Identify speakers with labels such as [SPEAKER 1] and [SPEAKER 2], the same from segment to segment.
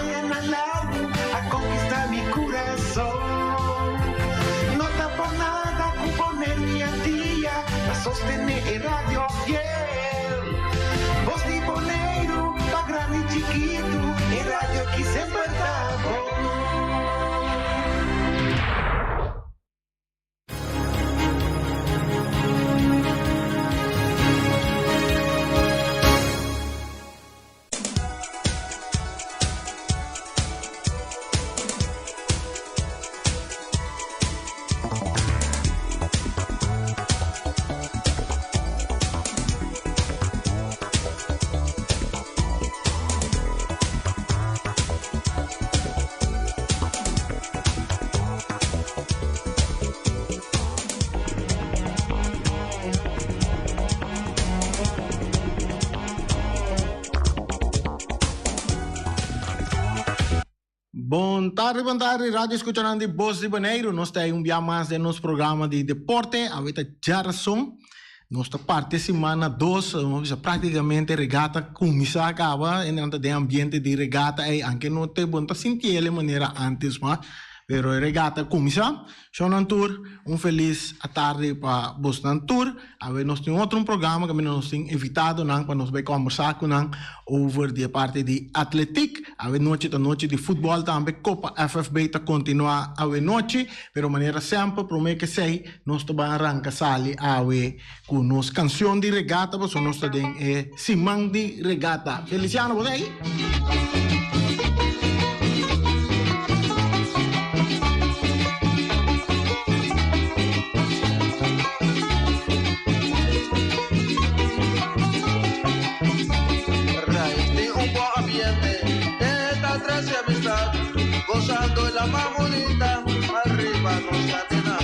[SPEAKER 1] Añanan largu a konkistá mi kurason. No ta por nada ku Boneiru i Antia ta sostené e radio fiel. Bos di Boneiru pa grandi i chikitu, e radio ki semper ta bon.
[SPEAKER 2] Bon tardi, bon tardi, radio escuchanan di Bos di Boneiru. Nos ta un bia mas den nos programa di deporte. Awe ta djarason. Nos ta parti siman na dos, nos bisa prácticamente regata cuminsa caba, e nan ta den ambiente di regata ey, aunke no te bo no ta sinti el e manera antes mas, pero e regata cuminsa. Shownan tur, un felis atardi pa bosnan tur. Awe nos tin otro un programa caminda nos tin invitadonan pa nos bay combersa cu nan over di e parti di atletiek. Awe nochi ta nochi di futbol tambe, Copa FFB ta continua awe nochi, pero manera semper prome ke esey nos ta bay arranca sali awe cu nos cancion di regata pasobra nos ta den e siman di regata. Feliciano bo ta ey?
[SPEAKER 3] Rais di un bon ambiente, e ta trece amistad, gozando la mas bonita, arriba nos cadena,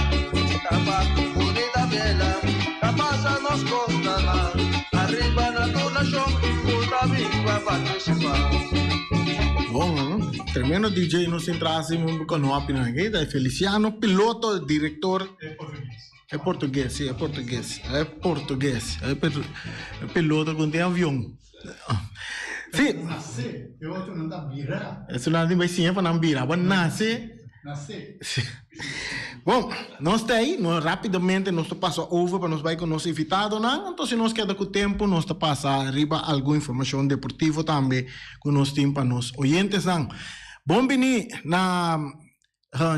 [SPEAKER 3] tapa bonita vela, ta pasa nos costanan, arriba na tur nacion, cu ta bin pa participa.
[SPEAKER 2] Bon, tremendo DJ nos tin tras di mi konopi nan aki, ta Feliciano Piloto, director. E portugues, si, e portugues. E portugues. E piloto ku tin avion. Si.
[SPEAKER 4] Nase, e otro nan ta bira.
[SPEAKER 2] Eso nan tin bai siña pa nan bira. Bo nase.
[SPEAKER 4] Nase.
[SPEAKER 2] Si. Bon, nos ta ei, nos rapidamente nos ta pasa over pa nos bai ku nos invitadonan. Anto si nos keda ku tempu nos ta pasa riba algun informashon deportivo tambe ku nos tin pa nos oyentesnan. Bon bini na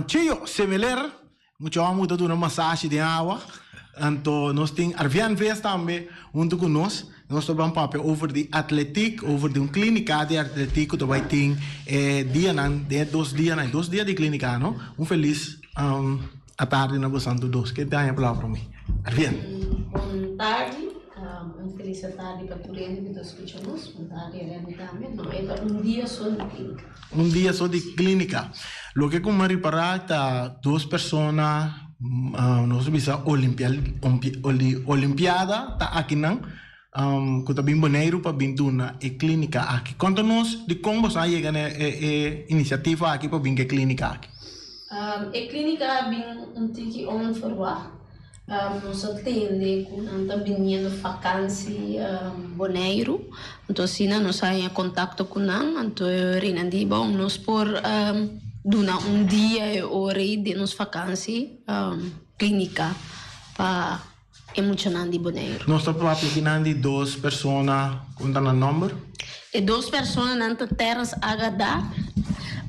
[SPEAKER 2] Chio Semeler, mucha hòmber ku ta duna masashi den awa. Anto nos tin Arvian Ves tambe huntu ku nos. Nos ta ban papia over di atletik, over di un klínika di atletik ku ta bai tin e dianan, den e dos dianan, e dos dia di klínika no. Un felis atardi na boso anto dos. Ke ta haña palabra pa mi? Arvian.
[SPEAKER 5] Bon tardi, un felis atardi pa tur hende ku ta skucha nos. Bon tardi Remy tambe. No, e ta un dia so di klínika.
[SPEAKER 2] Un dia so di klínika. Loke ku mi a ripará ta dos persona, nos ta bisa olimpiada ta akinan ku ta bin Boneiru pa bin duna e klínika aki. Konta nos dikon boso a yega na e inisiativa aki pa bin ku e klínika aki.
[SPEAKER 5] E klínika a bin un tiki onverwacht. Nos a tende ku nan ta biniendo fakansi Boneiru, anto asina nos a haña kontakto ku nan, anto e reina di bon nos por duna un dia e ora ei den nos fakansi klinika pa e muchanan di Boneiru.
[SPEAKER 2] Nos ta papia kinan di dos persona, kon ta nan nòmber?
[SPEAKER 5] E dos personanan ta Terence Agada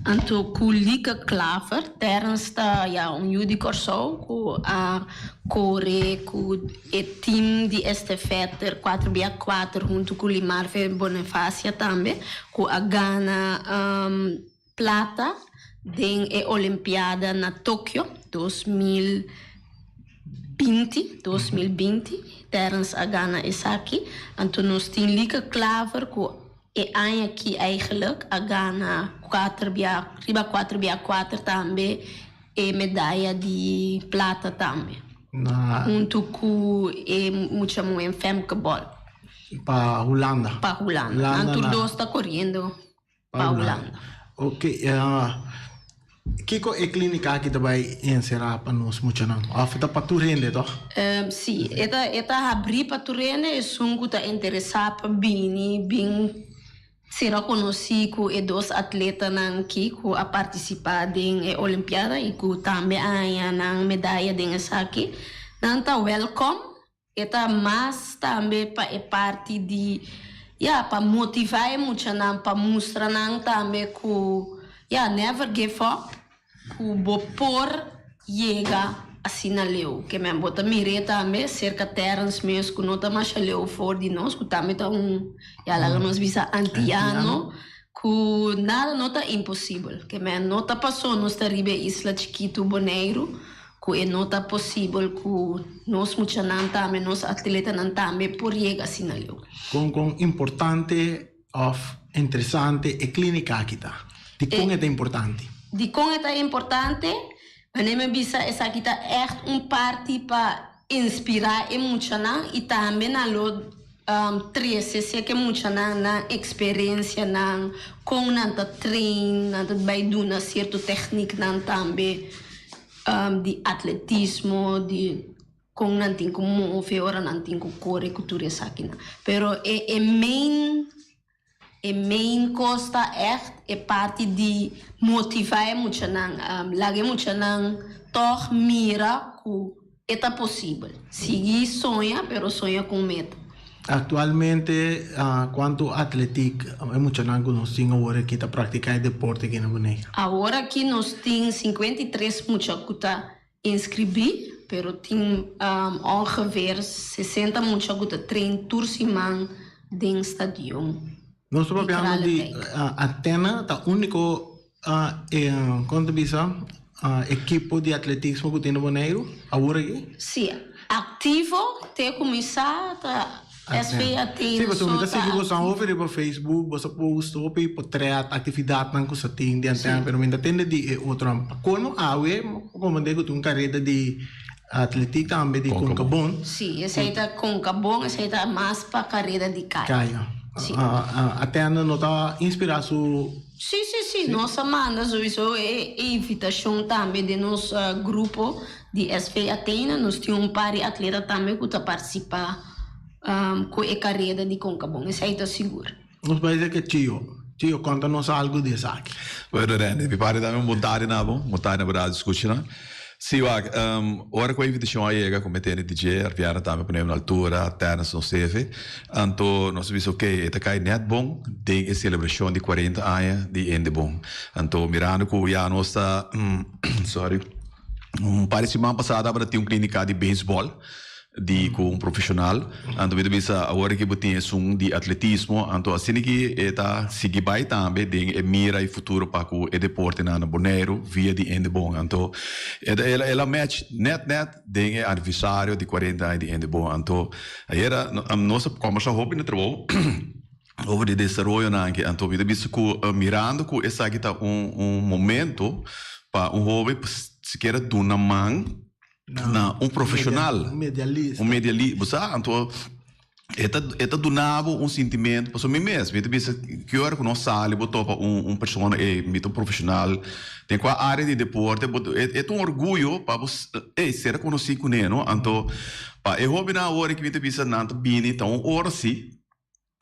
[SPEAKER 5] anto ku Lieke Klaver. Terence ta ya un yu di Kòrsou ku a kore ku e tim di estafèter kuater bia kuater huntu ku Limarve Bonifacia tambe ku a gana plata den e Olimpiada na Tokio 2020, 2020, Terence a gana esaki. Anto nos tin Lieke Klaver ku e aña aki eigenlijk a gana kuater bia, riba kuater bia kuater tambe e medaya di plata tambe. Huntu ku e mucha muhé Femke Bol.
[SPEAKER 2] Pa Hulanda.
[SPEAKER 5] Pa Hulanda. Nan tur dos ta koriendo. Pa Hulanda.
[SPEAKER 2] Ok, kiko e klínika aki ta bai enserá pa nos muchanan? Òf ta pa tur hende, tòg?
[SPEAKER 5] Sí, e ta e ta habrí pa tur hende, esun ku ta interesá pa bini bin Sera konosí ku e dos atletanan ki ku a partisipá den e Olimpiada i ku tambe a haña nan medaya den esaki. Nan ta wèlkòm. E ta mas tambe pa e parti di, ya, pa motivá e muchanan, pa mustra nan tambe ku, ya, never give up, ku bo por yega asina leu. Ke men bo ta mir'é tambe serka Terrence mes ku no ta masha leu for di nos, ku tambe ta un, ya laga nos bisa antiano, ku nada no ta imposibel. Ke men no ta pasó nos ta riba e isla chikitu Boneiru, Ku e no ta posibel ku nos muchanan tambe, nos atletanan tambe por yega asina leu.
[SPEAKER 2] Kon kon importante òf interesante e klínika aki ta? Dikon e ta importante?
[SPEAKER 5] Dikon e ta importante? Wanneer mi bisa esaki ta ègt un parti pa inspirá e muchanan i tambe nan lo trese si ke muchanan nan eksperensianan, kon nan ta train, nan ta bai duna sierto tèkniknan tambe. Di atletismo, di kon nan tin ku move ora nan tin ku kore ku tur esakinan. Pero e e main e main kos ta ègt e parti di motivá e muchanan, laga e muchanan tòg mira ku e ta posibel. Sigui soña, pero soña ku un meta.
[SPEAKER 2] Aktualmente kuantu atletik e muchanan ku nos tin awor aki ta praktiká e deporte aki na Boneiru?
[SPEAKER 5] Awor aki nos tin 53 mucha ku ta inskribí, pero tin ongeveer 60 mucha ku ta train tur siman den stadion
[SPEAKER 2] Nos ta
[SPEAKER 5] di
[SPEAKER 2] papiando di
[SPEAKER 5] Kralendijk.
[SPEAKER 2] Athena ta úniko Kon ta bisa ekipo di atletismo ku tin na Boneiru awor aki?
[SPEAKER 5] Sí, aktivo te kuminsá ta SV Athena
[SPEAKER 2] Sí, pasobra mi ta
[SPEAKER 5] so ta
[SPEAKER 2] sigui boso
[SPEAKER 5] aktivo.
[SPEAKER 2] hopi riba Facebook, boso a post hopi potret, aktividatnan ku sa tin di Athena, pero mi ta tende di e otronan. Pa kolmo awe mi a komprendé ku tin un kareda di atletik tambe di Konkabon.
[SPEAKER 5] Sí, esei ta Konkabon, esei ta mas pa kareda di kaya.
[SPEAKER 2] Kaya.
[SPEAKER 5] Sí.
[SPEAKER 2] Athena no ta inspirá su.
[SPEAKER 5] Sí, sí, sí. Nos a manda sowieso e invitacion tambe den nos grupo di SV Athena. Nos tin un par di atleta tambe cu ta participa cu e careda di Concabon. Esey ta sigur.
[SPEAKER 2] Nos bai dje ke Chio. Chio, conta nos algo di esaki.
[SPEAKER 6] Bueno Randy, mi parti dame un bon tardi na bo, bon tardi na bo radio scuchanan. Sí wak, ora ku e invitashon a yega ku mi tene DJ Arviana tambe pone na altura, Terence nos hefe, anto nos a bisa ok, e ta kai nèt bon den e selebrashon di kuarenta aña di Indebon. Anto mirando ku ya nos ta, sorry, un par di siman pasá tabata tin un klinika di beisbòl, di ku un profeshonal, anto mi ta bisa awor aki bo tin esun di atletismo, anto asina ki e ta sigui bai tambe den e mira i futuro pa ku e deportenan na Boneiru via di Indebon. Anto e ta el a match nèt nèt den e aniversario di kuarenta aña di Indebon. Anto ayera nos a kòmbersá hopi na trabou over di desaroyonan aki, anto mi ta bisa ku mirando ku esaki ta un un momento pa un hoben sikiera duna man na un profesional,
[SPEAKER 2] Un medialista.
[SPEAKER 6] Un medialista, bo sa, anto e ta e ta duna bo un sintimento, pasobra mi mes mi ta bisa ki ora ku nos sali bo topa un un persona ey mi ta un profesional den kua area di deporte bo e e ta un orguyo pa bo ey ser konosí kuné no, anto pa e hobennan awor ki mi ta bisa nan ta bini ta un ora si.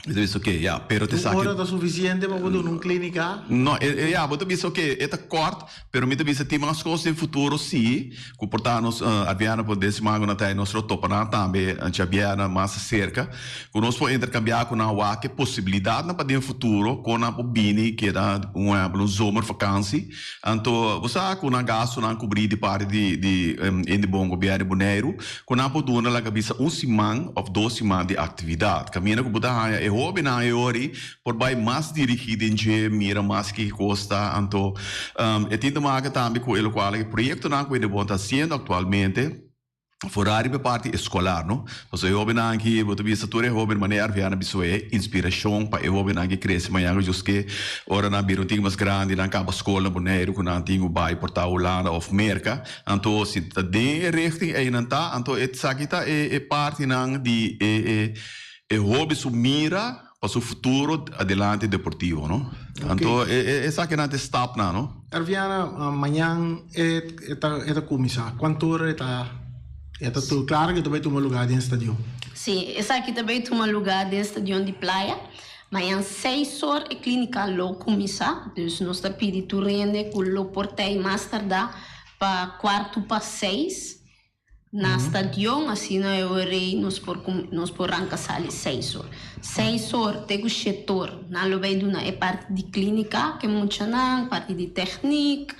[SPEAKER 6] Mi ta bisa oke, ya, pero te
[SPEAKER 2] Un
[SPEAKER 6] sa
[SPEAKER 2] ora ta suficiente pa bo duna un clinica?
[SPEAKER 6] No, e, e, ya, bo ta bisa oke, e ta kort, pero mi ta bisa tin mas kos den futuro si, ku por ta nos Adriana por den siman ku nan ta ei nos lo topa nan tambe djabièrnè mas aserka, ku nos por interkambiá ku nan wak e posibilidatnan pa den futuro kon nan por bini keda un ehèmpel un zomervakantie. Anto bo sa ku nan gastunan kubrí di parti di di Indebon Gobièrnu di Boneiru, Ku nan por duna laga bisa un siman òf dos siman di aktividat. Kaminda ku bo ta haña e hóbennan e ori por bai mas dirigí den dje, mira mas kiko kos ta. Anto e tin ta maka tambe ku e lokual e proyektonan ku Edebon ta hasiendo aktualmente foral riba e parti eskolar, no. Pasobra e hóbennan aki bo ta bisa tur e hóben manera Arviana bisa e inspirashon pa e hóbennan ki krese mañana ku Dios ke ora nan bira un tin mas grandi nan kaba skol na Boneiru ku nan tin ku bai por ta Hulanda òf Merka. Anto si ta den e richting ei nan ta, anto esaki ta e e partinan di e e e hobi su mira pa su futuro adelante deportivo, no. Anto e e esakinan ta e stapnan, no.
[SPEAKER 2] Arviana, mañan e e ta e ta kuminsá. Kuantu ora e ta e ta tur? Klaro ke ta bai tuma lugá den stadion.
[SPEAKER 5] Sí, esaki ta bai tuma lugá den stadion di Playa. Mañan seis or e klínika lo kuminsá, dus nos ta pidi tur hende ku lo por tei mas tardá pa kuartu pa seis na stadion, asina e ora ei nos por nos por ranka sali seis or. Seis or te ku shete or nan lo bai duna e parti di klínika ku e muchanan, parti di tèknik,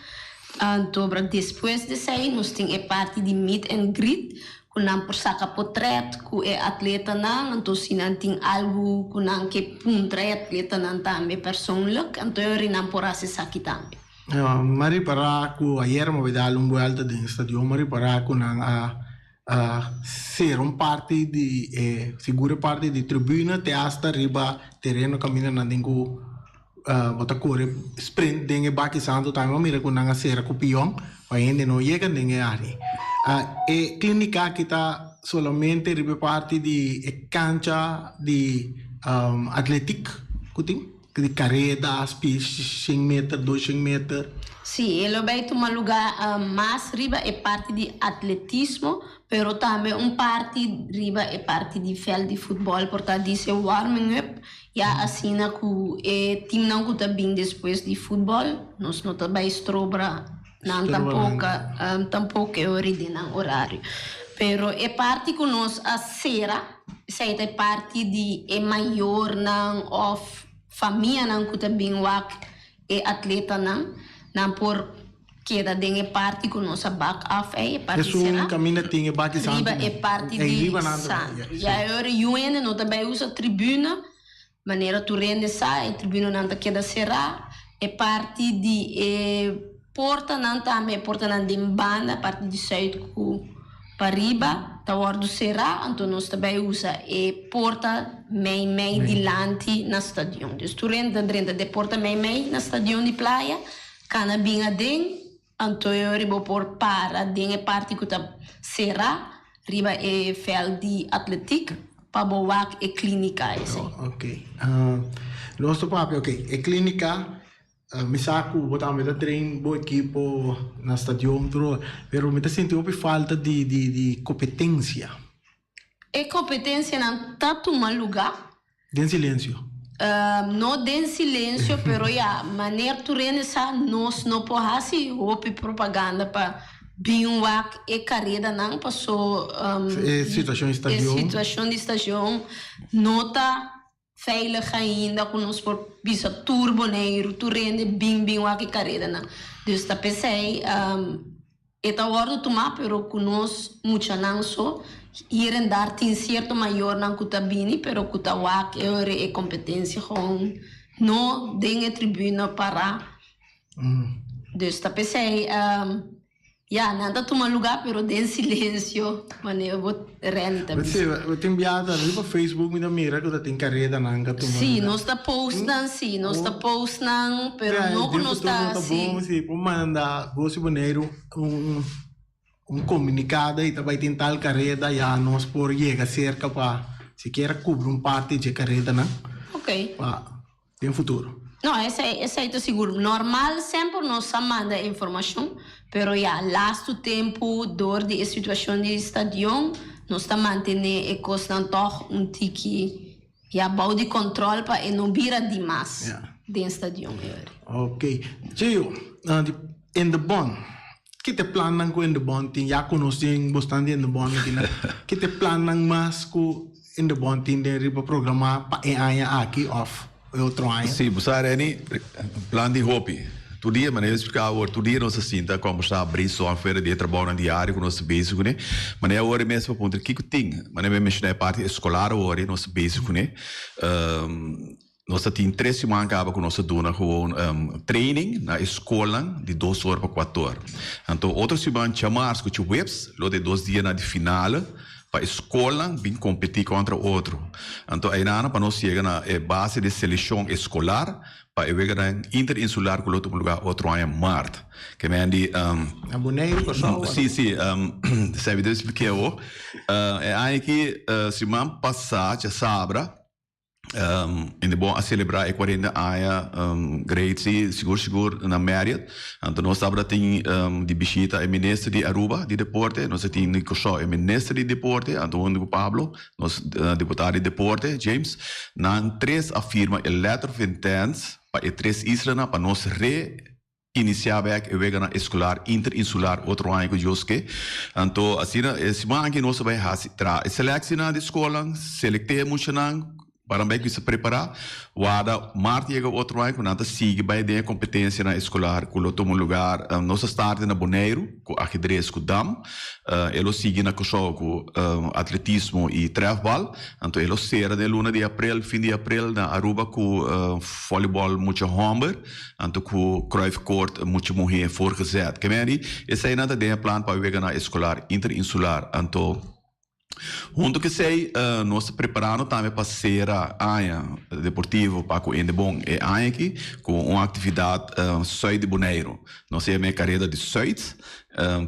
[SPEAKER 5] anto despues di esei nos tin e parti di meet and greet ku nan por saka potret ku e atletanan, anto si nan tin algu ku nan ke puntra e atletanan tambe persoonlijk, anto e ora nan por hasi esaki tambe.
[SPEAKER 2] Mi a ripará ku ayer mi a bai dal un buelta den e stadion, mi a ripará ku nan a sera un parti di e sigur e parti di tribuna te asta riba tereno kaminda nan tin ku bo ta kore sprint den e baki santu tambe bo mira ku nan a sera ku pion pa hende no yega den e área. E klínika aki ta solamente riba e parti di e kancha di atletik ku tin, di kareda, shen meter, doshen meter.
[SPEAKER 5] Sí, e lo bai tuma lugá mas riba e parti di atletismo, pero tambe un parti riba e parti di vèlt di futbòl por ta dise warming up Ya asina ku e timnan ku ta bin despues di futbòl, nos no ta bai strobra nan tampoko, tampoko e ora di nan orario. Pero e parti ku nos a sera, esei ta e parti di e mayornan òf famianan ku ta bin wak e atletanan, nan por keda den e parti ku nos a bak af ei, e parti
[SPEAKER 2] Esun
[SPEAKER 5] será.
[SPEAKER 2] kaminda tin e baki santu
[SPEAKER 5] Riba
[SPEAKER 2] nan.
[SPEAKER 5] e parti
[SPEAKER 2] Ei
[SPEAKER 5] di
[SPEAKER 2] riba nan ta
[SPEAKER 5] santu.
[SPEAKER 2] bai,
[SPEAKER 5] Ya
[SPEAKER 2] sí.
[SPEAKER 5] e ora yu hende no ta bai usa tribuna, manera tur hende sa e tribunanan ta keda será. E parti di e portanan tambe, e portanan den banda, parti di sùit ku pariba ta wòrdu será, anto nos ta bai usa e porta mei mei dilanti na stadion. Dus tur hende ta drenta den e porta mei mei na stadion di Playa. Kana bin aden, anto e ora bo por para den e parti ku ta será riba e vèlt di atletik pa bo wak e klínika esei.
[SPEAKER 2] Ok. Nos ta papia, ok, e klínika, mi sa ku bo tambe ta train bo ekipo na stadion tur, pero mi ta sinti hopi falta di di di kompetensia.
[SPEAKER 5] E kompetensianan ta tuma lugá.
[SPEAKER 2] Den silensio.
[SPEAKER 5] No den silensio, pero ya, maner tur hende sa, nos no por hasi hopi propaganda pa bin wak e karedanan, paso
[SPEAKER 2] E situashon di stadion.
[SPEAKER 5] E situashon di stadion no ta veilig ainda ku nos por bisa tur Boneiru, tur hende bin bin wak e karedanan. Dus ta p'esei E ta wòrdu tumá pero ku nos muchanan so, hier en daar tin sierto mayornan ku ta bini pero ku ta wak e ora e kompetensia gewoon no den e tribuna pará. Dus ta p'esei ya nan ta tuma lugá pero den silensio manera bo Randy ta bisa.
[SPEAKER 2] Sí, bo tin biaha riba Facebook mi ta mira ku ta tin karedanan ka tuma
[SPEAKER 5] Sí,
[SPEAKER 2] lugá.
[SPEAKER 5] nos ta post nan sí, nos ta post nan pero
[SPEAKER 2] Ja,
[SPEAKER 5] no ku
[SPEAKER 2] den
[SPEAKER 5] nos
[SPEAKER 2] futuro
[SPEAKER 5] ta
[SPEAKER 2] ta
[SPEAKER 5] sí.
[SPEAKER 2] bon si por manda Gosi Boneiru un un komunikado i ta bai tin tal kareda ya nos por yega serka pa sikiera kubri un parti dje karedanan
[SPEAKER 5] Ok.
[SPEAKER 2] pa den futuro.
[SPEAKER 5] No, esei esei ta sigur. Normal semper nos a manda informashon, pero ya lastu tempu dor di e situashon di stadion nos ta mantené e kosnan tòg un tiki ya bou di kòntròl pa e no bira dimas den stadion e ora.
[SPEAKER 2] Ok. Gio, di Indebon, ki ta e plannan ku Indebon tin? Ya ku nos tin bastante Indebon aki nan. Ki ta e plannan mas ku Indebon tin den riba programá pa e aña aki òf e otro aña?
[SPEAKER 6] Sí, bo sa Renny, plan di hopi. Tur dia, manera mi spliká awor, tur dia nos ta sinta kòmbersá, brainstorm fuera di e trabounan diario ku nos ta bezig kuné. Manera awor e mes pa puntra kiko tin, manera mi a menshoná e parti eskolar awor e nos ta bezig kuné. Nos ta tin tres siman kaba ku nos ta duna gewoon training na e skolnan di dos or pa kuater or. Anto otro siman djamars ku djaweps lo ta e dos dianan di finale pa e skolnan bin kompetí kontra otro. Anto einan pa nos yega na e base di selekshon eskolar pa e weganan interinsular ku lo tuma lugá otro aña mart. Ke men di.
[SPEAKER 2] Na Boneiru, Kòrsou.
[SPEAKER 6] Sí, sí. Esei mi ta spliká awor. E aña aki siman pasá djasabra. Indebon a celebra e 40 aña great si sigur sigur na Marriott. Anto nos tabata tin di bishita e minister di Aruba di deporte, nos a tin di Kòrsou e minister di deporte, anto hunto ku Pablo, nos diputado di deporte, James. Nan tres a firma e letter of intent pa e tres islanan pa nos re Inisiá bek e weganan eskolar interinsular otro aña ku Dios ke. Anto asina e siman aki nos a bai hasi traha e seleksinan di skolnan, selekt'é e muchanan pa nan bai kuminsá prepará. Warda mart yega otro aña ku nan ta sigui bai den e kompetensianan eskolar ku lo tuma lugar. Nos a starta na Boneiru ku ahedres ku dam. E lo sigui na Kòrsou ku atletismo i trèfbal. Anto e lo sera den luna di aprel, fin di aprel na Aruba ku vòlibòl mucha hòmber. Anto ku Cruyff Court mucha muhé voorgezet. Ke meri, eseinan ta den e plan pa weganan eskolar interinsular. Anto hunto ku esei nos ta preparando tambe pa sera aña deportivo pa ku Indebon e aña aki ku un aktividat Zuid di Boneiru. Nos a yama e kareda di Zuid,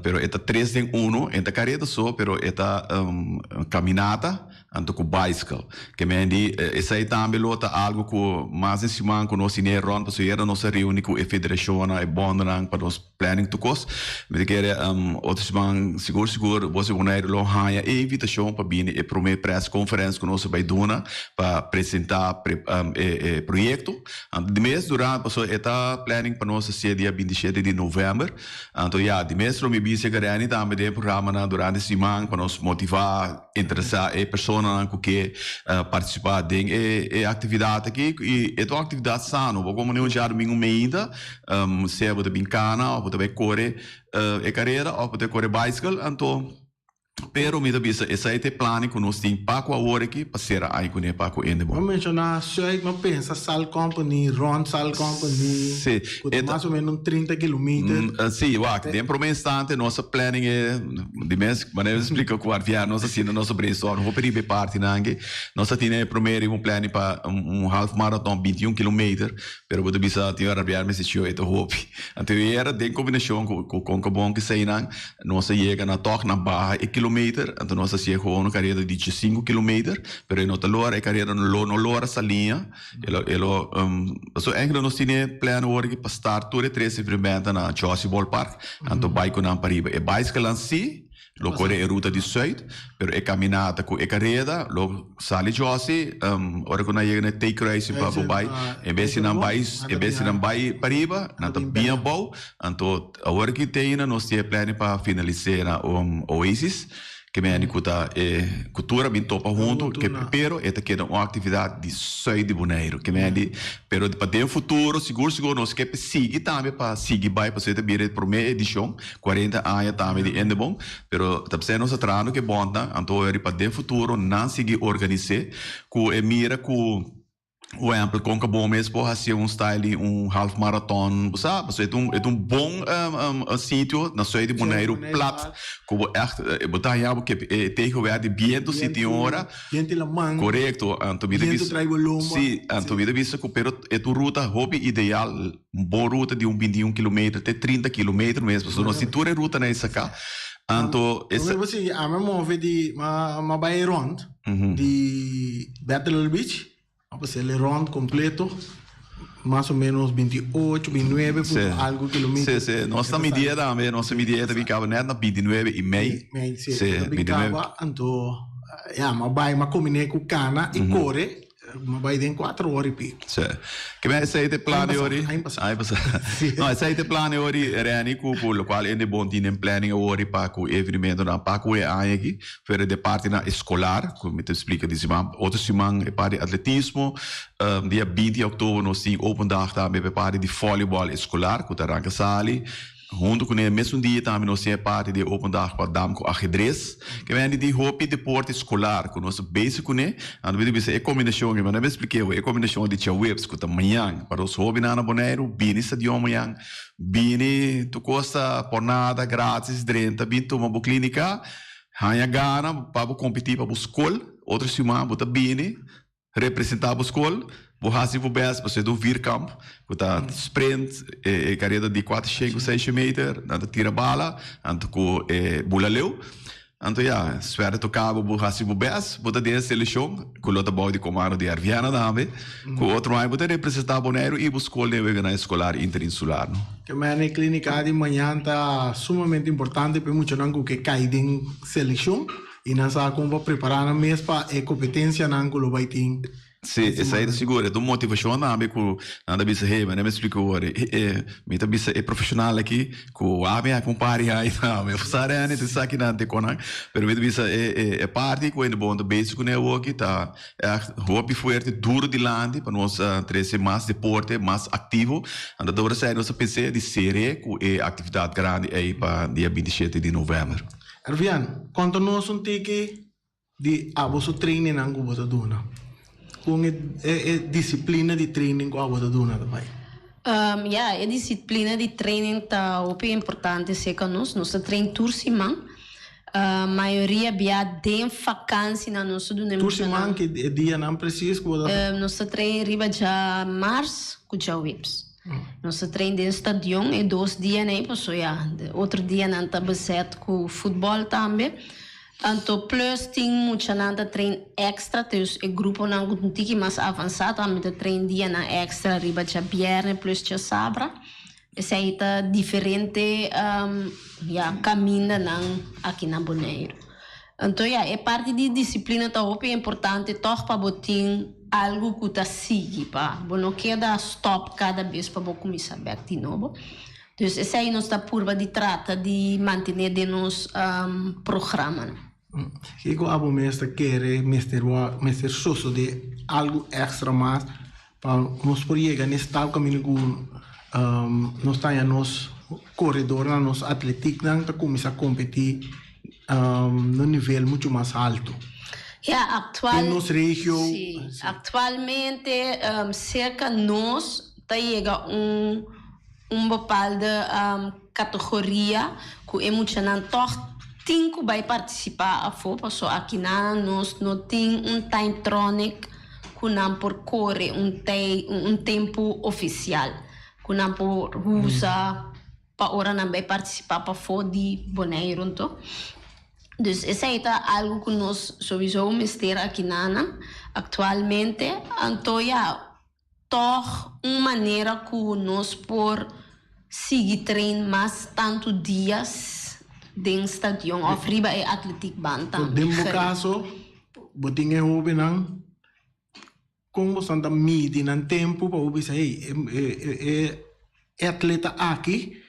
[SPEAKER 6] pero e ta tres den uno, e ta kareda so pero e ta kaminata. Anto ku baiskel. Ke men di, esei tambe lo ta algu ku mas den siman ku nos tine rònt pasobra yera nos a reuni ku e federashonnan, e bòndenan pa nos planning tur kos. Mi ta kere otro siman sigur sigur Bos di Boneiru lo haña e invitashon pa bini e promé press conference ku nos a bai duna pa presentá e proyekto. Anto di mes durante pasobra e ta planning pa nos hasié dia 27 di novèmber. Anto ya, di mes lo mi bisa Gareni tambe den e programanan durante siman pa nos motivá. Interesá e personanan ku ke partisipá den e aktividat aki i e ta un aktividat sano. Bo komo un djadumingu meinta, sea bo ta bin kana òf bo ta bai kore e karera òf bo ta kore baiskel, anto pero mi ta bisa esei ta e planning ku nos tin pa ku awor aki pa sera aña kuné pa ku hende
[SPEAKER 2] bo. Bo menshoná Zuid, mi a pensa Sal Company, rònt Sal Company, ku ta mas o menos un 30 kilometer.
[SPEAKER 6] Sí, wak, den promé instante nos a planning e. Di mes manera mi splika ku Arviar nos a sinta nos a brainstorm hopi riba e partinan aki. Nos a tene e prome riba un planning pa un half marathon 21 kilometer, pero bo ta bisa tin Arviar mester chiu e ta hopi. Anto e era den kombinashon ku Concabon ku eseinan nos a yega na tòg na baha e kilometer, anto nos a hasié gewoon un kareda di 15 kilometer, pero e no ta lora e kareda lo no lora Saliña. E lo e lo pasobra eigenlijk nos tene plan awor aki pa start tur e tres evenementen na Jossy Ballpark, anto bai ku nan pariba. E baiskelnan si lo kore e ruta di Zuid, pero e kaminata ku e kareda lo sali Jossy, ora ku nan yega na e T-kruising pa bo bai, en bes di nan bai, en bes di nan bai pariba, nan ta bin abou. Anto awor aki te ainda nos tin e planning pa finalis'é na Oasis. Ke meni ku ta e kultura bin topa huntu, ke pero e ta keda un aktividat di sùit di Boneiru. Ke meni, pero pa den futuro sigur sigur nos ke sigui tambe pa sigui bai pasobra e ta bira e promé edishon, 40 aña tambe di Indebon, pero ta p'esei nos ta trahando ku e bòntnan, anto pa den futuro nan sigui organis'é ku e mira ku. Por ehempel, con ca bo mes por haci un style di un half marathon, bo sa, pasobra e ta un, e ta un bon sitio na zuid di Boneiru, plat, cu bo echt, bo ta haña bo ke e tegenwerk di biento si tin ora.
[SPEAKER 2] Biento di laman.
[SPEAKER 6] Corecto, anto mi ta
[SPEAKER 2] bisa. Biento trae bo lomba.
[SPEAKER 6] Si, anto mi ta bisa cu pero e ta un ruta hopi ideal, un bon ruta di un 21 kilometer te 30 kilometer mes, pasobra nos tin tur e rutanan ei saca, anto.
[SPEAKER 2] Prome bo sigui, ami a move di, m'a bay rond di Bethel Beach. A pasa el rond completo, mas o menos 28, 29 punto algo kilometer.
[SPEAKER 6] Sí, sí. Nos ta midié tambe, nos ta midié ta bin caba net na 29 y mei.
[SPEAKER 2] Mei, sí. Sí, ta bin caba, anto, ya, m'a bai, m'a combiné cu cana y core, m'a bai den cuatro ora y pico.
[SPEAKER 6] Sí. Ke men esei ta e plan
[SPEAKER 2] Aña
[SPEAKER 6] ori.
[SPEAKER 2] pasá, aña pasá.
[SPEAKER 6] Aña pasá.
[SPEAKER 2] Sí.
[SPEAKER 6] No, esei ta e plan ori, Renny, cu, cu locual hende bon tin den planning awor pa cu e evenimentonan pa cu e aña aki. Fuera di e partinan eskolar, ku mi ta splika di siman, otro siman e parti di atletismo. Dia 20 di òktober nos tin open dag tambe pa e parti di vòlibòl eskolar ku ta ranka sali. Huntu kuné mesun dia tambe nos tin e parti di e open dag pa dam ku ahedres. Ke mende di hopi deporte eskolar ku nos ta bezig kuné. Anto mi ta bisa e kombinashon, mi a splik'é e kombinashon di djaweps ku ta mañan pa nos hóbennan na Boneiru bini stadion mañan, bini tur kos ta por nada, gratis, drenta bin tuma bo klínika. Haña gana pa bo kompetí pa bo skol, otro siman bo ta bini representá bo skol, bo hasi bo bèst pasobra e ta un vierkamp ku ta sprint, e kareda di kuater shen ku seis shen meter, nan ta tira bala anto ku e bula leu. Anto ya, suerte toca bo, bo haci bo best, bo ta den e seleccion cu lo ta bao di comando di Arviana tambe, cu otro aña bo ta representa Boneiru y bo scol den Weganan Escolar Interinsular, no.
[SPEAKER 2] Ke mene e clinica di mañan ta sumamente importante pa e muchanan cu ke cay den seleccion y nan sa con pa prepara nan mes pa e competencianan cu lo bay tin.
[SPEAKER 6] Sí, esei ta sigur. E ta un motivashon tambe ku nan ta bisa, hey, manera mi splika awor, e mi ta bisa e profeshonal aki ku ami a kumpari ai tambe. Bo sa Renny, ta esaki nan te konan. Pero mi ta bisa e e e parti ku hende bon ta bezig kuné awoki ta ègt hopi fuerte, duru dilanti pa nos trese mas deporte, mas aktivo. Anto ta ora esei nos a pens'é di ser'é ku e aktividat grandi ei pa dia 27 di novèmber.
[SPEAKER 2] Ervian, konta nos un tiki Di abo su trainingnan ku bo ta duna. Kon e e disiplina di training ku abo ta duna ta bai?
[SPEAKER 5] Ya, e disiplina di training ta hopi importante serka nos. Nos ta train tur siman. Mayoria bia den fakansinan nos ta duna e
[SPEAKER 2] Tur siman ki e dianan presis ku bo ta.
[SPEAKER 5] Nos ta train riba djamars ku djaweps. Nos ta train den stadion e dos dianan ei pasobra ya, otro dianan ta bezet ku futbòl tambe. Anto plus tin muchanan ta train extra, dus e gruponan ku ta un tiki mas avansá tambe ta train dianan extra riba djabièrnè plus djasabra. Esei ta diferente ya kamindanan aki na Boneiru. Anto ya e parti di disiplina ta hopi importante tòg pa bo tin algu ku ta sigui pa bo no keda stòp kada bes pa bo kuminsá bèk di nobo. Dus esei nos ta purba di trata di mantené den nos programanan.
[SPEAKER 2] Kiko abo mes ta kere mester mester sosodé algu èkstra mas pa nos por yega n'e stap kaminda ku nos ta haña nos koredornan, nos atletiknan ta kuminsá kompetí na un nivel muchu mas haltu?
[SPEAKER 5] Ya, aktual.
[SPEAKER 2] Den nos regio.
[SPEAKER 5] Sí, aktualmente serka nos ta yega un. Un bepaalde categoria cu e muchanan toch tin cu bay participa afo paso akinan nos no tin un timetronic cu nan por core un tij un tempo oficial cu nan por usa pa ora nan bay participa pafo di Boneiru nto. Dus esey ta algo cu nos sowieso mester akinan actualmente anto ya. Tòg un manera ku nos por sigui train mas tantu dias den stadion òf riba e atletiekbaan tambe.
[SPEAKER 2] Den bo kaso, bo tin e hóbennan, kon boso ta midi nan tempu pa bo bisa, hey, e atleta aki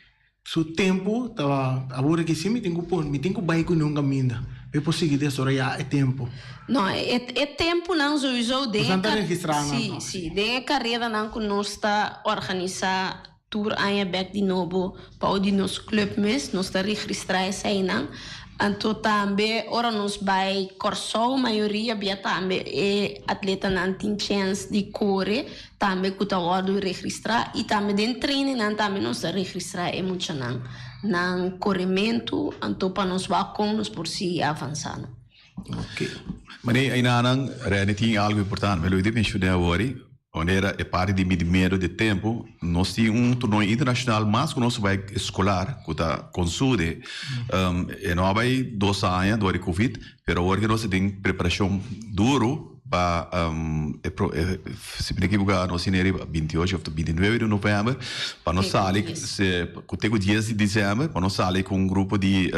[SPEAKER 2] Su tempu ta awor aki si mi tin ku pon, mi tin ku bai ku nun kaminda pa e por sigui desaroyá e tempu.
[SPEAKER 5] No, e e tempunan souiso den e
[SPEAKER 2] Bosan ta registrá nan
[SPEAKER 5] Sí,
[SPEAKER 2] tòg?
[SPEAKER 5] sí, den e karedanan ku nos ta organisá tur aña bèk di nobo bou di nos club mes, nos ta registrá eseinan. Anto tambe ora nos bai Kòrsou mayoria bia tambe e atletanan tin chèns di kore Tambe ku ta wòrdu registrá i tambe den trainingnan tambe nos ta registrá e muchanan nan korementu anto pa nos wak kon nos por sigui avansá no.
[SPEAKER 2] Oke.
[SPEAKER 6] Mane einanan Renny tin algo importante mi lo di menshoné awor wanneer e parti di midi medo di tempo nos tin un torneo internacional mas ku nos bai eskolar ku ta Consude e no a bai dos aña dor di covid pero awor ke nos ta den preparashon duro Pa e pro e si mi no ekivoká nos tin riba 28 òf 29 di novèmber pa nos sali se ku te ku dies di desèmber pa nos sali ku un grupo di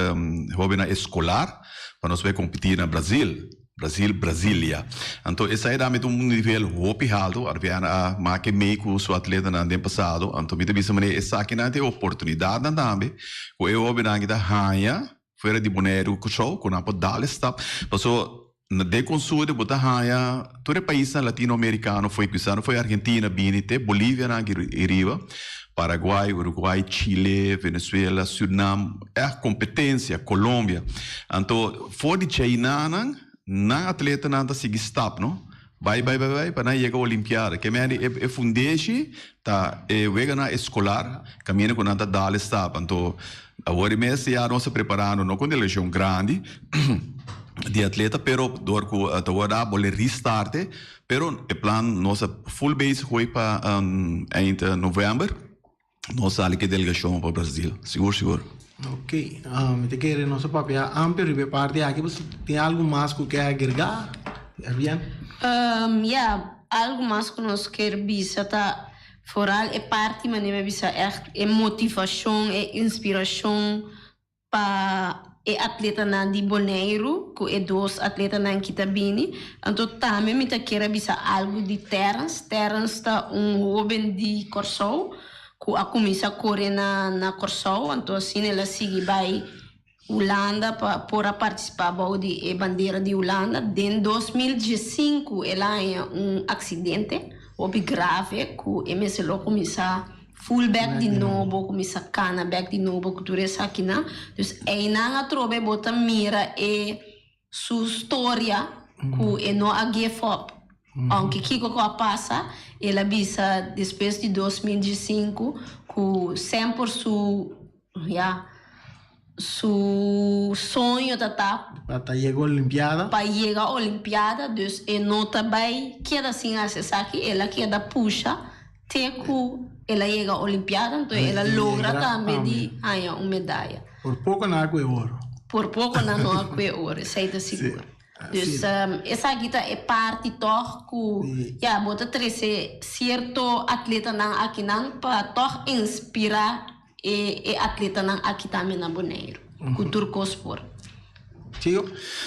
[SPEAKER 6] hóbennan eskolar pa nos bai kompetí na Brazil, Brazil, Brasilia. Anto esei tambe ta un nivel hopi haltu, Arviana a make mei ku su atletanan den pasado, anto mi ta bisa manera esakinan ta e oportunidatnan tambe ku e hóbennan aki ta haña Fuera di Boneiru ku Kòrsou ku nan por dal e stap. Paso na den konsulta bo ta haña tur e paisnan latinoamerikano fo'i kuminsando fo'i Argentina bini te Bolivia nan aki riba, Paraguay, Uruguay, Chile, Venezuela, Surnam, ègt kompetensia, Colombia. Anto for di djainanan nan atletanan ta sigui stap no. Bai bai bai bai pa nan yega olimpiada. Ke mende e e fundeshi ta e weganan eskolar kaminda ku nan ta dal e stap. Anto awor e mes ya nos ta preparando no ku un delegashon grandi di atleta pero dor ku ta wòrdu a bolbe restarte pero e plan nos ta full bezig hoy pa eind novèmber nos sali ku e delegashon pa Brazil sigur sigur.
[SPEAKER 2] Ok, mi ta kere nos a papia amplio riba e parti aki, bo tin algu mas ku ke agregá, Arvian?
[SPEAKER 5] Ya, algu mas ku nos kier bisa ta foral e parti manera mi a bisa ègt e motivashon, e inspirashon pa e atletanan di Boneiru ku e dos atletanan ki ta bini. Anto tambe mi ta kier a bisa algu di Terence. Terence ta un hoben di Kòrsou ku a kuminsá kore na na Kòrsou, anto asina el a sigui bai Hulanda pa por a partisipá bou di e bandera di Hulanda. Den 2015 el a haña un aksidente hopi grave ku e mester lo kuminsá full bèk di nobo, kuminsá kana bèk di nobo ku tur esakinan. Dus einan atrobe bo ta mira e su storia ku e no a give up. Aunke kiko ku a pasa, el a bisa despues di 2015 ku semper su, ya, su soño ta ta.
[SPEAKER 2] Pa ta yega Olimpiada.
[SPEAKER 5] Pa yega Olimpiada, dus e no ta bai keda sin hasi esaki, el a keda pusha te ku el a yega Olimpiada, anto el a logra tambe di haña un medaya.
[SPEAKER 2] Por poko nan a kue oro.
[SPEAKER 5] Por poko nan no a kue oro, esei ta sigur. Dus esaki ta e parti tòg ku ya bo ta trese sierto atletanan akinan pa tòg inspirá e e atletanan aki tambe na Boneiru ku tur kos por.
[SPEAKER 2] Tio?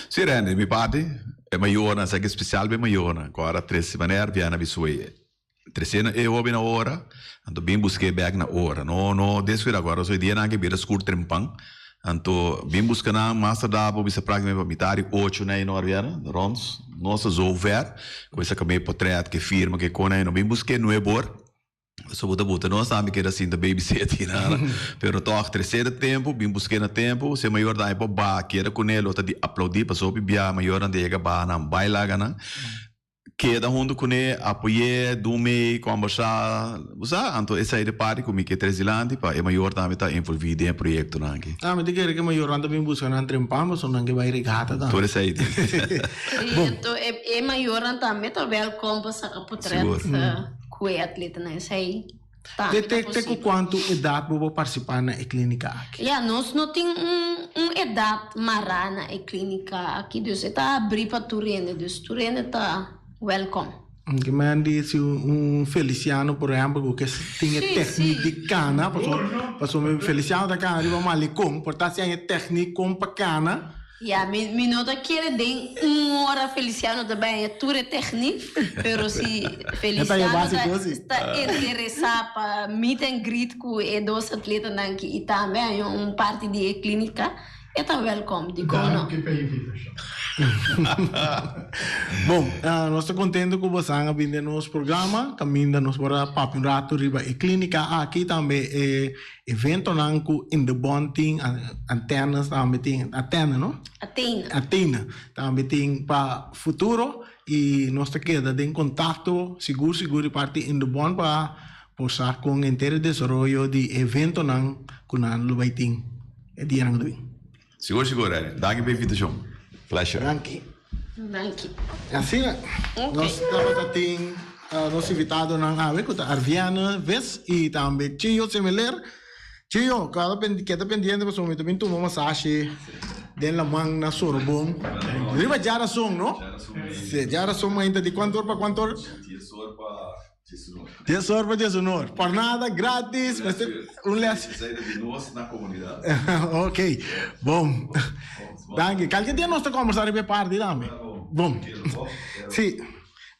[SPEAKER 6] Si Randy, mi parti e mayornan, esaki spesial pa e mayornan ku ora trese manera biaha na Bisueye. Trese e hoben na ora, anto bin busk'é bèk na ora. No, no deskuidá ku ora so e dianan ke bira skur trempan, anto bin buska nan mas tardá bo bisa práktikamente pa mitar di ocho na e no ariana, rònt nos ta zo vèr, ku e saka me potrèt, ke firma, ke kona e no bin busk'é nuebe or. So bo ta buta nos tambe keda sinta babysit i nada. Pero tòg tresé na tempu, bin busk'é na tempu, si e mayor ta haña por baha keda kuné lo ta di aplaudí pasobra hopi bia mayornan ta yega baha nan bai laga nan. Keda huntu kuné, apoy'é, dun mei, kòmbersá, bo sa, anto esei ta e parti ku mi ke tres dilanti pa e mayor tambe ta envolví den e proyektonan aki.
[SPEAKER 2] Ah, mi ta kere ku e mayornan ta bin buska nan trempan pasobra nan ke bai regata tambe.
[SPEAKER 6] Tur esei tin.
[SPEAKER 5] Sí, anto e mayornan tambe ta wèlkòm pa saka potrèt ku e atletanan. Esei
[SPEAKER 2] Te te te ku kuantu edat bo por partisipá na e klínika aki?
[SPEAKER 5] Ya, nos no tin un un edat mará na e klínika aki, dus e ta abrí pa tur hende, dus tur hende ta wèlkòm.
[SPEAKER 2] Ke men di si un Feliciano por ehèmpel ku ke tin e tèknik di kana, pasobra pasobra Feliciano ta kana riba malecon, por ta si hay e tèknik kon pa kana.
[SPEAKER 5] Ya, mi mi no ta kere den un ora Feliciano ta bay haña tur e techniek, pero si Feliciano ta ta interesa pa meet and greet ku e dos atletanan aki i tambe haña un parti di e klinika, e ta welkom, dikon no?
[SPEAKER 4] Danki pa e invitashon.
[SPEAKER 2] Bon, nos ta kontento ku bosan a bini den nos programa, kaminda nos por a papia un rato riba e klinika aki, tambe e Eventonan ku Indebon tin, antenas tambe tin, Athena no?
[SPEAKER 5] Athena.
[SPEAKER 2] Athena tambe tin pa futuro i nos ta keda den kontakto sigur sigur di parti Indebon pa por sa kon henter e desaroyo di e eventonan ku nan lo bai tin e dianan ku ta bin.
[SPEAKER 6] Sigur sigur Erwin. Danki pa e invitashon. Pleasure.
[SPEAKER 2] Danki.
[SPEAKER 5] Danki.
[SPEAKER 2] Asina nos tabata tin nos invitadonan awe ku ta Arviana Vis i tambe Chio Semeler. Chio, keda pendiente pasobra mi ta bin tuma masashi den laman na Sorobon. Riba djarason no? Si, djarason mainta di kuantu or pa kuantu or? Dies or pa diesunor. Por nada, gratis. Mester un les.
[SPEAKER 6] Esei ta di nos na komunidat.
[SPEAKER 2] Ok, bon. Danki. Kalke dia nos ta kombersá riba e parti tambe. Bon. Si.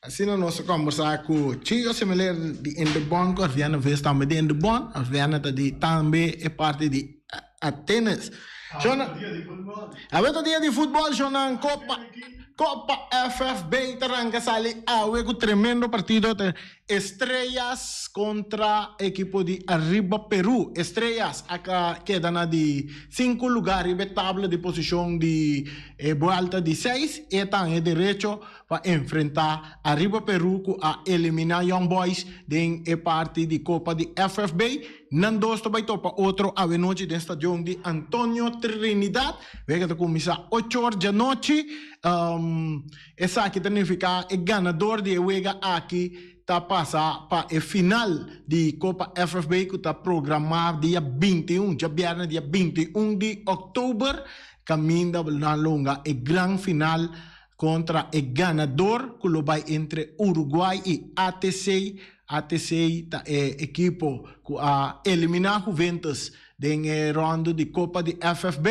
[SPEAKER 2] Asina nos ta kombersá ku Chico Semeler di Indebon ku Arviana Ves tambe di Indebon. Arviana ta di tambe e parti di Atenas. Shona. Awe ta dia di futbol shona Copa Copa FFB ta ranka sali awe ku tremendo partido ta Estrellas kontra ekipo di Arriba Peru. Estrellas a keda na di sinku lugar riba e tabla di posishon di e buelta di seis e ta e derecho pa enfrentá Arriba Peru ku a eliminá Young Boys den e parti di Copa di FFB. Nan dos ta bai topa otro awenochi den stadion di Antonio Trinidad. Wega ta kuminsá ocho or djanochi. Um, esaki ta nifiká e ganador di e wega aki ta pasa pa e final di Kopa FFB ku ta programá dia 21, djabièrnè dia 21 di òktober, kaminda nan lo hunga e gran final kontra e ganador ku lo bai entre Uruguay i ATC. ATC ta e ekipo ku a eliminá Juventus den e ròndu di Kopa di FFB.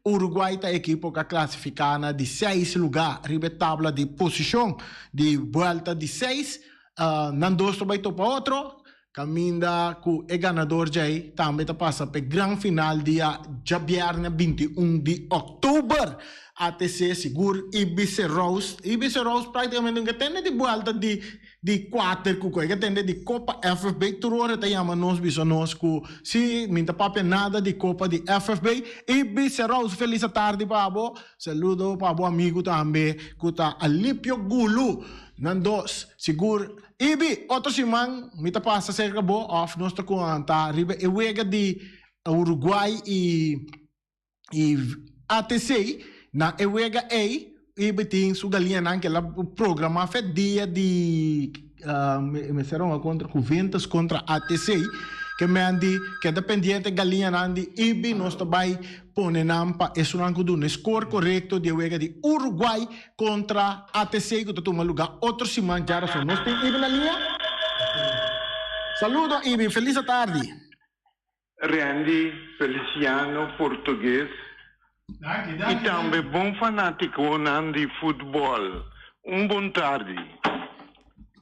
[SPEAKER 2] Uruguay ta e ekipo ku a klasifiká na di seis lugá riba e tabla di posishon di buèlta di seis. Nan dos ta bai topa otro, kaminda ku e ganador djei tambe ta pasa pa e gran final dia djabièrnè 21 di òktober. ATC sigur Ibis Rose. Ibis Rose práktikamente nunka tende di buèlta di di kuater ku ku tende di Kopa FFB. Tur ora ta yama nos bisa nos ku si mi ta papia nada di Kopa di FFB. Ibis Rose, felis atardi pa bo. Saludo pa bo amigu tambe ku ta Alipio Gulu. Nan dos, sigur. Ibi, otro siman mi ta pasa serka bo òf nos ta konta riba e wega di Uruguay i i ATC. Na e wega ei Ibi tin su galiñanan ku el a programá fe dia di mester a hunga kontra Juventus kontra ATC. Ke men di keda pendiente galiñanan di Ibi, nos ta bai pone nan pa esunnan ku duna e skor korekto di e wega di Uruguay kontra ATC ku ta tuma lugá otro siman djarason. Nos tin Ibi na liña? Saludo Ibi, felis atardi.
[SPEAKER 7] Randy Feliciano Portugues y tambe bon fanaticonan di futbol un bon tardi.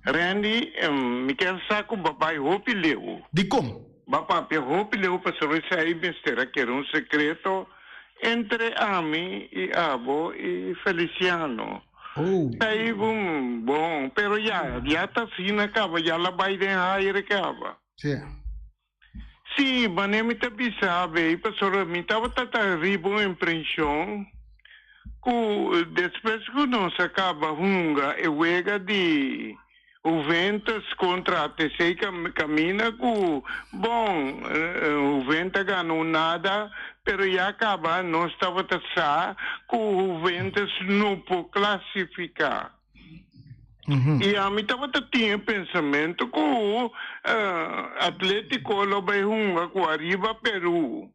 [SPEAKER 7] Randy mi kier sa cu bo a bay hopi leu.
[SPEAKER 2] Dicon?
[SPEAKER 7] Bo a papia hopi leu pasobra esey mester a keda un secreto entre ami y abo y Feliciano. Esey bon pero ya ya ta asina caba ya la bay den aire caba.
[SPEAKER 2] Sí.
[SPEAKER 7] Sí, manera mi ta bisa abey, pasobra mi tabata ta riba un impresion cu despues cu nos a caba hunga e wega di Juventus contra ATC camina cu, bon, Juventus a gana un nada, pero ya caba nos tabata sa cu Juventus no por clasifica. I ami tabata tin e pensamentu ku Atletico lo bai hunga ku Arriba Peru.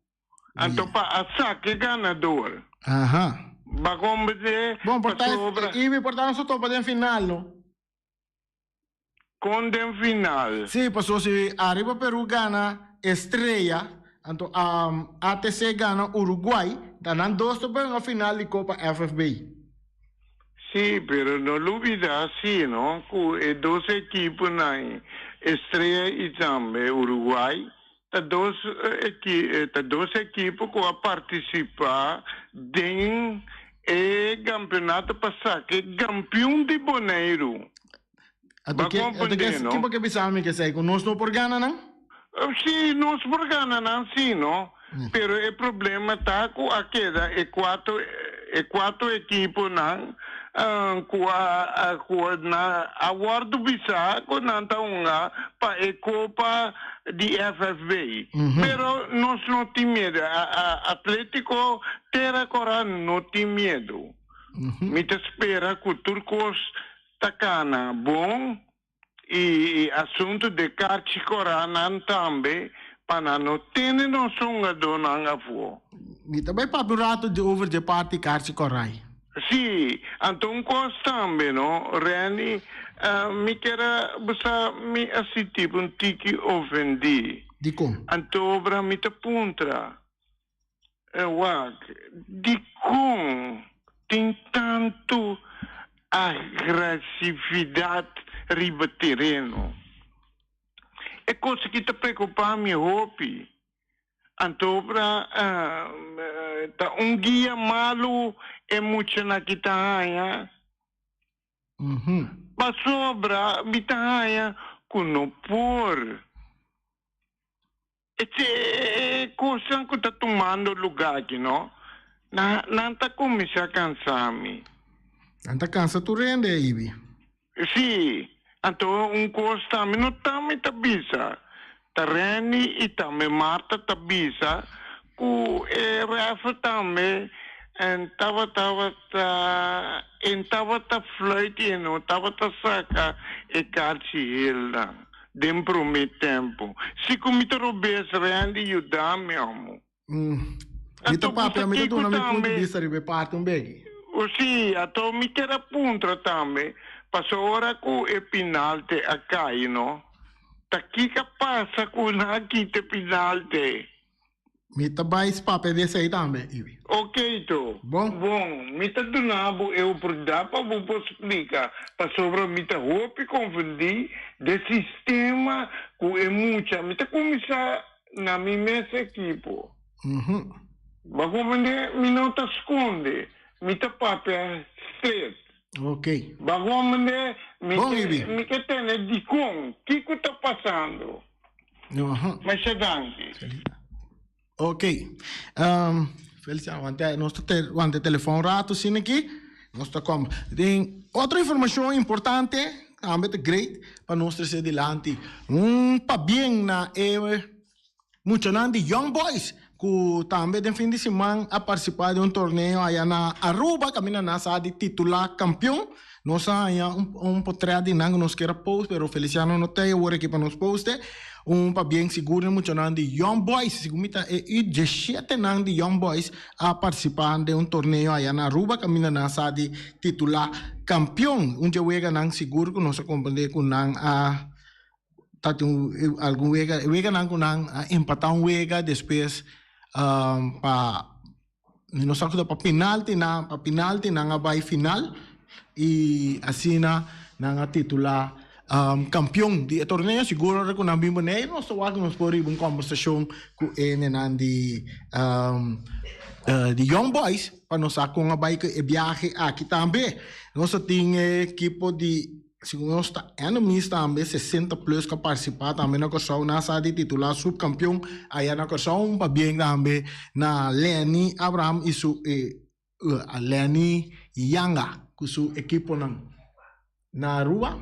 [SPEAKER 7] Anto pa a saka e ganador. Ba komprende?
[SPEAKER 2] Bon, por ta Ibi por ta nos a topa den final no?
[SPEAKER 7] Kon den final?
[SPEAKER 2] Sí, paso si Arriba Peru gana Estrella, anto ATC gana Uruguay, ta nan dos ta bai hunga final di Copa FFB.
[SPEAKER 7] Sí, pero no lubida sí, no, cu e dos equiponan, Estrella y tambe Uruguay, ta dos ta dos equipo cu a participa den e campeonato pa saca e campeon di Boneiru.
[SPEAKER 2] Ba comprende, no? Kico ke bisa mi kesey, cu nos no por gana nan?
[SPEAKER 7] Sí, nos por gana nan sí, no? Pero e problema ta cu a keda e cuatro e cuatro equiponan cu a cu a wordo bisa cu nan ta hunga pa e copa di FFB. Pero nos no tin miedo. Atletico Tera Cora no tin miedo. Mi ta spera cu tur cos ta cana bon y asunto de carchi cora nan tambe pa nan no tene nos hungadornan afo.
[SPEAKER 2] Mi ta bay papia un rato di over dje parti carchi corai.
[SPEAKER 7] Si, anto un cos tambe no, Renny, mi kier a bo sa mi a sinti un tiki ofendi.
[SPEAKER 2] Dicon?
[SPEAKER 7] Anto obra mi ta puntra, Wak, dikon tin tantu agresividat riba tereno? E kos aki ta preokupá mi hopi. Anto ora ta un guia malu e muchanan aki ta haña? Pasobra mi ta haña ku no por. E kosnan ku ta tumando lugá aki no, nan ta kuminsá kansa mi.
[SPEAKER 2] Nan ta kansa tur hende, Ibi.
[SPEAKER 7] Sí, anto un kos tambe no ta mi ta bisa, ta Renny i tambe Martha ta bisa ku e rèfer tambe. En tabata en tabata fluit i e no tabata saka e karchi helnan den promé tempu. Si ku mi ta robes Randy yuda mi amo.
[SPEAKER 2] Mi ta papia, mi ta duna mi punto di bista riba e parti un beki.
[SPEAKER 7] O si, ato mi kier a puntra tambe, paso ora ku e pinalte a kai no, ta kiko a pasa ku nan a kita e pinalte?
[SPEAKER 2] Mi ta bai papia di esei tambe, Ibi.
[SPEAKER 7] Ok to.
[SPEAKER 2] Bon.
[SPEAKER 7] Bon, mi ta duna bo e oportunidat pa bo por splika, pasobra mi ta hopi konfundí de sistema ku e mucha. Mi ta kuminsá na mi mes ekipo. Bo a komprendé? Mi no ta skonde, mi ta papia stret.
[SPEAKER 2] Ok.
[SPEAKER 7] Bo a komprendé? Mi
[SPEAKER 2] Bon,
[SPEAKER 7] ke,
[SPEAKER 2] Ibi.
[SPEAKER 7] mi ke tene dikon, kiko ta pasando. Masha danki.
[SPEAKER 2] Ok. Feliciano, wante, nos ta te, wante telefon un rato asina aki. Nos ta kom. Den otro informacion importante, tambe ta great pa nos trece dilanti. Un pabien na e muchanan di Young Boys cu tambe den fin di siman a participa den un torneo aya na Aruba caminda nan sa di titula campeon. Nos a haña un un potret di nan ku nos kier a post pero Feliciano no ta e ora aki pa nos poste. Un pabien sigur na muchanan di Young Boys. Segun mi ta e U diesshete nan di Young Boys a partisipá den un torneo aya na Aruba kaminda nan sa di titulá kampion. Un dje weganan sigur ku nos a komprendé ku nan a ta tin un algun wega weganan ku nan a empatá un wega despues pa Mi no sa ku ta pa penalti nan, pa penalti nan a bai final i asina nan a titulá kampion di e torneo. Sigur ora ku nan bin Boneiru nos ta wak nos por riba un kombersashon ku e nenan di di Young Boys pa nos sa kon a bai ku e biahe aki tambe. Nos a tin e ekipo di Segun nos ta enemies tambe 60 plus ka participa tambe na Kòrsou nan sa di titula subkampion aya na Kòrsou un pabien tambe na Lenny Abraham y su Lenny Yanga ku su ekiponan na Aruba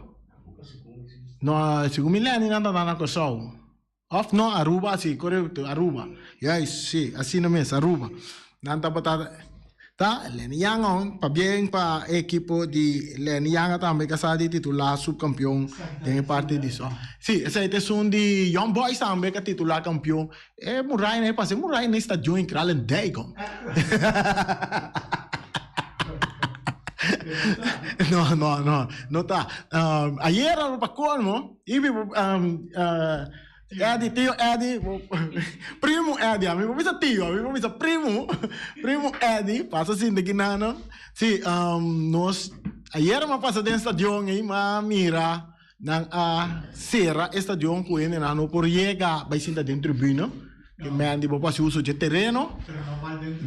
[SPEAKER 2] no segun mi Lenny nan ta na Kòrsou of no Aruba si korekto Aruba juist si asina mes Aruba nan tabata Ta Lenny Yanga pabien pa e ekipo di Lenny Yanga tambe ka sa di titula subkampion den e parti di so. Si, esei ta esun di Young Boys tambe ka titula kampion. E muraya nan e pasa e muraya na e stadion in Kralendijk hom. No, no, no, no ta. Ayera pa colmo, Ibi Eddie, tio Eddie, primo Eddie, ami por bisa tio, ami por bisa primo, primo Eddie, pasa sinta aki nan. Si, nos, ayer mi a pasa den stadion ei, mi a mira nan a sera e stadion ku hendenan no por yega bai sinta den tribuna. Ke men di bo por hasi uso dje tereno,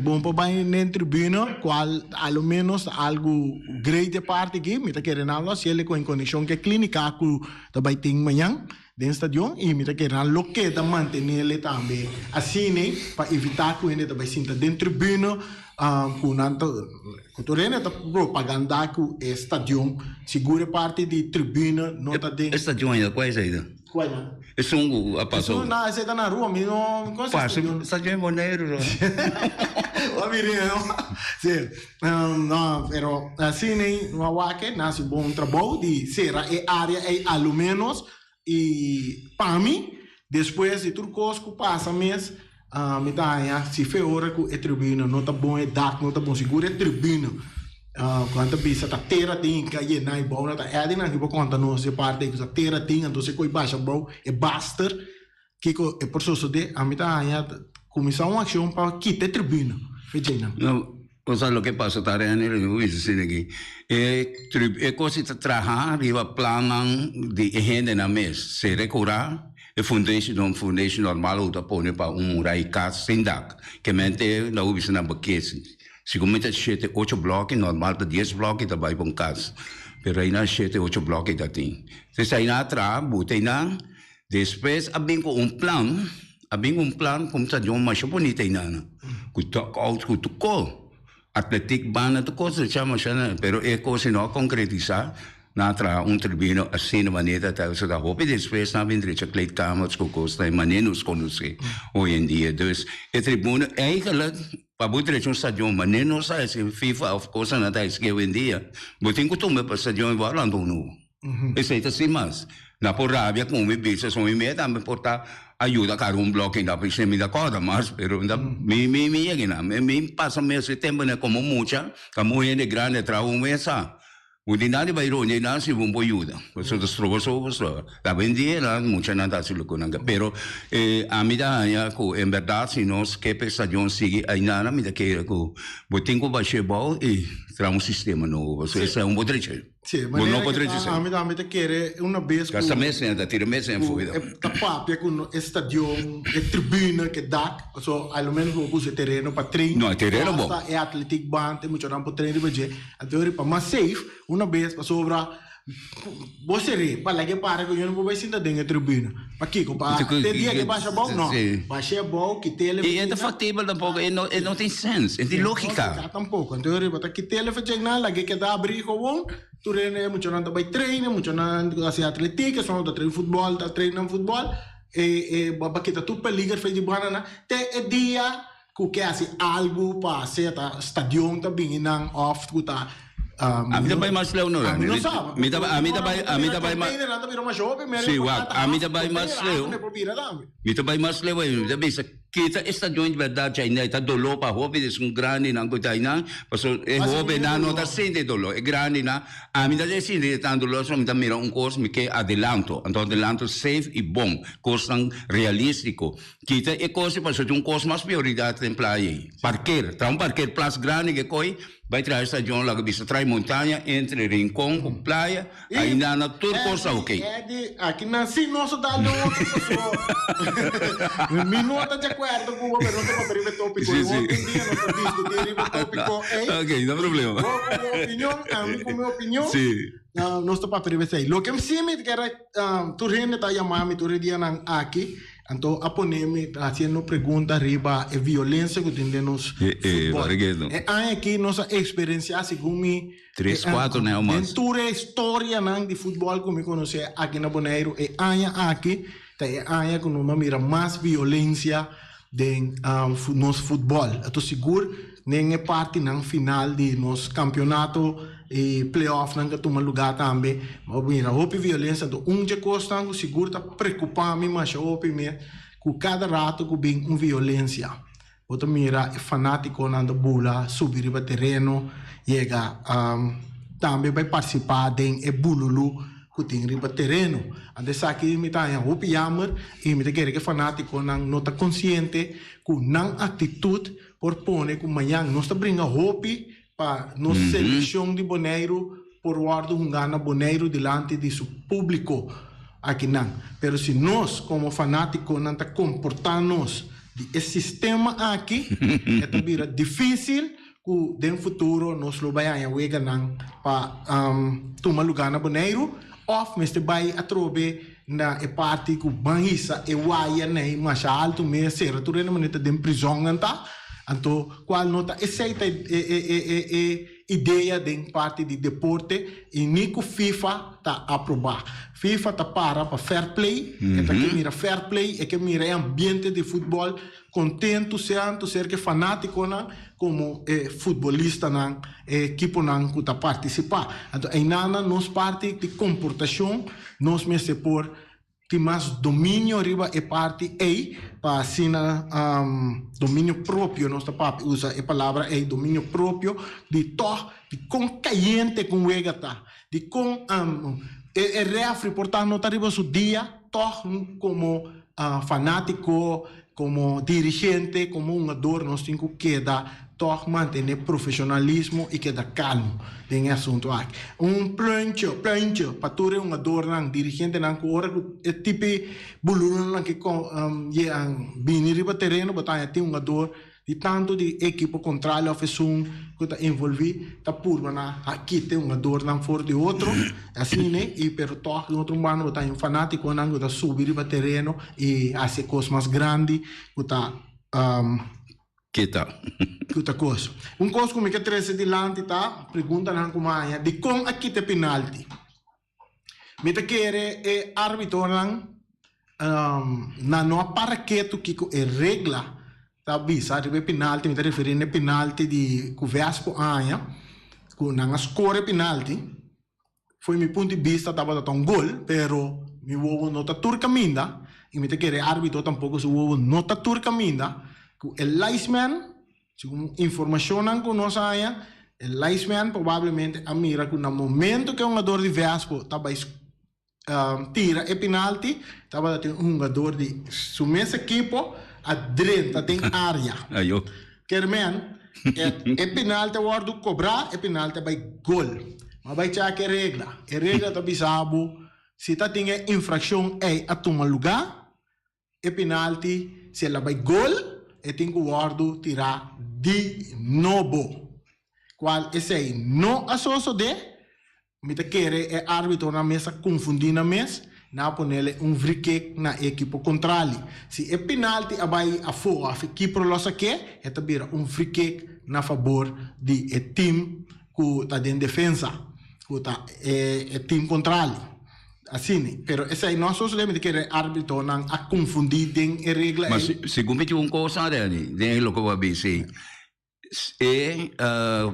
[SPEAKER 2] bo por bai den tribuna, kual a lo menos ta algu great e parti aki. Mi ta kere nan lo hasiel ku en konekshon ku e klinika ku ta bai tin mañan. Den stadion y mi ta kere nan lo keda mantenele tambe asina pa evita cu hende ta bay sinta den tribuna cu nan ta cu tur hende ta propaganda cu e stadion sigur e parti di tribuna no ta den.
[SPEAKER 8] E stadion aya cual esey ta?
[SPEAKER 2] Cual nan?
[SPEAKER 8] Esun cu a pasa.
[SPEAKER 2] Esun na esey ta na Aruba mi no conoce e stadion.
[SPEAKER 8] Stadion di Boneiru no.
[SPEAKER 2] Bo a mira no? Si no pero asina no a wak nan haci bon trabou di cera e area ey alomenos I pa mi, despues di tur kos ku pasa mes, mi ta haña si fe ora ku e tribuna no ta bon, e dak no ta bon, sigur e tribuna ku nan ta bisa ta tera tin ka yena i bou nan ta Eddie nan ki por konta nos e parti ei ku ta tera tin anto si e koi basha bou e baster kiko e por sosode, ami ta haña kuminsá un akshon pa kita e tribuna fe djei nan.
[SPEAKER 8] Cosa loke pasa ta Renny lo mi bisa asina aki e trip e cos ta traha riba plannan di e hendenan mes se recura e fundeshi ta un fundeshi normal cu ta pone pa un murai cas sin dak kemente lo bisa nan bakes segun mi ta shete ocho bloki normal ta dies bloki ta bay pa un cas pero aynan shete ocho bloki ta tin entonces aynan a traha buta aynan. Despues a bin ku un plan, a bin ku un plan ku un stadion masha bunita einan, ku dugout, ku tur kos, atletiek banda, tur kos ta masha na, pero e kos no a konkretisá, nan a traha un tribuna asina manera ta ta hopi despues nan a bin drecha kleedkamers ku kos ta e manera nos konosé hoy en dia. Dus e tribuna eigenlijk. Pa bo drecha un stadion, manera nos ta hasi FIFA of kosanan ta hasi awendia, bo tin ku tuma e stadion i bo a lanta un nobo. Esei ta sin mas. Na por rabia ku mi bisa so mi mei tambe por ta ayuda kara un bloki na p'esei mi ta kòrda mas, pero mi mi mi yega nan. Mi pasa mes e temponan komo mucha, kamo hende grandi a traha un mesa. Bo tin nada di bai rond einan si bo por yuda. Pasobra ta stroba so bo stroba. Awendia nan muchanan ta hasi loke nan ke. Pero ami ta haña ku en bèrdat si nos ke pa e stadion sigui ainana mi ta kere ku bo tin ku bash'é bou i traha un sistema nobo. Pasobra esei un bo drecha.
[SPEAKER 2] Sí,
[SPEAKER 8] Bo no
[SPEAKER 2] manera
[SPEAKER 8] por
[SPEAKER 2] ke
[SPEAKER 8] drecha
[SPEAKER 2] ta
[SPEAKER 8] esei.
[SPEAKER 2] ami tambe ta kere una bes ku
[SPEAKER 8] Gasta mes sèn, ta tira mes sèn
[SPEAKER 2] ku
[SPEAKER 8] fo'i.
[SPEAKER 2] e ta papia ku no e stadion, e tribuna ke dak, pasobra a lo menos bo por usa e tereno pa train.
[SPEAKER 8] No, e tereno bon.
[SPEAKER 2] Hasta e atletiek band e muchanan por train riba dje. Anto riba mas safe una bes pasobra bo ser'é pa laga e para ku yo no por bai sinta den e tribuna. Pakiko? Pa te dia ke basha abou? No. Bash'é abou, kit'é
[SPEAKER 8] I e ta factibel tampoco, e no e no tin sens, e tin logica.
[SPEAKER 2] Lógica tampoco. Anto riba ta kit'é lefechek nan, lag'é keda abrí gewoon. Tur hende e muchanan ta bai train, e muchanan ta hasi atletiek, esun ta train futbòl ta train nan futbòl. E e bo a kita tur peliger fe di banda nan te e dia Ku ke hasi algu pa sea ta stadion ta bini nan of ku ta
[SPEAKER 8] Ami ta bai mas leu no
[SPEAKER 2] Ami no sa.
[SPEAKER 8] Mi ta ami ta bai ami ta bai mas
[SPEAKER 2] Containernan ta bira masha hopi mere
[SPEAKER 8] Si wak ami ta bai mas leu Mi ta bai mas leu mi ta bisa kita e stadion di berdad djai ta doló pa hopi di esun grandinan ku ta einan pasobra e hobennan no ta sinti e doló e grandinan ami ta sinti e tan doló pasobra mi ta mira un kos mi ke adelanto anto adelanto safe i bon kosnan realístiko. Kita e kos ei pasobra tin un kos mas prioridat den playa ei, parker. Traha un parkerplas grandi ke koi bai traha e stadion laga bisa traha e montaña entre Rincon ku playa, ainda na tur kos ta oke.
[SPEAKER 2] Eddie, aki nan si nos a dal den otro paso mi no ta di akuerdo ku bo pero nos ta papia riba e topiko ei. Otro dia nos ta diskuti riba e topiko ei.
[SPEAKER 8] Oke, no problema.
[SPEAKER 2] Bo ku bo opinion, ami ku mi opinion, nos ta papia riba esei. Loke si mi kere tur hende ta yama mi tur e dianan aki. Anto a pone mi ta haciendo pregunta riba e violencia cu tin den nos futbol. E aña aki nos a experiencia segun mi
[SPEAKER 8] Tres, cuatro neo mas.
[SPEAKER 2] Den tur e historianan di futbol cu mi conoce aki na Boneiru e aña aki ta e aña cu nos a mira mas violencia den nos futbol. Anto sigur den e partinan final di nos campeonato y playoffnan ke tuma lugar tambe bo mira hopi violencia. Anto un dje cosnan cu sigur ta preocupa mi masha hopi mes cu cada rato cu bin un violencia bo ta mira e fanaticonan ta bula subi riba tereno yega tambe bay participa den e bululu ku tin riba tereno. Anto esaki mi ta haña hopi yammer i mi ta kere ku e fanátikonan no ta konsiente ku nan aktitut por pone ku mañan nos ta bringa hopi pa nos selekshon di Boneiru por wòrdu hungá na Boneiru dilanti di su públiko akinan. Pero si nos komo fanátikonan ta komportá nos di e sistema aki e ta bira difísil ku den futuro nos lo bai haña weganan pa tuma lugá na Boneiru òf mester bai atrobe na e parti ku ban hisa e waya nei masha altu mes sera tur hende manera ta den prizòn nan ta anto kual no ta esei ta e idea den parti di deporte i ni ku FIFA ta aprobá. FIFA ta para pa fair play e ta ke mira fair play e ke mira e ambiente di futbòl Kontentu sean tu ser ke fanátikonan komo e futbolistanan, e ekiponan ku ta partisipá. Anto einanan nos parti di komportashon nos mester por tin mas dominio riba e parti ei pa asina dominio propio nos ta papia usa e palabra ei dominio propio di tòg di kon kayente ku un wega ta, di kon e rèfri por ta no ta riba su dia tòg komo Fanátiko, komo dirigente, komo hungador nos tin ku keda tòg mantené profeshonalismo i keda kalmu den e asuntu aki. Un pluncho, pluntje, pa tur e hungadornan, dirigentenan ku ora ku e tipi bululunan ke bini riba tereno bo ta haña tin hungador Di tantu di ekipo kontrali òf esun ku ta envolví ta purba na kita e hungadornan for di otro, asina i pero tòg den otro banda bo ta haña un fanátikonan ku ta subi riba tereno i hasi e kos mas grandi ku ta
[SPEAKER 8] Kita.
[SPEAKER 2] ku ta kos. Un kos ku mi ke trese dilanti ta preguntanan ku mi a haña, dikon a kita e penalti? Mi ta kere e arbitonan na no a para ketu kiko e regla. Ta bisa riba e penalti, mi ta referi na e penalti di ku Vespo a haña, ku nan a score e penalti. Fo'i mi punto di bista tabata ta un gol, pero mi wowo no ta tur kaminda i mi ta kere e arbitro tampoko su wowo no ta tur kaminda, ku e linesman, segun informashonnan ku nos a haña, e linesman probablemente a mira ku na momento ku e hungador di Vespo ta bai tira e penalti, tabata tin un hungador di su mes ekipo a drenta den area. Kermen, e penalti a wordo cobra, e penalti a bay gol. Ma bay check e regla. E regla ta bisa bo, si ta tin e infraccion ey a tuma luga, e penalti, si el a bay gol, e tin cu wordo tira di nobo. Cual esey no a sosode, Mi ta kere e arbitronan mes a konfundí nan mes, nan a ponele un free-kick na e ekipo kontrali. Si e penalti a bai afó òf e kipro lo sak'é, e ta bira un free-kick na fabor di e tim ku ta den defensa, ku ta e tim kontrali. Asina, pero esei no a sosodé, mi ta kere e arbitronan a konfundí den e regla
[SPEAKER 8] Ma
[SPEAKER 2] ei.
[SPEAKER 8] segun mi tin un kos, Reni, den loke bo a bisa ei. E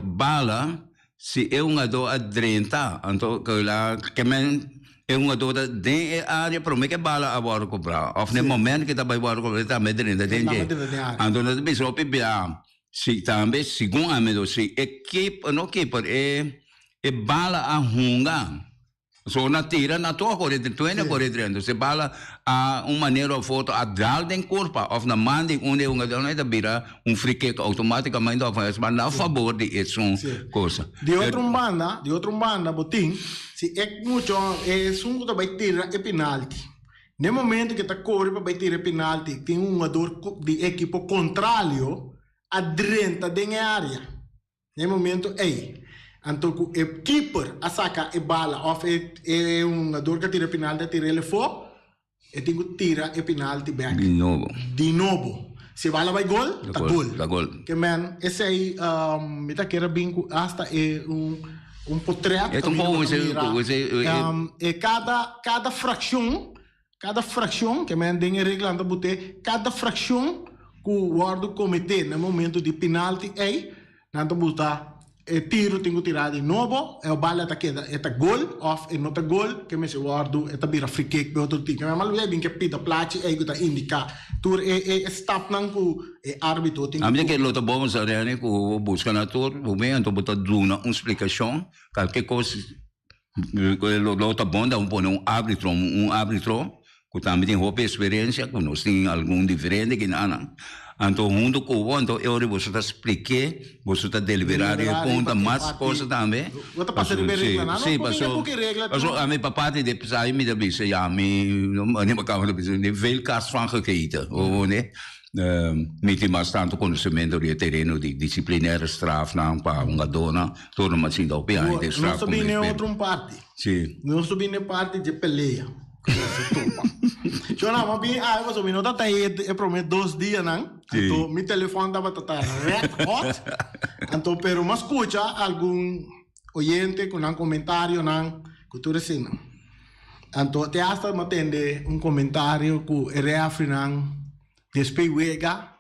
[SPEAKER 8] bala si e hungadó a drenta anto kila ke men e hungadó ta den e área promé ke bala a wòrdu kobrá òf na e momento ke ta bai wòrdu kobrá e tambe drenta den dje anto no ta bisa hopi bia si tambe segun ami si e keeper no keeper e bala a hunga. So na tira na tur a kore dren, tur hende a kore dren. Dus e bala a un manera of otro a dal den kurpa of na man di un di e hungadornan e ta bira un free kick automaticamente of es ba na fabor di esun cosa.
[SPEAKER 2] Di otro un banda, di otro un banda bo tin si e mucho esun ku ta bai tira e penalti, na e momento ku e ta kore pa bai tira e penalti tin un hungador di ekipo contrario a drenta den e area. Na e momento ei, anto ku e keeper a saka e bala òf e e hungador ku a tira e penalti a tira el efó, e tin ku tira e penalti bèk.
[SPEAKER 8] Di nobo.
[SPEAKER 2] Di nobo. Si e bala bai gol, ta gol.
[SPEAKER 8] Ta gol.
[SPEAKER 2] Ke men, esei mi ta kere bin ku asta e un un potrèt
[SPEAKER 8] E ta un
[SPEAKER 2] kaminda bo ta
[SPEAKER 8] poco
[SPEAKER 2] mira e kada kada frakshon Kada frakshon, ke men den e reglanan ta bot'é, kada frakshon ku wòrdu kometé na e momentu di penalti ei, nan ta buta e tiru tin ku tirá di nobo, e bala ta keda e ta gol òf e no ta gol, ke mester wòrdu e ta bira free kick pa e otro tim. Ke men mal bin ke pida plachi ei ku ta indiká tur e e stapnan ku e árbitro tin ku
[SPEAKER 8] A mi ta
[SPEAKER 2] tuma.
[SPEAKER 8] kere lo ta bon sa Rene ku bo buska na tur bo men anto bo ta duna un splikashon kalke kos Lo ta bon ta pone un arbitro, un arbitro ku tambe tin hopi eksperensia, ku nos tin algun diferente kinanan. Anto huntu ku bo, anto e ora boso ta splik'é, boso ta deliberá riba e punto, mas kosa tambe.
[SPEAKER 2] Bo ta pasa riba e reglanan?
[SPEAKER 8] Si, paso, paso ami pa parti di esaki mi ta bisa, ya mi, mi kaba ta bisa, veel kaas van gegeten, bo wende. Mi tin mas tantu konosementu riba e tereno di disiplinaire strafnan pa hungadónan. Tur no mas sinta hopi aña den
[SPEAKER 2] Nos
[SPEAKER 8] straf
[SPEAKER 2] ta
[SPEAKER 8] como
[SPEAKER 2] bini
[SPEAKER 8] experto.
[SPEAKER 2] otro un parti.
[SPEAKER 8] Sí.
[SPEAKER 2] Nos ta bini e parti dje pelea. Ku nos a topa. Yo na ma bini awe pasobra mi no ta ta e e prome dos dianan.
[SPEAKER 8] Sí.
[SPEAKER 2] Anto mi telefòn tabata ta red hot. Anto pero mi a skucha algun oyente ku nan komentarionan ku tur eseinan. Anto te hasta mi a tende un komentario ku e refrinan despues wega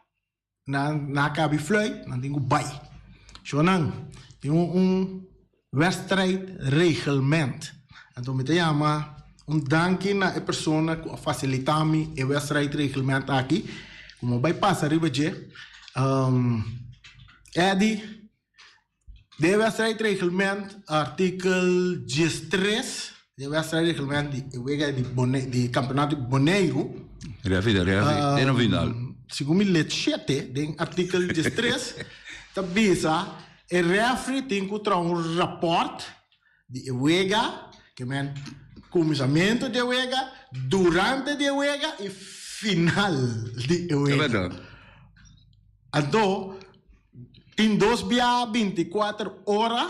[SPEAKER 2] Nan na kabi fluit, nan tin ku bai. Shownan, tin un un wedstrijd reglement. Anto mi ta yama un danki na e persona ku a fasilitá mi e wedstrijd reglement aki, ku mi a bai pasa riba dje. Eddy, Den e wedstrijdreglement, artikel diestres, den e wedstrijdreglement di e wega di Bone, di kampeonato di Boneiru.
[SPEAKER 8] Refi ta refi, den un final.
[SPEAKER 2] Segun mi let shete, den artikel diestres, ta bisa e refri tin ku traha un rapòrt di e wega, ke men kuminsamentu di e wega, durante di e wega i final di e wega. Anto, tin dos bia binticuater ora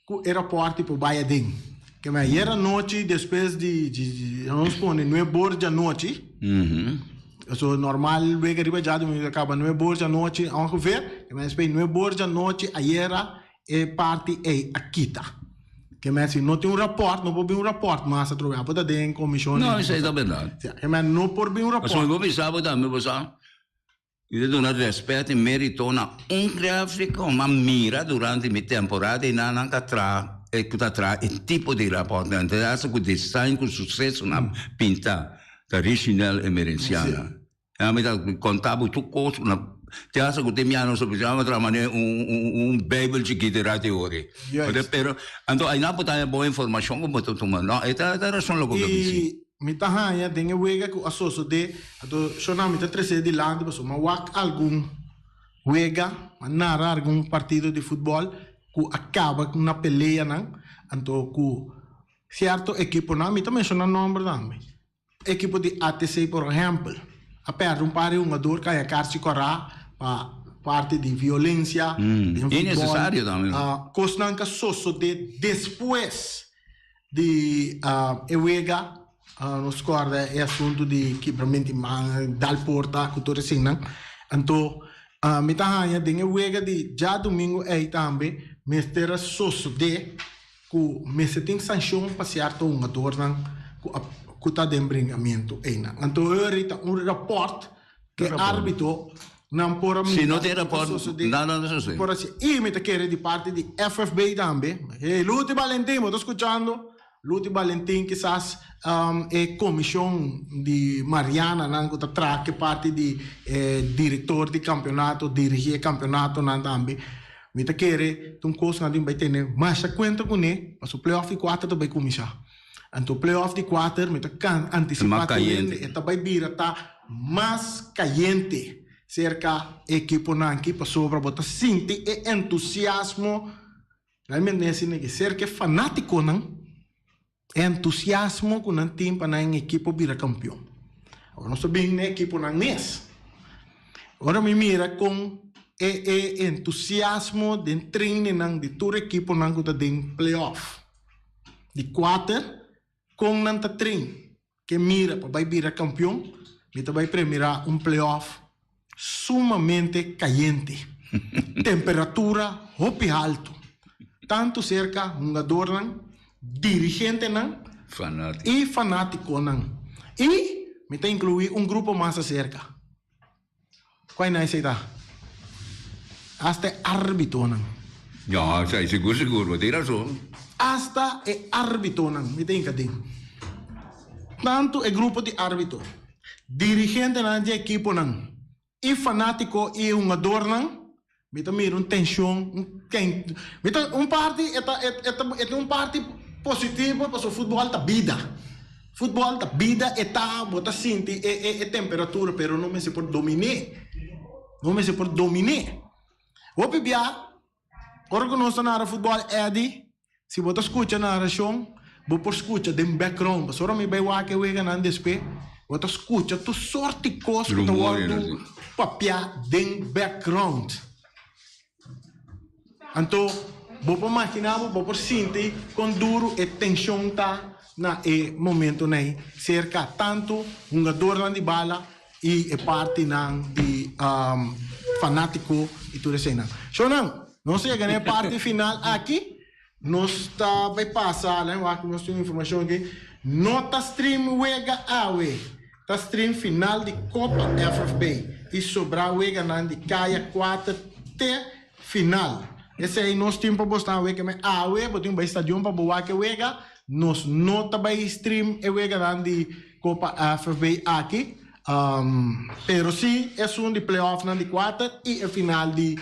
[SPEAKER 2] cu e raport por bay aden. Keme ayer anochi despues di, nos pone nuebe or di anochi, so normal wega riba djadumingu ta caba nuebe or di anochi ongeveer, keme despues nuebe or di anochi ayera e parti ey a kita. Keme si no tin un raport, no por bin un raport mas atrobe, abo ta den comision.
[SPEAKER 8] No, esey ta berdad.
[SPEAKER 2] Keme no por bin un raport.
[SPEAKER 8] Pasobra bo bisa bo tambe bo sa. Mi ta duna rèspèt i mérito na un rèfri ku mi a mira durante mi temporada i nan nan ta traha e ku ta traha e tipo di rapòrtnan. Ta hasta ku design ku susesonan pintá ta Richinel Emerenciana. Ya mi ta konta bo tur kos ku na te hasta ku te mi a nos oficina mi a traha manera un un bijbel chikito e rati ori. Pero anto ainan bo ta haña bon informashon ku bo ta tuma. No e ta rason loke bo ta bisa.
[SPEAKER 2] Mi ta haña den e wega ku a sosodé, anto shona mi ta tres'é dilanti pasobra mi a wak algun wega, mi a nara algun partido di futbòl ku a kaba na peleanan, anto ku sierto ekiponan, mi ta menshoná nòmber tambe, ekipo di ATC por ehèmpel, a pèrdè un par di hungador ku a haña karchi kòrá pa parti di violensia den futbòl, kosnan ku a sosodé despues. Di e wega nos corda e asunto di kibramento di man, dal porta cu tur esinnan. Anto mi ta haya den e wega di djadomingo ey tambe mester a sosode cu mester tin sancion pa cierto hungadornan cu ta den bringamento eynan. Anto ori ta un rapport Ke arbitro nan por a
[SPEAKER 8] Si
[SPEAKER 2] mira
[SPEAKER 8] no tin
[SPEAKER 2] kiko
[SPEAKER 8] raport,
[SPEAKER 2] sosodé,
[SPEAKER 8] nada no sosodé.
[SPEAKER 2] por hasi. I mi ta kere di parti di FFB tambe. Hey, Luti Valentin, bo ta skuchando? Luti Valentin kisas e komishon di Mariana nan ku ta traha ke parti di e direktor di kampionato, dirigí e kampionatonan tambe. Mi ta kere ta un kos ku nan tin bai tene masha kuenta kuné, pasobra playoff di kuater ta bai kuminsá. Anto playoff di kuater mi ta kan antisipá tur hende e ta bai bira ta mas kayente serka e ekiponan aki pasobra bo ta sinti e entusiasmo realmente asina ke serka e fanatikonan e entusiasmo ku nan tin pa nan ekipo bira kampion. Awor nos ta bin na e ekiponan mes. Ora mi mira kon e e entusiasmo den trainingnan di tur ekiponan ku ta den playoff. Di kuater, kon nan ta train ke mira pa bai bira kampion? Mi ta bai premirá un playoff sumamente kayente. Temperatura hopi haltu. Tantu serka hungadornan, dirigentenan i fanátikonan. I mi ta inkluí un grupo mas aserka. Kua nan esei ta? Asta e árbitonan.
[SPEAKER 8] Ja, esei sigur sigur, bo tin rason.
[SPEAKER 2] Asta e árbitonan, mi ta hinka den. Tantu e grupo di árbito, dirigentenan dje ekiponan, i fanátiko i e hungadornan, mi ta mira un tenshon, un ken, mi ta, un parti e ta, e ta, e ta un parti positivo pasobra futbòl ta bida. Futbòl ta bida, e ta, bo ta sinti e, e, e temperatura, pero no mester por domin'é. No mester por domin'é. Hopi bia, ora ku nos ta nara futbòl, Eddy, Si bo ta skucha narashon, bo por skucha den background. Pasobra mi bai wak e weganan despues, bo ta skucha tur sorti kos ku ta wòrdu papiá den background. Anto bo por maginá bo, bo por sinti kon duru e tenshon ta na e momentonan ei serka tantu hungadornan di bala i e partinan di fanátiko i tur eseinan. Shownan, nos a yega na e parti final aki. Nos ta bai pasa, laga wak nos tin informashon aki. No ta stream wega awe, ta stream final di Kopa FFB i sobrá weganan di kaya kuater te final. Esei nos tin pa bosnan awe ke men awe bo tin bai stadion pa bo wak e wega. Nos no ta bai stream e weganan di Kopa FFB aki, pero si esun di playoffnan di kuater i e final di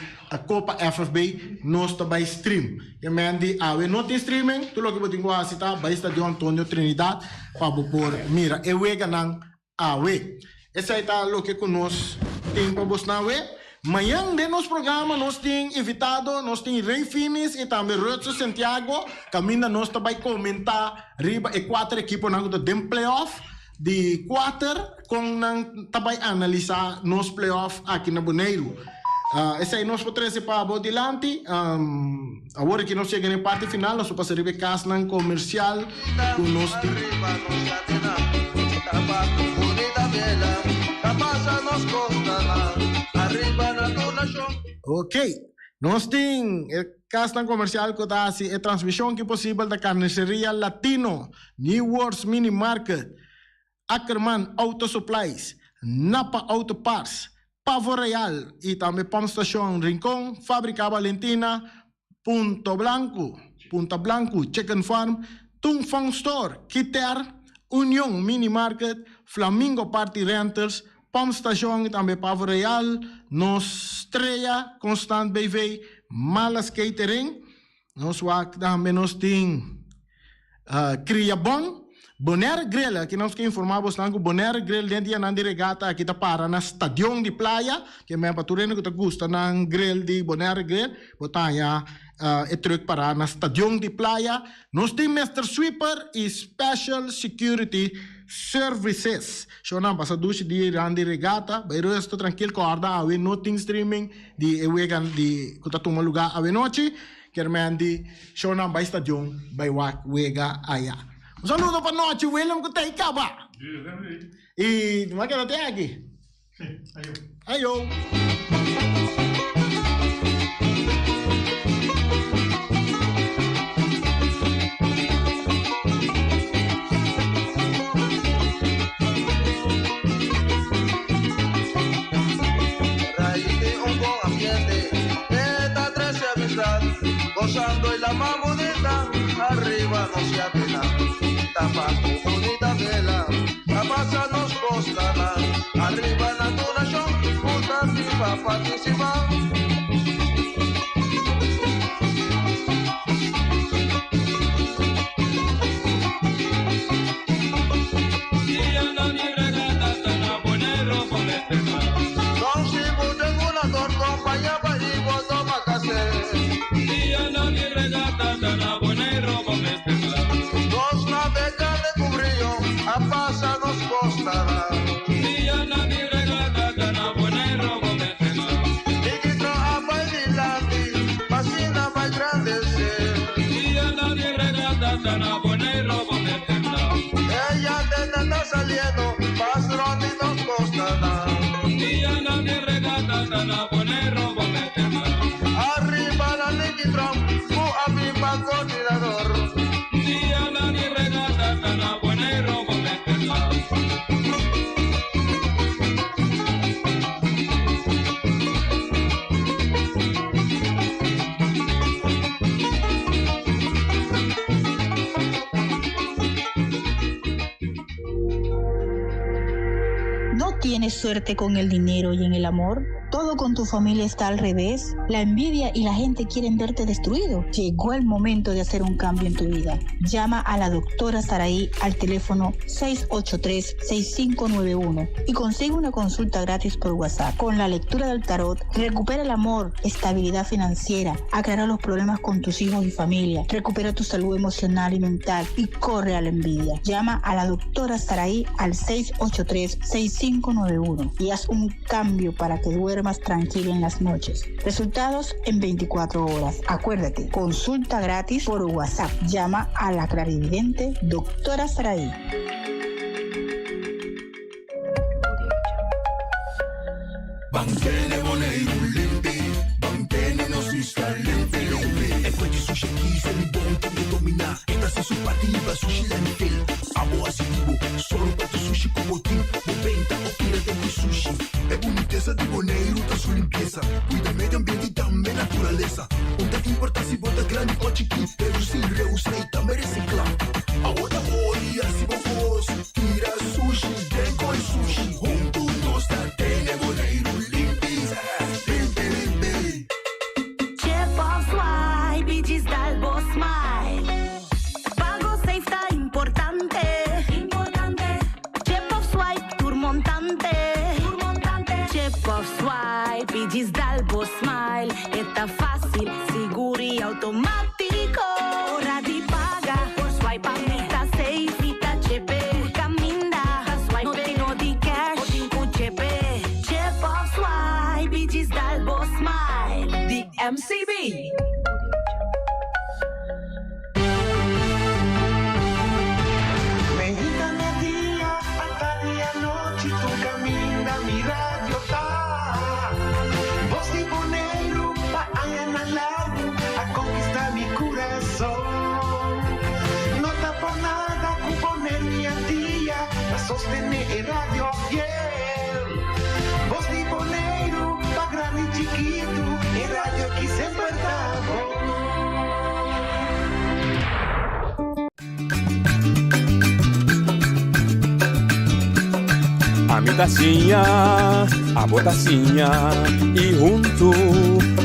[SPEAKER 2] Kopa FFB nos ta bai stream. E men di awe no tin streaming, tur loke bo tin ku hasi ta bai Stadion Antonio Trinidad pa bo por mira e weganan awe. Esei ta loke ku nos tin pa bosnan awe. Mañan den nos programa nos tin invitado, nos tin Rey Finis i tambe Rutser Santiago, kaminda nos ta bai komentá riba e kuater ekiponan ku ta den playoff di kuater, kon nan ta bai analisá nos playoff aki na Boneiru. Esei nos por trese pa bo dilanti. Awor aki nos yega na e parti final, nos por pasa riba e kasnan komersial ku nos tin. Ok, nos tin e kasnan komersial ku ta hasi e transmishon ki posibel ta Carniceria Latino, New World's Mini Market, Ackerman Auto Supplies, Napa Auto Parts, Pavo Real i tambe Pump Station Rincon, Fabrica Valentina, Punto Blanco, Punta Blanco, Chicken Farm, Tung Fong Store, Kiter, Union Mini Market, Flamingo Party Rentals, Pump Station i tambe Pavo Real, Nos Strea, Constant BV, Malas Catering. Nos wak tambe nos tin Cria Bon, Bonaire Grill, aki nos ke informa bosnan ku Bonaire Grill den dianan di regata aki ta para na Stadion di Playa, ke men pa tur hende ku ta gusta nan grill di Bonaire Grill, bo ta haña e truck para na Stadion di Playa. Nos tin Mister Sweeper i Special Security Services. Shownan pasa dushi dianan di regata, bai rustu trankil, kòrda awe no tin streaming di e wega di ku ta tuma lugá awe nochi. Kermendi, shownan bai stadion bai wak wega aya. Un saludo pa Nochi Willem ku ta ei kaba. I bo a keda te aki?
[SPEAKER 4] Sí, ayo.
[SPEAKER 2] Ayo.
[SPEAKER 3] Gozando y la más bonita, arriba no se apena. Tabaco bonita vela, la pasa nos costará. Arriba la donación, puta viva participar. Arriba la Liquitron, arriba coordinador.
[SPEAKER 9] ¿No tienes suerte con el dinero y en el amor? ¿Todo con tu familia está al revés? ¿La envidia y la gente quieren verte destruido? Llegó el momento de hacer un cambio en tu vida. Llama a la doctora Saraí al teléfono 683-6591 y consigue una consulta gratis por WhatsApp. Con la lectura del tarot, recupera el amor, estabilidad financiera, aclara los problemas con tus hijos y familia, recupera tu salud emocional y mental y corre a la envidia. Llama a la doctora Saraí al 683-6591 y haz un cambio para que duermas tranquilo en las noches. Resultados en 24 horas. Acuérdate, consulta gratis por WhatsApp. Llama a la clarividente doctora Saraí.
[SPEAKER 1] Mantene Boneiru limpi, mantene nos isla limpi, limpi. E fuente sushi kisa di bon que domina. Esta se su pativa sushi lentil. Abo asitivo, solo pa tu sushi como team. Bo venta o tira de sushi. E bunitesa di Boneiru ta su limpieza. Cuida medio ambiente y tambe naturaleza. Unda importa si bota grande o chiquito, reducir, reusar y tambe reciclar. Awor ori así bo tira sushi, den con sushi. Junto nos ta tene Boneiru limpi, limpi, limpi.
[SPEAKER 10] Chip of swipe y djis dal bo smile. Pago safe ta importante. Importante. Chip of swipe tur montante. Tur montante. Chip of swipe y djis dal bo smile. Ta facil, sigur y automatico. Ora di paga por swipe pa mi ta safe y ta chip. Caminda, swipe no tin di cash, tin cu chip. Chip of swipe y djis dal bo smile.
[SPEAKER 11] Di MCB.
[SPEAKER 1] Mainta merdia, atardi anochi, tur caminda mi radio ta. Voz di Boneiru, pa añanan largo, a conquista mi curason. No ta por nada cu Boneiru y Antia, pa sostene e radio fiel. Voz di Boneiru.
[SPEAKER 11] ta siña, abo ta siña y huntu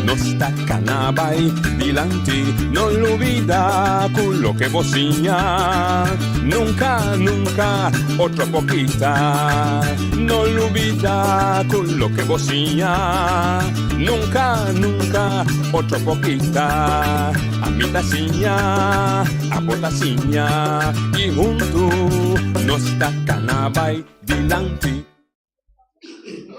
[SPEAKER 11] nos ta cana bay dilanti. No lubida cu loke bo siña nunca, nunca otro por kita. No lubida cu loke bo siña nunca, nunca otro por kita. Ami ta siña, abo ta siña y huntu nos ta cana bay dilanti.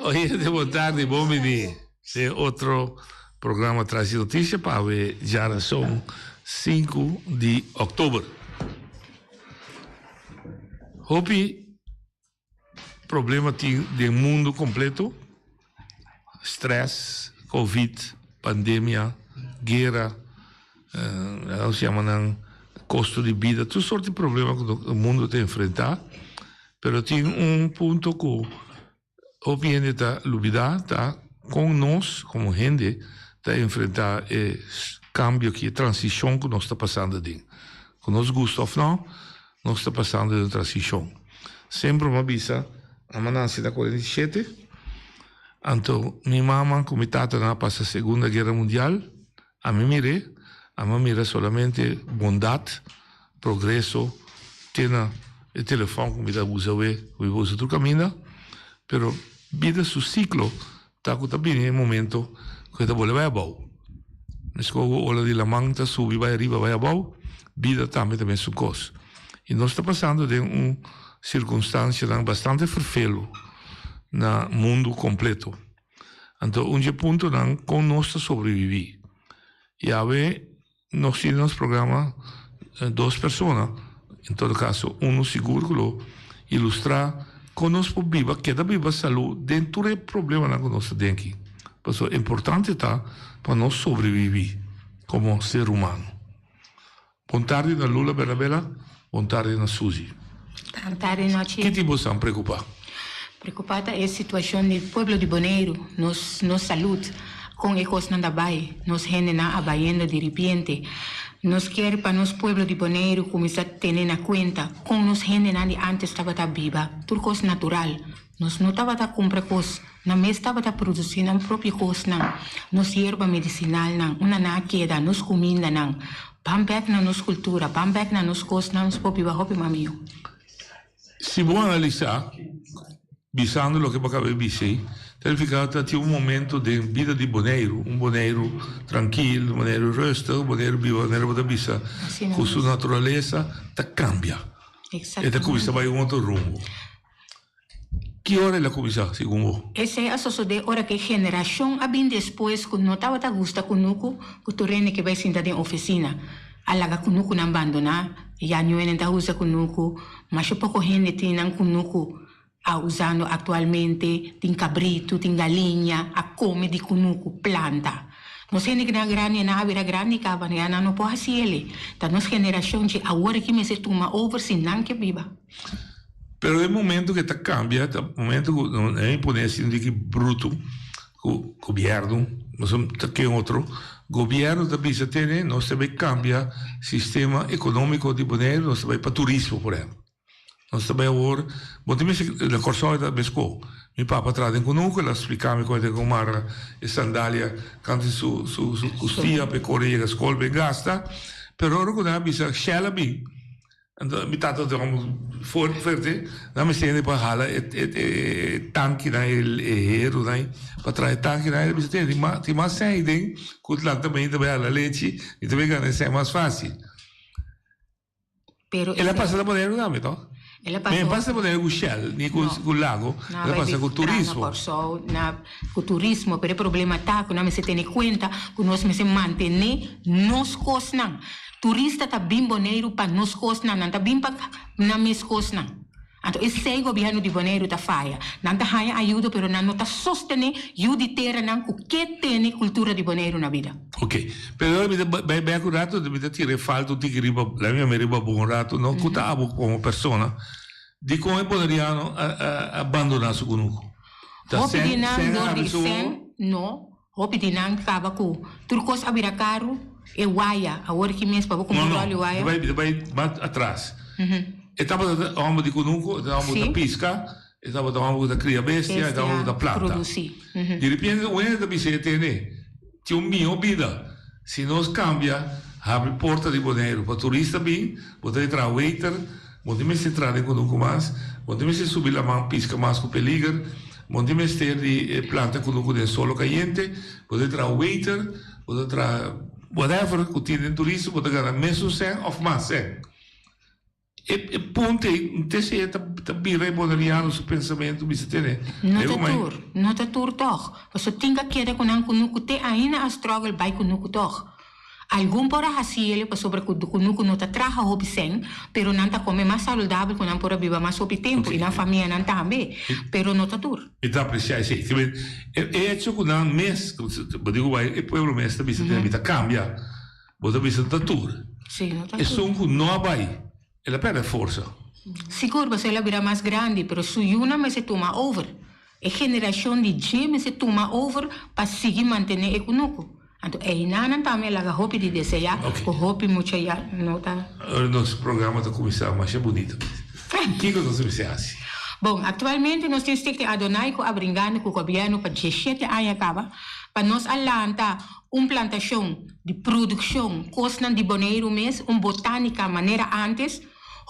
[SPEAKER 12] Oyente bon tardi, bon bini den otro programa Tras di Noticia pa awe djarason sinku di oktober. Hopi problema tin den mundo completo, stress, covid, pandemia, guera, nos yama nan costo di bida, tur soort di problema cu mundo ta enfrenta, pero tin un punto cu hopi hende ta lubida ta con nos como hende ta enfrenta e cambio aki, e transicion cu nos ta pasando aden. Cu nos gusta of no, nos ta pasando den un transicion. Semper mi a bisa, ami a nace na cuarenta y shete, anto mi mama cu mi tatanan a pasa Segunda Guera Mundial, Ami mir'é, ami a mira solamente bondat, progreso, te na e telefòn ku mi ta usa awe, ku mi por usa tur kaminda, pero bida su siklo ta ku ta bini e momento ku e ta bolbe bai abou. Meskos ku ola di laman ta subi bai ariba bai abou, bida tambe ta mesun kos. I nos ta pasando den un sirkunstansianan bastante ferfelu na mundu kompleto. Anto un dje puntonan kon nos ta sobreviví. I awe nos tin den nos programa dos persona, en todo kaso unu sigur ku lo ilustrá kon nos por biba, keda biba salú den tur e problemanan ku nos ta den aki. Pasobra importante ta pa nos sobreviví komo ser humano. Bon tardi na Lula Bernabela, bon tardi na Suzy.
[SPEAKER 13] Bon tardi nochi.
[SPEAKER 12] Ki tin bosan preocupa?
[SPEAKER 13] Preocupa ta e situacion di pueblo di Boneiru, nos nos salud, con e cosnan ta bay, nos hendenan a bayendo di ripiente. Nos kier pa nos pueblo di Boneiru cuminsa tene na cuenta con nos hendenan di antes tabata biba, tur cos natural. Nos no tabata cumpra cos, nan mes tabata produci nan propio cosnan, nos yerba medicinalnan, unda nan a keda, nos cumindanan. Ban bek na nos cultura, ban bek na nos cosnan, nos por biba hopi mas miho.
[SPEAKER 12] Si bo analisá, bisando loke bo acaba di bisa ei, ta nifiká ta tin un momento den bida di Boneiru, un Boneiru trankil, un Boneiru rustig, un Boneiru biba manera bo ta bisa, ku su naturalesa ta kambia. E ta kuminsá bai un otro rumbo. Ki ora el a kuminsá, segun bo?
[SPEAKER 13] Esei a sosodé ora ku e generashon a bin despues ku no tabata gusta kunuku ku tur hende ke bai sinta den ofisina a laga kunukunan bandoná. Ya ñuenen ta usa kunuku, masha poko hende tin nan kunuku a usando aktualmente, tin kabritu, tin galiña a kome di kunuku, planta. Nos hende ku nan grandi nan a bira grandi kaba, ya nan no por hasi el'e. Ta nos generashon dje awor aki mester tuma over si nan ke biba.
[SPEAKER 12] Pero e momento ke ta cambia ta momento ku no e pone asina di ki bruto ku gobierno no sa ta ken otro gobierno ta bisa tene nos ta bay cambia sistema economico di Boneiru nos ta bay pa turismo por ehemplo nos ta bay awor bo ta mester na Kòrsou e ta mesko mi papa traha den kunuku el a splika mi kon e ta kon mara e sandalia kantu di su su su kustia pa e kore yega skol pa e gasta pero ora ku nan a bisa Shell a bin. Anto mi tata ta como fuerte, nan mester hende pa hala e e tankinan, e herunan pa traha e tankinan. El a bisa, Tin mas tin mas sèn aden ku lanta mainta bai hala lechi i ta bai gana e sèn mas fásil.
[SPEAKER 13] Pero
[SPEAKER 12] El a pasa na Boneiru tambe, to?
[SPEAKER 13] El a pasa.
[SPEAKER 12] Mi a pasa na Boneiru ku Shell, ni ku ku Lago, el a pasa ku turismo.
[SPEAKER 13] Na Kòrsou, na ku turismo, pero e problema ta ku nan mester tene kuenta ku nos mester mantené nos kosnan. Turista ta bin Boneiru pa nos kosnan, nan ta bin pa nan mes kosnan. Anto esei gobièrnu di Boneiru ta faya. Nan ta haña ayudo pero nan no ta sostené yu di teranan ku ke tene kultura di Boneiru na bida.
[SPEAKER 12] Ok, pero ora mi ta bai bek un rato mi ta tira e falta un tiki riba, laat mi yama riba bo un rato, no ku ta abo komo persona, dikon e boneriano a a bandona su kunuku? Ta
[SPEAKER 13] Hopi di
[SPEAKER 12] sèn
[SPEAKER 13] nan
[SPEAKER 12] sèn a
[SPEAKER 13] dor
[SPEAKER 12] habri
[SPEAKER 13] di
[SPEAKER 12] su
[SPEAKER 13] sèn,
[SPEAKER 12] wowo?
[SPEAKER 13] no. Hopi di nan kaba ku tur kos a bira karu, e waya, awor ki mes pa bo
[SPEAKER 12] No,
[SPEAKER 13] kumpra
[SPEAKER 12] no,
[SPEAKER 13] ròl di waya.
[SPEAKER 12] mi bai, mi bai mas atras. E tabata hòmber di kunuku, e tabata hòmber ku ta
[SPEAKER 13] Sí.
[SPEAKER 12] piska. E tabata un hòmber ku ta kria bestia, e tabata un hòmber ku ta planta.
[SPEAKER 13] Produsí.
[SPEAKER 12] Di repente un hende ta bisa e tene, tin un mihó bida si nos kambia, habri porta di Boneiru pa turista bin, bo ta traha waiter, bo no tin mester traha den kunuku mas, bo no tin mester subi laman piska mas ku peliger, bo no tin mester di planta kunuku den solo kayente, bo ta traha waiter, bo ta traha whatever ku tin den turismo, bo ta gana mesun sèn òf mas sèn. E e punto ei un TCE ta ta bira e boneriano su pensamentu bisa tene.
[SPEAKER 13] No ta tur, no ta tur tòg. Pasobra tin ka keda ku nan kunuku te ainda a struggle bai kunuku tòg. Algun por a hasi el pasobra ku kunuku no ta traha hopi sèn, pero nan ta kome mas saludabel ku nan por a biba mas hopi tempu i nan famianan tambe. Pero no ta tur.
[SPEAKER 12] Mi ta aprecia esei. Te men e hecho ku nan mes, bo digo bai e pueblo mes ta bisa tene mi ta kambia. Bo ta bisa ta tur.
[SPEAKER 13] Sí, no ta tur.
[SPEAKER 12] Esun ku no a bai, el a pèrdè forsa.
[SPEAKER 13] Sigur, pasobra el a bira mas grandi, pero su yunan mester tuma over. E generashon di dje mester tuma over pa sigui mantené e kunuku. Anto einanan tambe a laga hopi di deseá ku hopi mucha ya no ta.
[SPEAKER 12] Ora nos programa ta kuminsá masha bunito mes. Kiko nos mester hasi?
[SPEAKER 13] Bon, aktualmente nos tin Stichting Adonai ku a bringando ku gobièrnu pa diesshete aña kaba pa nos a lanta Un plantashon di produkshon kosnan di Boneiru mes, un botánika manera ántes,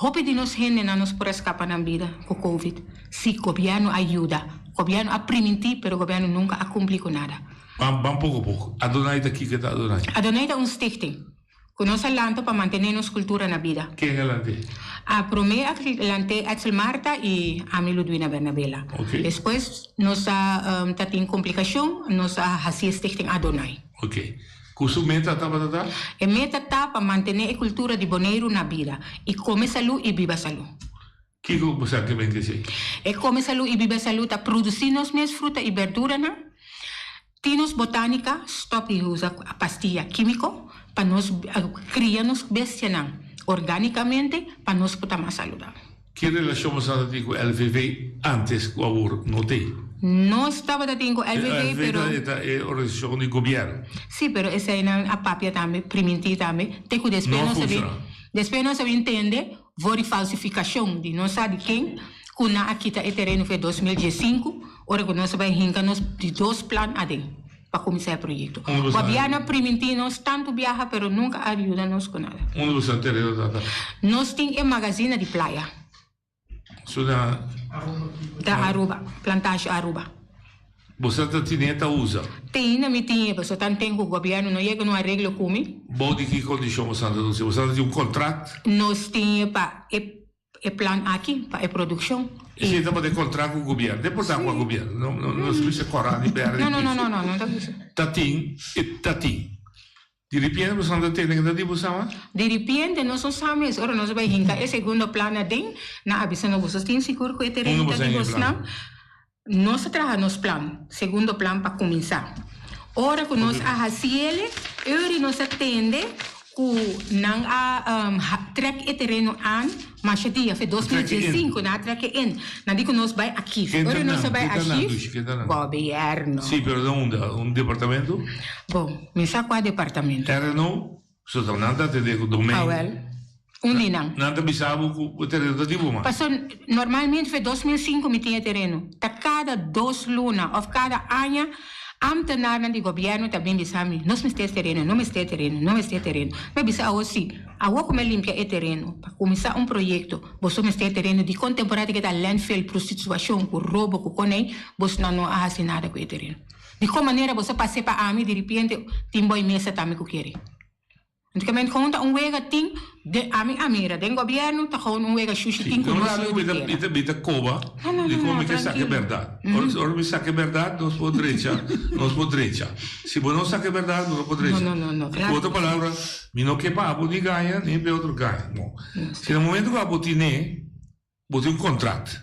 [SPEAKER 13] hopi di nos hendenan nos por a skapa nan bida ku covid. Sí, gobièrnu a yuda, gobièrnu a primintí, pero gobièrnu nunka a kumpli ku nada.
[SPEAKER 12] Ban ban poko poko. Adonai ta kiko ta Adonai?
[SPEAKER 13] Adonai ta un stichting ku nos a lanta pa mantené nos kultura na bida.
[SPEAKER 12] Ken a lant'é?
[SPEAKER 13] A promé a lant'é Edsel Martha i ami Ludwina Bernabela.
[SPEAKER 12] Oké.
[SPEAKER 13] Despues nos a ta tin komplikashon, nos a hasi e Stichting Adonai.
[SPEAKER 12] Oké. Ku su meta tabata ta?
[SPEAKER 13] E meta ta pa mantené e kultura di Boneiru na bida i kome salú i biba salú.
[SPEAKER 12] Kiko bo sa ke men esei?
[SPEAKER 13] E kome salú i biba salú ta produsí nos mes fruta i berduranan. Tin nos botánika stòp di usa pastia kímiko pa nos kria nos bestianan orgánikamente pa nos por ta mas saludabel.
[SPEAKER 12] Ki relashon bo sa ta tin ku LVV antes ku awor no tin?
[SPEAKER 13] Nos tabata tin ku LVV pero.
[SPEAKER 12] LVV ta e organisashon di gobièrnu.
[SPEAKER 13] Sí, pero eseinan a papia tambe, primintí tambe, te ku despues nos a bin.
[SPEAKER 12] No a funshoná.
[SPEAKER 13] Despues nos a bin tende For di falsifikashon di no sa di ken ku nan a kita e tereno fe 2015 ora ku nos a bai hinka nos di dos plan aden pa kuminsá e proyekto. Gobièrnu a primintí nos tantu biaha pero nunka a yuda nos ku nada.
[SPEAKER 12] Unda bo sa tereno tata?
[SPEAKER 13] Nos tin e magazina di playa.
[SPEAKER 12] Su na.
[SPEAKER 13] Ta Aruba, plantasje Aruba.
[SPEAKER 12] Bo sa ta tine ta usa?
[SPEAKER 13] Tin, mi tin e, pasobra tan ten ku gobièrnu no yega un areglo ku mi.
[SPEAKER 12] Bou di ki kondishon bo sa ta usa? Bo sa ta tin un kontrakt?
[SPEAKER 13] Nos tin e pa e e plan aki, pa e produkshon.
[SPEAKER 12] Esei tabata e kontrakt ku gobièrnu. No importá kua gobièrnu, no no no bisa kòrá ni bèrdè
[SPEAKER 13] ni. No, no, no, no, no ta bisa.
[SPEAKER 12] Ta tin, e ta tin. Di ripiente bo sa ta tende ke ta di bo sama?
[SPEAKER 13] Di ripiente nos no sa mes. Ora nos bai hinka e segundo plan aden, nan a bisa nos, Boso tin sigur ku e tereno ta di bosnan? Nos a traha nos plan, segundo plan pa kuminsá. Ora ku nos a hasi ele, euri nos a tende ku nan a trek e tereno an masha dia, fe 2015 nan a trek e in. Nan di ku nos bai akif. Ora nos a bai akif, gobièrnu.
[SPEAKER 12] Sí, pero na unda? Un departamento?
[SPEAKER 13] Bon, mi sa kua departamento.
[SPEAKER 12] RNO? Pasobra nan ta atendé ku domein.
[SPEAKER 13] Awel, un di nan.
[SPEAKER 12] Nan ta bisa bo ku e tereno ta di bo mas.
[SPEAKER 13] Pasobra normalmente fe 2005 mi tin e tereno. Ta kada dos luna òf kada aña ámtenarnan di gobièrnu ta bin bisa mi, nos mester tereno, no mester tereno, no mester tereno. Mi a bisa awor si, awor ku mi a limpia e tereno pa kuminsá un proyekto, boso mester tereno. Dikon temporada ke ta landfill, prostituashon ku robo ku konei, bosnan no a hasi nada ku e tereno. Di kon manera boso pas'é pa ami di ripiente tin boi mesa tambe ku kere? Ntikamente gewoon ta un wega tin den ami a mira den gobièrnu ta gewoon un wega shushi tin ku nos yu di tera.
[SPEAKER 12] Mi ta mi ta koba di kon mi ke saka e bèrdat. Ora mi saka e bèrdat nos por drecha nos por drecha. Si bo no saka e bèrdat bo no por drecha. Ku otro palabra mi no ke pa abo ni gaña ni pa e otro gaña. No. Si na momento ku abo tine. Bo tin un contract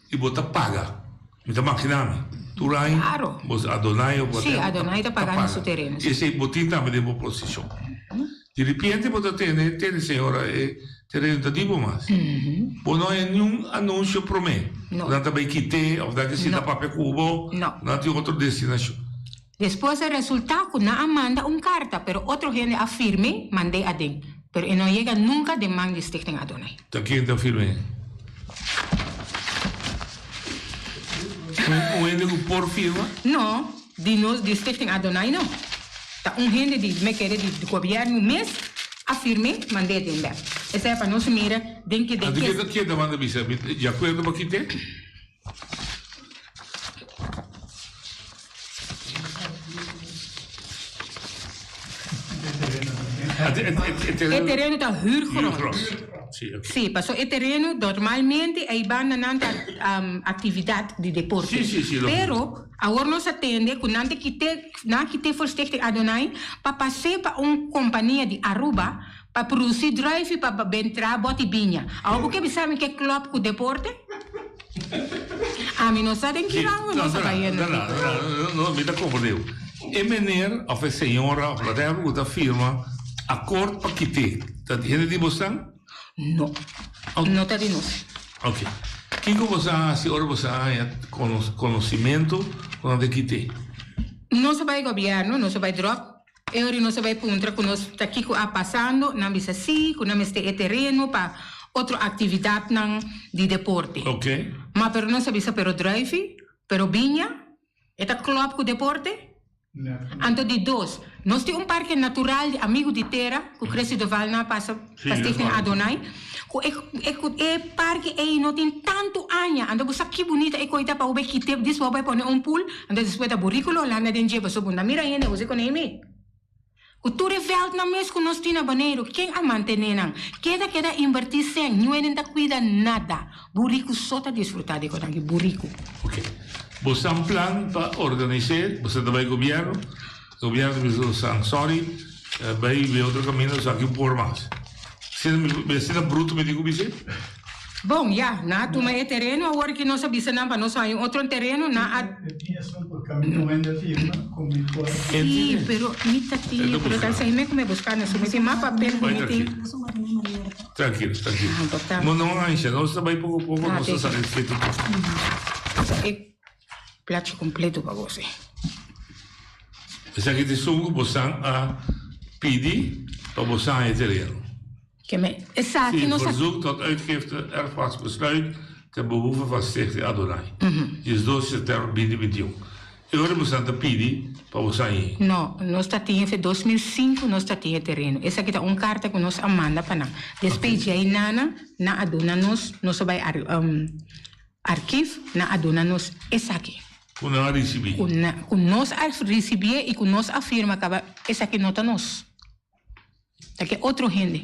[SPEAKER 12] y bo ta paga. Mi ta magina mi. Tur aña
[SPEAKER 13] Claro.
[SPEAKER 12] bo Adonai of
[SPEAKER 13] Sí,
[SPEAKER 12] whatever
[SPEAKER 13] Adonai ta paga na su tereno.
[SPEAKER 12] Y esey bo tin tambe den bo posicion. Di repente bo ta tene, tene señora e tereno ta di bo mas. Bo no hay niun anuncio prome.
[SPEAKER 13] No.
[SPEAKER 12] Nan ta bay kite of nan ke sinta
[SPEAKER 13] No.
[SPEAKER 12] papia cu bo.
[SPEAKER 13] No.
[SPEAKER 12] Nan tin otro destinacion.
[SPEAKER 13] Despues a resulta cu nan a manda un carta, pero otro hende a firm'e, mand'e aden. Pero e no yega nunca den man di Stichting Adonai.
[SPEAKER 12] Ta ken ta firm'e? Un hende ku por firma?
[SPEAKER 13] No, di nos di Stichting Adonai no. Ta un hende di me kere di gobièrnu mes a firm'é mand'é den bèk. Esei pa nos mira den ki den
[SPEAKER 12] Anto
[SPEAKER 13] ke.
[SPEAKER 12] ke ta keda manda bisa? Mi ta di akuerdo pa kit'é?
[SPEAKER 13] E tereno ta huurgrond. Sí, paso e tereno normalmente ei banda nan ta actividad di deporte. Pero awor nos a tende cu nan ta kite, nan a kite for Stichting Adonai pa pas'é pa un compania di Aruba pa produci druifi pa ben traha boti biña. Awor bo ke bisa mi ke club cu deporte? Ami no sa den ki rango nos a bai yendo.
[SPEAKER 12] No, no, no, mi ta comprende. E meneer of e señora of whatever cu ta firma akkoord pa kite, ta di hende di bosan?
[SPEAKER 13] No, no ta di nos.
[SPEAKER 12] Ok. Kico bosan a haci ora bosan a haña conocimento cu nan ta kite?
[SPEAKER 13] Nos a bai gobierno, nos a bai drop. E ora nos a bai puntra ku nos ta kiko a pasando, nan bisa si, ku nan mester e tereno pa otro aktividatnan di deporte. Ma pero nos a bisa pero druifi, pero biña, e ta klòp ku deporte? Anto di dos, nos tin un parke natural di Amigu di Tera ku Cressy Doval nan a pasa pa Stichting Adonai, ku e ku e parke ei no tin tantu aña, anto bo sa ki bunita e koita pa bo bai kite, dis bo bai pone un pool, Anto despues ta buriku lo landa den dje pasobra bo no mira hende bo si konei mi. Ku tur e vèltnan mes ku nos tin na Boneiru, ken a mantené nan? Keda keda invertí sèn, niun hende ta kuida nada. Buriku so ta disfrutá di konan ki buriku.
[SPEAKER 12] Ok. Bo sa un plan pa organis'é, bo sa ta bai gobièrnu, gobièrnu ta bisa bo san sorry, bai bai otro kaminda, bo sa aki un por mas. Asina mi, asina bruto mi tin ku bis'é?
[SPEAKER 13] Bon, ya, nan a tuma e tereno, awor ki nos a bisa nan pa nos haña un otro tereno, nan a. Sí, pero mi ta tin, pero ta esei me ku mi a buska na su, mi tin mas papel ku mi tin.
[SPEAKER 12] Trankilo, trankilo. No, no, Aisha, nos ta bai poko poko, nos ta sali ketu ketu.
[SPEAKER 13] E plachi kompleto pa bo, sí.
[SPEAKER 12] Esaki ta esun ku bosan a pidi pa bosan haña e tereno.
[SPEAKER 13] Ke me esaki
[SPEAKER 12] Sí,
[SPEAKER 13] nos a.
[SPEAKER 12] verzoek tot uitgifte erfpachtsbesluit ten behoeve van Stichting Adonai. 12 september 2021. E ora bosan ta pidi pa bosan yi.
[SPEAKER 13] No, nos ta tin efe 2005 nos ta tin e tereno. Esaki ta un karta ku nos a manda pa nan. Despues djei nana nan a duna nos, nos a bai archief, nan a duna nos esaki.
[SPEAKER 12] Ku nan a risibí.
[SPEAKER 13] Ku nan, ku nos a risibié i ku nos a firma kaba esaki no ta nos. Ta ke otro hende.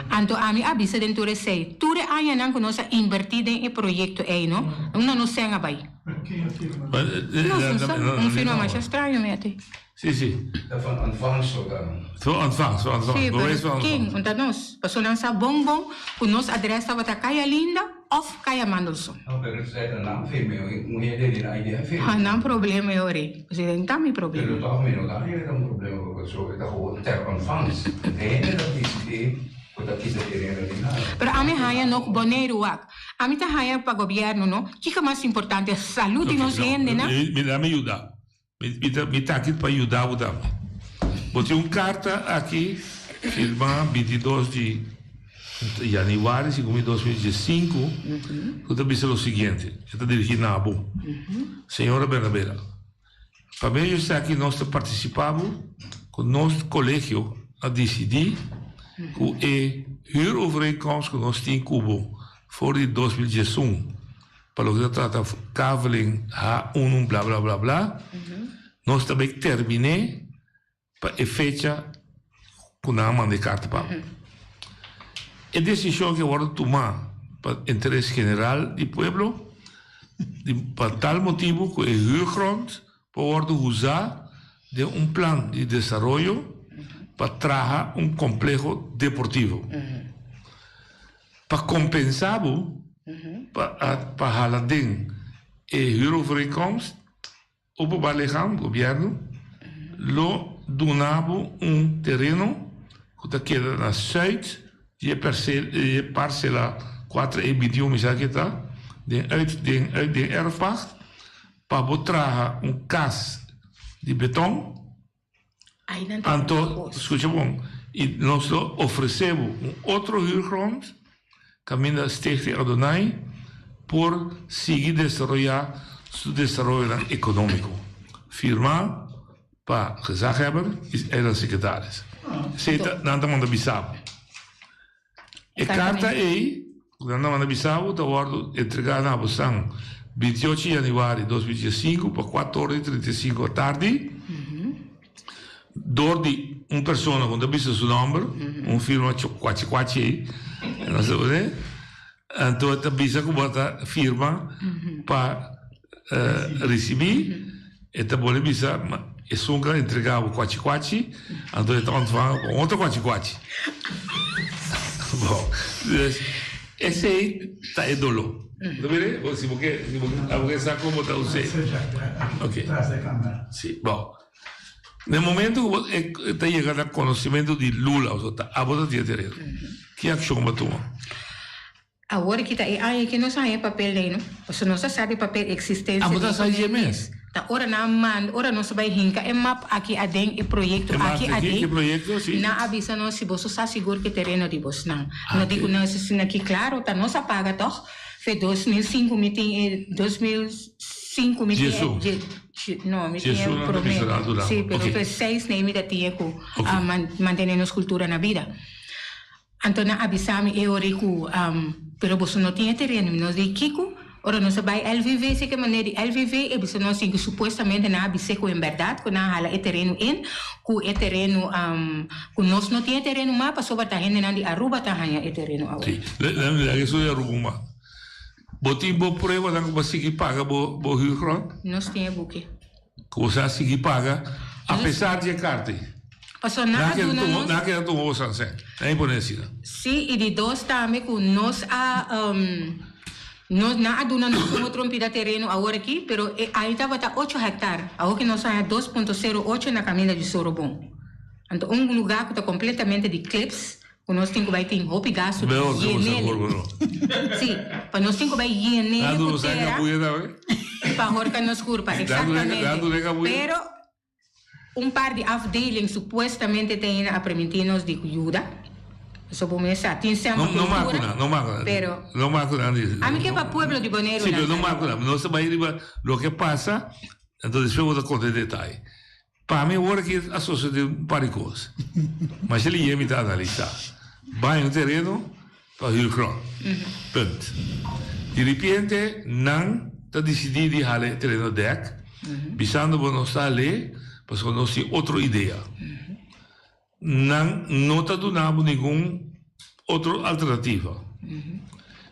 [SPEAKER 13] Anto ami a bisa den tur esei, tur e añanan ku nos a inbertí den e proyekto ei no, unda nos sèn a bai? Nos no sa, un firma masha straño mi a tin.
[SPEAKER 12] Sí, sí.
[SPEAKER 8] Ta van ontvangst zo dan.
[SPEAKER 12] Van ontvangst, van ontvangst.
[SPEAKER 13] Sí, pero ken? Un ta nos. Pasobra nan sa bon bon ku nos adrès tabata Kaya Linda òf Kaya Mandelson.
[SPEAKER 8] No, pero esei ta nan firma, un hende di nan idea firma.
[SPEAKER 13] Ha, nan problema e ora ei. Pasobra ta mi problema.
[SPEAKER 8] Pero toch mi no ta haya ta un problema porque so e ta gewoon ter ontvangst. E hende ta disidí ku ta kita tereno di nan.
[SPEAKER 13] Pero ami haya no ku Boneiru wak. Ami ta haya pa gobièrnu no, kiko mas importante, salud di nos hendenan.
[SPEAKER 12] Mi dame yuda. Mi ta mi ta aki pa yuda bo tambe. Bo tin un karta aki firmá 22 di yanüari segun mi 2015 ku ta bisa lo siguiente, e ta dirigí na bo, Señora Bernabela, pa medio di esaki nos ta partisipá bo ku nos kolegio a disidí ku e huurovereenkomst ku nos tin ku bo for di 2011 Pa loke ta trata kaveling H1 bla bla bla bla, nos ta bay terminé pa e fecha ku nan a manda e karta pa bo. E desishon aki a wòrdu tumá pa interes general di pueblo, di pa tal motibu ku e huurgrond por wòrdu usá den un plan di desaroyo pa traha un kompleho deportivo. Pa kompensá bo pa pa hala den e huurovereenkomst, Openbaar Lichaam, gobièrnu, lo duna bo un tereno ku ta keda na sùit di e persel di e parsela kuater e bintiun mi sa ke ta, den uit den uit den erfpacht, pa bo traha un kas di beton. Anto, skucha bon, i nos lo ofresé bo un otro huurgrond, kaminda Stichting Adonai. por sigui desaroyá su desaroyonan ekonómiko. Firmá pa Gezaghebber i Eilandsecretaris. Esei ta nan ta manda bisa bo. E karta ei ku nan ta manda bisa bo ta wòrdu entregá na bo san bintiocho yanüari dos mil diesinku pa kuater ora i trinta i sinku atardi dor di un persona ku no ta bisa su nòmber, un firma kuachi kuachi ei, no sa por Anto ta bisa ku bo ta firma pa risibí, e ta bole bisa ma esun ku a entregá bo kuachi kuachi, anto e ta ontvang pa un otro kuachi kuachi. Bon, dus esei ta e doló. Bo ta mira? Bo si bo ke, si bo abo ke sa kon bo ta us'é. Ok. Si, bon. Na e momento ku bo e ta yega na konosementu di Lula, osea ta abo ta tin e tereno, ki akshon bo a tuma?
[SPEAKER 13] Awor ki ta e aña ki nos a haña e papel ei, no? Pasobra nos a sa di papel eksistensia
[SPEAKER 12] Abo ta
[SPEAKER 13] di
[SPEAKER 12] sa dje mes?
[SPEAKER 13] Ta ora nan a manda, ora nos a bai hinka e map aki aden, e proyekto
[SPEAKER 12] E map
[SPEAKER 13] aki
[SPEAKER 12] di ki?
[SPEAKER 13] aden,
[SPEAKER 12] Ki proyekto? Si.
[SPEAKER 13] nan a bisa nos si boso sa sigur ku e tereno di bosnan.
[SPEAKER 12] Ah,
[SPEAKER 13] No di ku
[SPEAKER 12] oké.
[SPEAKER 13] nos asina ki klaro, ta nos a paga tòg? Fe 2005 mi tin e 2005 mi tin e
[SPEAKER 12] Djesu.
[SPEAKER 13] dje. No, mi
[SPEAKER 12] Si
[SPEAKER 13] tin
[SPEAKER 12] esun
[SPEAKER 13] e
[SPEAKER 12] nan ta
[SPEAKER 13] promé.
[SPEAKER 12] bisa nan dura.
[SPEAKER 13] Sí, pero
[SPEAKER 12] Ok.
[SPEAKER 13] fe seis nei mi ta tin e ku
[SPEAKER 12] Ok.
[SPEAKER 13] a man- mantené nos kultura na bida. Anto nan a bisa mi e ora ei ku, pero boso no tin e tereno. Mi nos di, Kiko? Ora nos a bai LVV, si ke manera di LVV e bisa nos sin ku supuestamente nan a bis'é ku en bèrdat ku nan a hala e tereno in, ku e tereno, ku nos no tin e tereno mas pasobra ta hendenan di Aruba ta haña e tereno awor.
[SPEAKER 12] Sí, laga esun di Aruba un mas. Bo tin bo pruebanan ku bo a sigui paga bo bo huurgrond?
[SPEAKER 13] Nos tin e buki.
[SPEAKER 12] Ku bo sa sigui paga apesar di e karta ei?
[SPEAKER 13] Pasobra nan a duna nos.
[SPEAKER 12] Nan a keda tuma bo san sèn. Nan a pone asina.
[SPEAKER 13] Sí, i di dos tambe ku nos a nos nan a duna nos un otro pida tereno awor aki, pero e ai tabata ocho hèktar. Awor ki nos a haña dos punto sero ocho na kaminda di Sorobon. Anto un lugá ku ta kompletamente di klips. Ku nos tin ku bai tin hopi gastu di yenele. Sí, pa nos tin ku bai yenele ku tera pa horka nos kurpa. Eksaktamente. Pero un par di afdeling supuestamente ta hende a permití nos di yuda. Pasobra bo mes sa, tin sèn pa kultura, pero ami ke pa pueblo di Boneiru
[SPEAKER 12] Sí, pero no
[SPEAKER 13] lanta.
[SPEAKER 12] makuna. Nos ta bai riba loke pasa, anto despues bo ta konta e detaye. Pa mi awor aki a sosode un par di kos. Masha liye mi ta analisa. Baña un tereno pa huur grond. Punt. Di ripiente nan ta disidi di hala e tereno dek, bisando bo nos ta hal'é pasobra nos tin otro idea. Nan no ta duna bo ningun otro alternativa.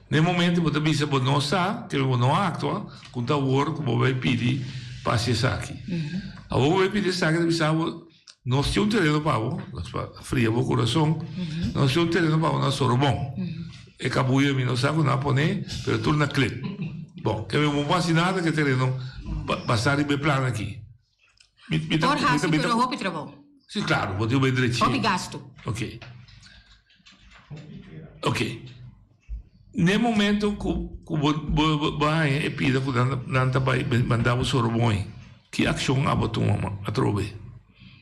[SPEAKER 12] Na e momento bo ta bisa bo no sa, kende bo no a actua, cu ta awor cu bo bay pidi pa haci esaki. Awor bo bay pidi esaki ta bisa bo, nos tin un tereno pa bo, nos pa fria bo curason, nos tin un tereno pa bo na Sorobon. E cabuyo mi no sa cu nan a pone, pero tur na clip. Bon, kende bo no por haci nada cu e tereno basa riba e plan aki.
[SPEAKER 13] Por hasi pero hopi trabou.
[SPEAKER 12] Si claro, bo tin ku bai drechi.
[SPEAKER 13] Hopi gastu.
[SPEAKER 12] Ok. Ok. Ne momento ku ku bo bo bo haña e pida ku nan nan ta bai manda bo Sorobon, ki akshon abo tuma atrobe?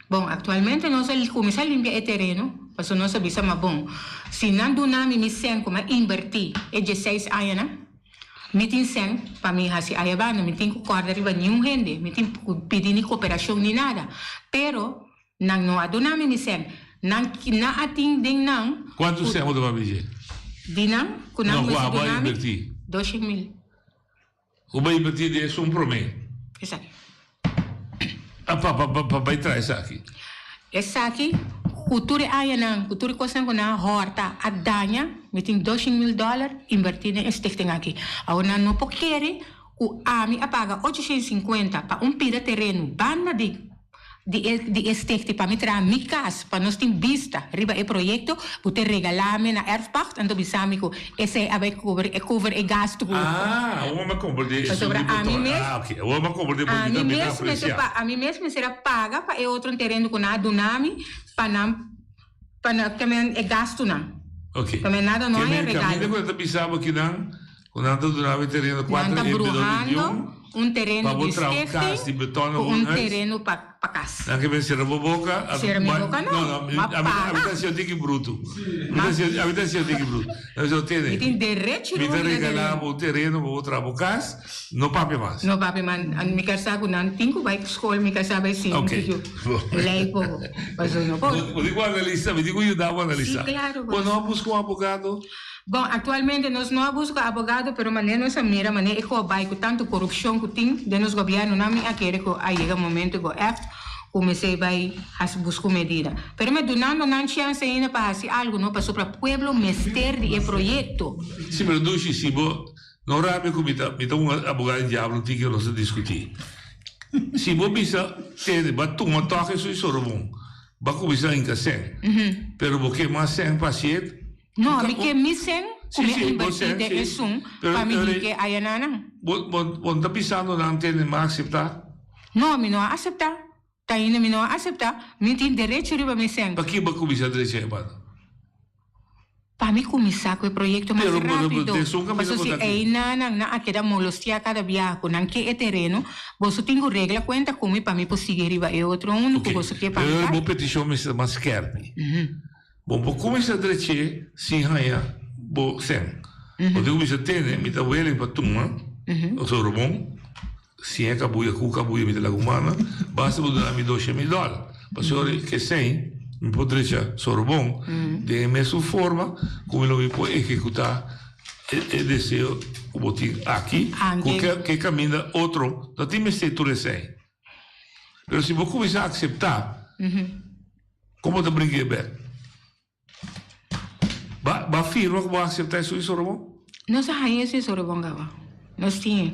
[SPEAKER 13] Bon, aktualmente nos a kuminsá limpia e tereno, pasobra nos a bisa ma bon, si nan duna mi mi sèn ku mi a inbertí e dieseis añanan, Mi tin sèn pa mi hasi ayabanda, mi tin ku kòrda riba niun hende, mi tin ku pidi ni koperashon ni nada. Pero nan no a duna mi mi sèn. Nan nan a tin den nan
[SPEAKER 12] Kuantu
[SPEAKER 13] ku
[SPEAKER 12] sèn bo ta papia dje?
[SPEAKER 13] di nan ku nan
[SPEAKER 12] No, ku
[SPEAKER 13] mester
[SPEAKER 12] abo a
[SPEAKER 13] duna mi
[SPEAKER 12] invertí.
[SPEAKER 13] doshen mil.
[SPEAKER 12] Ku bo a invertí den esun promé.
[SPEAKER 13] Esaki.
[SPEAKER 12] A pa pa pa bai traha esaki.
[SPEAKER 13] Esaki ku tur e añanan, ku tur e kosnan ku nan a hòrta, a daña, mi tin doshin mil dòler invertí den e stichting aki. Awor nan no por kere ku ami a paga ocho shen sinkuenta pa un pida tereno banda di di e di e stichting pa mi traha mi kas pa nos tin bista riba e proyekto, bo te regalá mi na erfpacht, anto bisa mi ku esei a bai cover e cover e gastu ku.
[SPEAKER 12] Ah, awor mi a komprendé esun
[SPEAKER 13] Pasobra
[SPEAKER 12] di
[SPEAKER 13] ami
[SPEAKER 12] beton.
[SPEAKER 13] mes
[SPEAKER 12] Ah, ok. Awor mi a komprendé
[SPEAKER 13] ami
[SPEAKER 12] porque mi ta
[SPEAKER 13] mes mester
[SPEAKER 12] aprecia.
[SPEAKER 13] pa ami mes mester a paga pa e otro tereno ku nan a duna mi pa nan pa nan ke men e gastunan.
[SPEAKER 12] Ok.
[SPEAKER 13] Ke men nada no
[SPEAKER 12] Ke
[SPEAKER 13] a e
[SPEAKER 12] men
[SPEAKER 13] regalo.
[SPEAKER 12] kaminda ku nan ta bisa bo kinan ku nan ta duna bo e tereno
[SPEAKER 13] Nan
[SPEAKER 12] kuater
[SPEAKER 13] ta
[SPEAKER 12] e
[SPEAKER 13] bruhando
[SPEAKER 12] 2021
[SPEAKER 13] un tereno
[SPEAKER 12] pa bo
[SPEAKER 13] di
[SPEAKER 12] traha un kas
[SPEAKER 13] stichting
[SPEAKER 12] di beton
[SPEAKER 13] ku
[SPEAKER 12] of
[SPEAKER 13] un
[SPEAKER 12] un huis.
[SPEAKER 13] tereno pa pa kas. kas.
[SPEAKER 12] Nan ke men sera bo boka.
[SPEAKER 13] Sera mi boka no.
[SPEAKER 12] No, no,
[SPEAKER 13] Ma paga.
[SPEAKER 12] Ami ta hasi un tiki brutu. Ami ta hasi un tiki brutu. Nan bisa, tene.
[SPEAKER 13] Mi tin derecho
[SPEAKER 12] Mi
[SPEAKER 13] riba
[SPEAKER 12] ta
[SPEAKER 13] mi
[SPEAKER 12] regala
[SPEAKER 13] tereno.
[SPEAKER 12] bo un tereno pa bo traha bo kas, no papia mas.
[SPEAKER 13] No papia mas. Mi kar sa ku nan tin ku bai skol, mi kar sa bai siña un tiki lei poko. Pasobra no por.
[SPEAKER 12] Bo tin ku analisa, mi tin ku yuda bo analisa.
[SPEAKER 13] Si, klaro.
[SPEAKER 12] Bo no a buska un abogado?
[SPEAKER 13] Bon, aktualmente nos no a buska abogado, pero manera nos a mira manera e ku a bai ku tantu korupshon ku tin den nos gobièrnunan, mi a kere ku a yega momento ku ègt kuminsá bai hasi buska un medida. Pero mi a dunando nan chèns ainda pa hasi algu, no, pasobra pueblo mester di e proyekto.
[SPEAKER 12] Si, pero Dushi, si bo no rabia ku mi ta mi ta un abogado di diablo tin ke nos a diskutí. Si bo bisa tende bo a tuma tòg esun sorobon, bo a kuminsá hinka sèn, pero bo ke mas sèn pa hasié,
[SPEAKER 13] No, mi ke mi sen ku mi a invertí den esun pa mi hinke aya na nan.
[SPEAKER 12] Bo no ta bisando nan tende mi a akseptá?
[SPEAKER 13] No, mi no a aseptá. Ta ainda mi no a aseptá. Mi tin derecho riba mi sen.
[SPEAKER 12] Pakiko bo a kuminsá drecha e banda?
[SPEAKER 13] Pa mi kuminsá ku e proyekto mas rápido. Pasobra si einan nan a keda molostiá kada biaha ku nan ke e tereno, boso tin ku regla kuenta ku mi pa mi por sigui riba e otro unu ku boso ke pa mi bai.
[SPEAKER 12] Bo petishon mester mas skèrpi. Bo por kuminsá drech'é sin haña bo sèn. Bo tin kuminsá tene, mi ta willing pa tuma osoro bon, sin e kabuya ku kabuya mi ta laga un banda, basta bo duna mi dosha mil dòler. Pasobra ora ke sèn mi por drecha soro bon den e mesun forma ku mi lo mi por ehekutá e deseo ku bo tin aki, ku ke kaminda otro no tin mester tur e sèn. Pero si bo kuminsá akseptá. Kon bo ta bringa e bek? Ba ba firma ku bo a akseptá esun Sorobon?
[SPEAKER 13] Nos a haña esun Sorobon kaba. Nos tin e.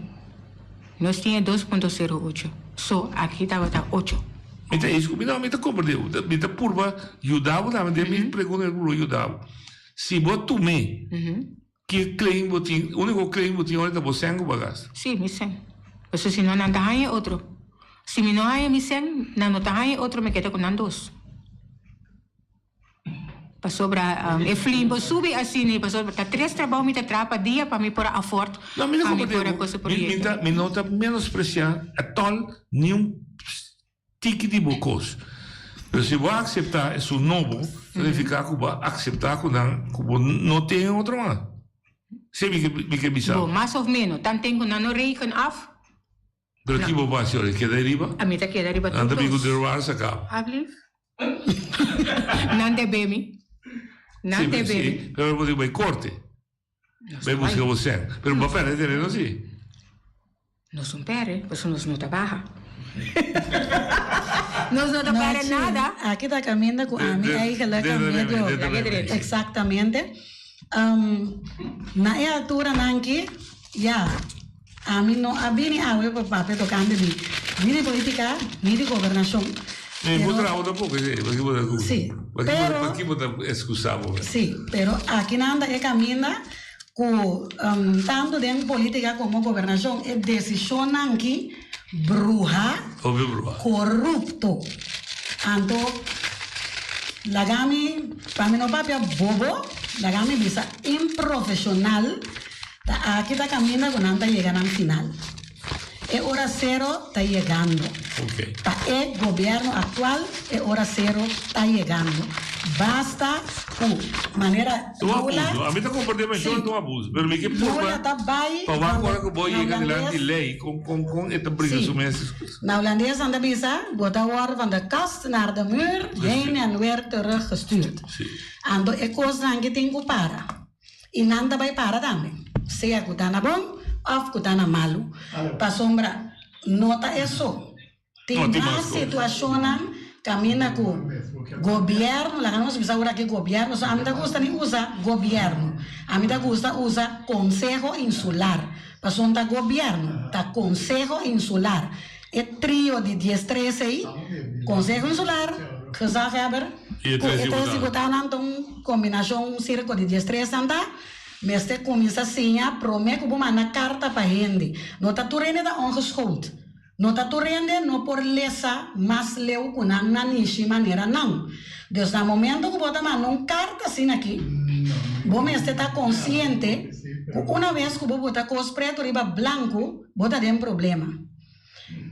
[SPEAKER 13] Nos tin e dos punto sero ocho. So, aki tabata ocho.
[SPEAKER 12] Mi ta esku, mi no, mi ta komprendé bo. Mi ta purba yuda bo tambe den mi pregunta mi ta purba yuda bo. Si bo a tum'é, ki claim bo tin? Úniko claim bo tin ora ta bo sèn ku bo a gasta.
[SPEAKER 13] Sí, mi sèn. Pasobra si no nan ta haña e otro. Si mi no haña mi sèn, nan no ta haña e otro, mi keda ku nan dos. Pasobra e flin por subi asina, pasobra ta tres trabou mi ta traha pa dia pa mi por a afòrt
[SPEAKER 12] No, mi no
[SPEAKER 13] pa mi por
[SPEAKER 12] komprendé
[SPEAKER 13] a
[SPEAKER 12] bo.
[SPEAKER 13] kosa
[SPEAKER 12] Mi, mi
[SPEAKER 13] proyekto.
[SPEAKER 12] ta, mi no ta menospresiá atòl niun tiki di bo kos. Pero si bo a akseptá esun nobo, ta nifiká ku bo a akseptá ku nan, ku bo no tin e otro mas. Si mi ke, mi ke bisa.
[SPEAKER 13] Bo, mas òf ménos, tanten ku nan no reken af.
[SPEAKER 12] Pero ki bo por hasi ora? Keda riba?
[SPEAKER 13] Ami ta keda riba tur
[SPEAKER 12] Nan ta bin ku
[SPEAKER 13] dos.
[SPEAKER 12] deurwaarder saka bo.
[SPEAKER 13] Alblief? Nan debe mi. Nan
[SPEAKER 12] Sí,
[SPEAKER 13] debe
[SPEAKER 12] sí,
[SPEAKER 13] mi.
[SPEAKER 12] pero bo tin ku bai korte. Bai buska bo sèn. Pero bo a pèrdè tereno si.
[SPEAKER 13] Nos un pèrdè, pasobra nos no ta baha. Nos no ta pèrdè nada.
[SPEAKER 14] Aki ta kaminda ku ami eigenlijk a medio. Exactamente. Na e alturanan aki, ya, ami no a bini awe pa papia tokante di ni di politica ni di gobernashon.
[SPEAKER 12] Mi bo traha tampoco esei, paki bo ta
[SPEAKER 14] Sí, pero
[SPEAKER 12] paki bo ta excusa bo mes?
[SPEAKER 14] Sí, pero akinan ta e kaminda ku tantu den politica komo gobernashon e desishonnan ki bruha,
[SPEAKER 12] Obvio bruha.
[SPEAKER 14] korupto. Anto laga mi, pa mi no papia bobo, laga mi bisa improfeshonal, ta aki ta kaminda ku nan ta yega nan final. E ora sero ta yegando. Pa e gobierno actual e ora sero ta yegando. Basta cu manera
[SPEAKER 12] Un
[SPEAKER 14] Lula.
[SPEAKER 12] abuso. Ami ta comprende men short un abuso. Pero mi ke
[SPEAKER 14] Lula
[SPEAKER 12] purba
[SPEAKER 14] ta bay
[SPEAKER 12] pa wak ora cu bo
[SPEAKER 14] na
[SPEAKER 12] yega dilanti
[SPEAKER 14] Holandes.
[SPEAKER 12] ley con con con e ta bringa
[SPEAKER 14] Sí.
[SPEAKER 12] su mes.
[SPEAKER 14] Na Holandes nan ta bisa, bo ta word van de kast naar de muur, heen en weer terug gestuurd. Anto e cosnan ki tin cu para. I nan ta bai para tambe, sea ku ta na bon òf ku ta na malu, pasobra no ta e so. Tin mas situashonnan kaminda ku gobièrnu, laga nos bisa ora ki gobièrnu, so ami ta gusta ni usa gobièrnu, ami ta gusta usa konseho insular, pasobra ta gobièrnu, ta konseho insular. E trio di diestres ei, Konseho Insular, Gezaghebber, ku e tres diputadonan ta un kombinashon, un sirko di diestres nan ta, mester kuminsá siña promé ku bo manda karta pa hende. No ta tur hende ta ongeschoold. No ta tur hende no por lesa mas leu ku nan nanishi manera nan. Dus na momento ku bo ta manda un karta asina aki, bo mester ta konsiente ku una bes ku bo buta kos pretu riba blanku, bo ta den problema.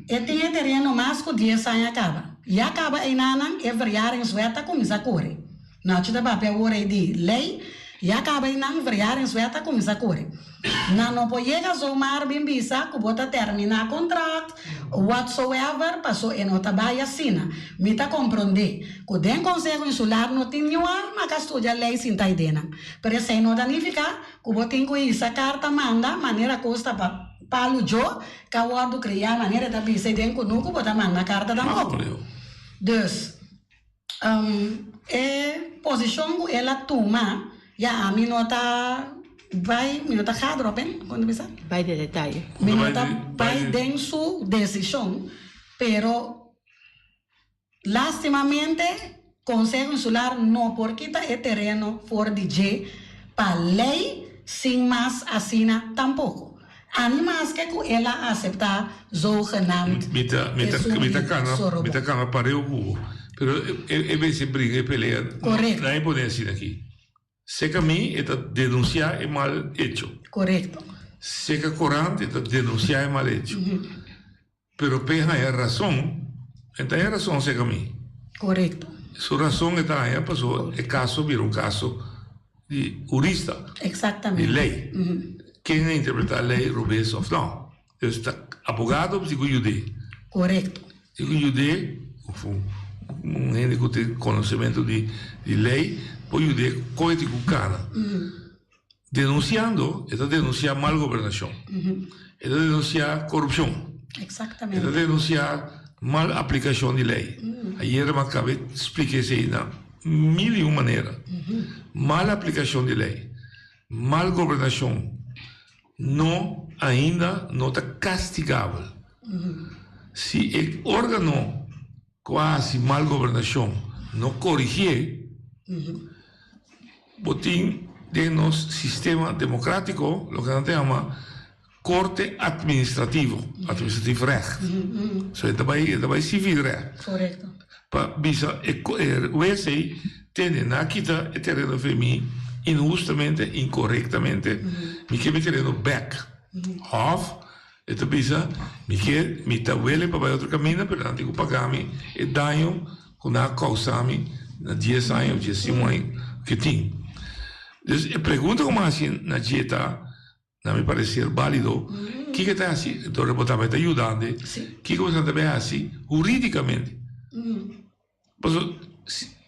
[SPEAKER 14] E tin e tereno mas ku dies aña kaba. Ya kaba einanan e verjaringswet a kuminsá kore. Nochi ta papia awor ei di lei, ya kaba einan verjaringswet a kuminsá kore. Nan no por yega zomaar bin bisa ku bo ta terminá kontrakt whatsoever paso e no ta bai asina. Mi ta komprondé ku den Konseho Insular no tin niun alma ka studia lei sinta idenan, pero esei no ta nifiká ku bo tin ku hisa karta manda manera kos ta pa palu djo ka wòrdu kriá manera e ta bisa ei den kunuku bo ta manda karta tampoko. Dus e posishon ku el a tuma ya ami no ta bai mi no ta gaat erop in, kon ta bisa?
[SPEAKER 13] Bai den detaye.
[SPEAKER 14] Mi no ta bai den su desishon pero Lastimamente, Konseho Insular no por kita e tereno for di dje pa lei sin mas asina tampoko. Ani maske ku el a aseptá zogenaamd
[SPEAKER 12] Mi ta, mi ta,
[SPEAKER 14] esun
[SPEAKER 12] mi ta
[SPEAKER 14] di
[SPEAKER 12] kana, mi
[SPEAKER 14] Sorobon.
[SPEAKER 12] ta kana pareu ku bo, pero e, e mester bringa e pelea.
[SPEAKER 14] Korekto.
[SPEAKER 12] Nan e pone asina aki. Seka mi e ta denunsiá e mal echo.
[SPEAKER 14] Korekto.
[SPEAKER 12] Seka korant e ta denunsiá e mal echo. Pero p'e haña rason, e ta haña rason serka mi.
[SPEAKER 14] Korekto.
[SPEAKER 12] Su rason e ta haña pasobra e kaso bira un kaso di hurista.
[SPEAKER 14] Eksaktamente.
[SPEAKER 12] Di lei. Ken a interpretá lei robes òf nò. Dus ta abogado mester ku yud'é.
[SPEAKER 14] Korekto.
[SPEAKER 12] Tin ku yud'é òf un hende ku tin konosementu di lei por yud'é kon e tin ku kana. Denunsiando, e ta denunsiá mal gobernashon. E ta denunsiá korupshon.
[SPEAKER 14] Exactamente.
[SPEAKER 12] E ta denunsiá mal aplikashon di lei. Ayera mi a kaba splika esei na mil i un manera. Mal aplikashon di lei, mal gobernashon no ainda no ta kastigabel. Si e órgano Ku a hasi mal gobernashon no korigié, bo tin den nos sistema demokratiko loke nan ta yama korte atministrativo, administratief recht. So e ta bai e ta bai sivil recht. Pa bisa e wes ei tende nan a kita e tereno fe mi inhustamente, inkorektamente, mi ke mi tereno bèk. Òf E ta bisa, Mi ke, mi ta wele pa bai otro kaminda, pero nan tin ku paga mi e daño ku nan a kousa mi na dies aña òf diesingu aña ku tin. Dus e pregunta ku mi a hasi na dje ta, na mi pareser bálido, kiko e ta hasi? Dor bo tambe ta yudande, kiko bo ta bai hasi hurídikamente? Pasobra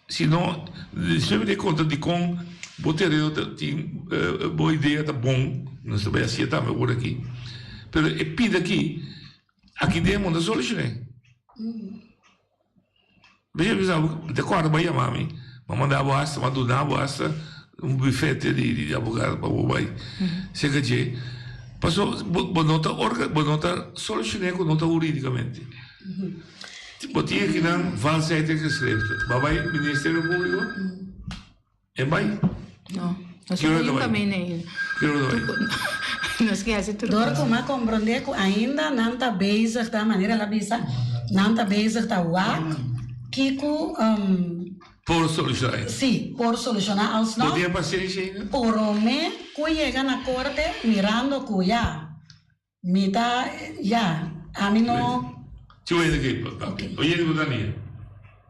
[SPEAKER 12] si no, despues mi ta konta dikon bo tereno ta tin, bo idea ta bon, nos ta bai hasié tambe awor aki, pero e pida aki, aki den bo no ta solushoné. Mi bisa bo, mi ta kòrda bo a yama mi, mi a manda bo hasta, mi a duna bo hasta un bufete di abogado pa bo bai serka dje, pasobra bo no ta orga, bo no ta solushoné ku no ta hurídikamente. Bo tin akinan valsheid en geschriften. Bo a bai Ministerio Público? E bai?
[SPEAKER 13] No, nos
[SPEAKER 12] Ki ora
[SPEAKER 13] no
[SPEAKER 12] ta
[SPEAKER 13] tin
[SPEAKER 12] bai?
[SPEAKER 13] kaminda ainda.
[SPEAKER 12] Ki ora ta bai?
[SPEAKER 13] Nos ke hasi tur
[SPEAKER 14] Dor
[SPEAKER 13] kos.
[SPEAKER 14] ku m'a komprondé ku ainda nan ta bezig ta manera el a bisa, nan ta bezig ta wak kiko
[SPEAKER 12] Por solushoná ainda.
[SPEAKER 14] Sí, por solushoná alsnog.
[SPEAKER 12] Bo tin e pasenshi ainda?
[SPEAKER 14] Promé ku yega na korte mirando ku ya Mi ta, ya, ami no.
[SPEAKER 12] Si oye ke, oye di bo ta nia.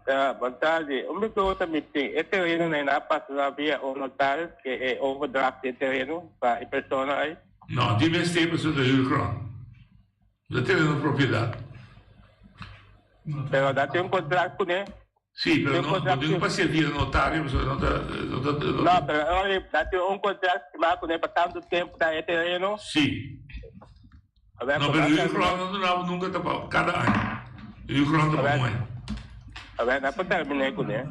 [SPEAKER 15] Ja, bon tardi. Un pregunta mi tin. E tereno na a pasa via un notaris ke e overdracht di e tereno pa e persona ei?
[SPEAKER 12] No, di mester pasobra ta huurgrond. No ta tereno propiedad.
[SPEAKER 15] Pero da tin un contract kuné?
[SPEAKER 12] Sí, pero no, no tin pa ser via notario, pasobra no ta, no ta, no
[SPEAKER 15] No, pero ora da tin un contract firmá kuné pa tantu tempu ta e tereno?
[SPEAKER 12] Sí. No, pero huurgrond no ta duna nunka ta pa kada aña. Huurgrond ta pa un aña.
[SPEAKER 15] Awel, nan por terminé kuné.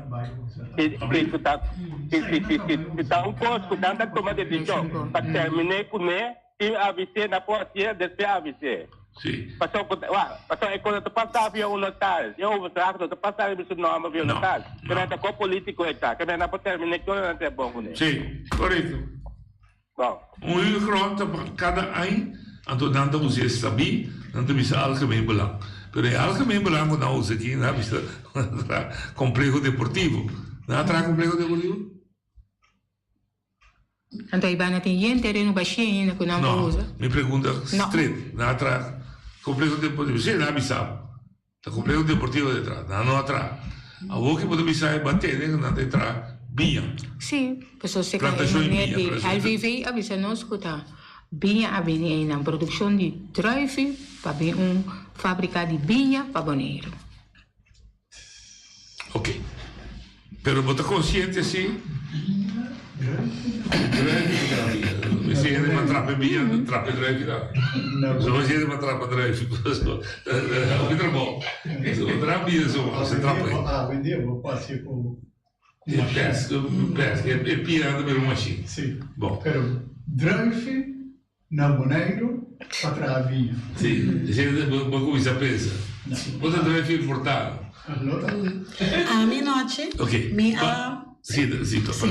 [SPEAKER 15] Si, si, ku ta, si, si, si, si, si ta un kos ku nan ta tuma desishon pa terminé kuné, Tin avis'é, na por hasié, despues avis'é.
[SPEAKER 12] Sí.
[SPEAKER 15] Pasobra ku, wak, pasobra e kos no ta pasá via un notaris. E overdracht no ta pasá riba su nòmber via un
[SPEAKER 12] No,
[SPEAKER 15] notaris.
[SPEAKER 12] no.
[SPEAKER 15] Ke men ta kon polítiko e ta. Ke men nan por terminé ki ora nan ta bon kuné.
[SPEAKER 12] Sí, korekto.
[SPEAKER 15] Bon.
[SPEAKER 12] Un huurgrond ta pa kada añ, anto nan ta usa e sabí, nan ta bisa algemeen belang. Pero e algemeen belang ku nan usa aki, nan a bisa nan a traha kompleho deportivo. Nan a traha kompleho deportivo?
[SPEAKER 13] Anto e banda tin yen tereno bashí ainda ku nan por
[SPEAKER 12] No,
[SPEAKER 13] usa.
[SPEAKER 12] mi pregunta
[SPEAKER 13] No.
[SPEAKER 12] stret. Nan a traha complejo deportivo. Sí, nan a bisa bo. Ta compleho deportivo ta traha, nan no a traha. Awor ki bo ta bisa e ba tene ku nan ta traha biña.
[SPEAKER 13] Sí, pasobra si ka e
[SPEAKER 12] Plantashon di
[SPEAKER 13] meneer
[SPEAKER 12] biña,
[SPEAKER 13] di
[SPEAKER 12] plantashon di
[SPEAKER 13] LVV a bisa nos ku ta biña a bini einan, produkshon di druifi pa bin un fabrika di biña pa Boneiru.
[SPEAKER 12] Ok. Pero bo ta consciente si? Druifi ku ta biña. Mester hende pa trapa e biña, trapa e druifi tambe. So mester hende pa trapa druifi. Hopi trabou. So traha biña so mester trapa e.
[SPEAKER 4] Awendia bo por haci cu
[SPEAKER 12] E pes, pes, e pia ta bira un machine.
[SPEAKER 4] Si.
[SPEAKER 12] Bon.
[SPEAKER 4] Pero druifi Na Boneiru pa traha biña.
[SPEAKER 12] Si, esei bo bo kuminsá pensa. Bo ta traha importado.
[SPEAKER 14] Ami nochi
[SPEAKER 12] Ok,
[SPEAKER 14] mi a
[SPEAKER 12] Si, si, to,
[SPEAKER 14] Si.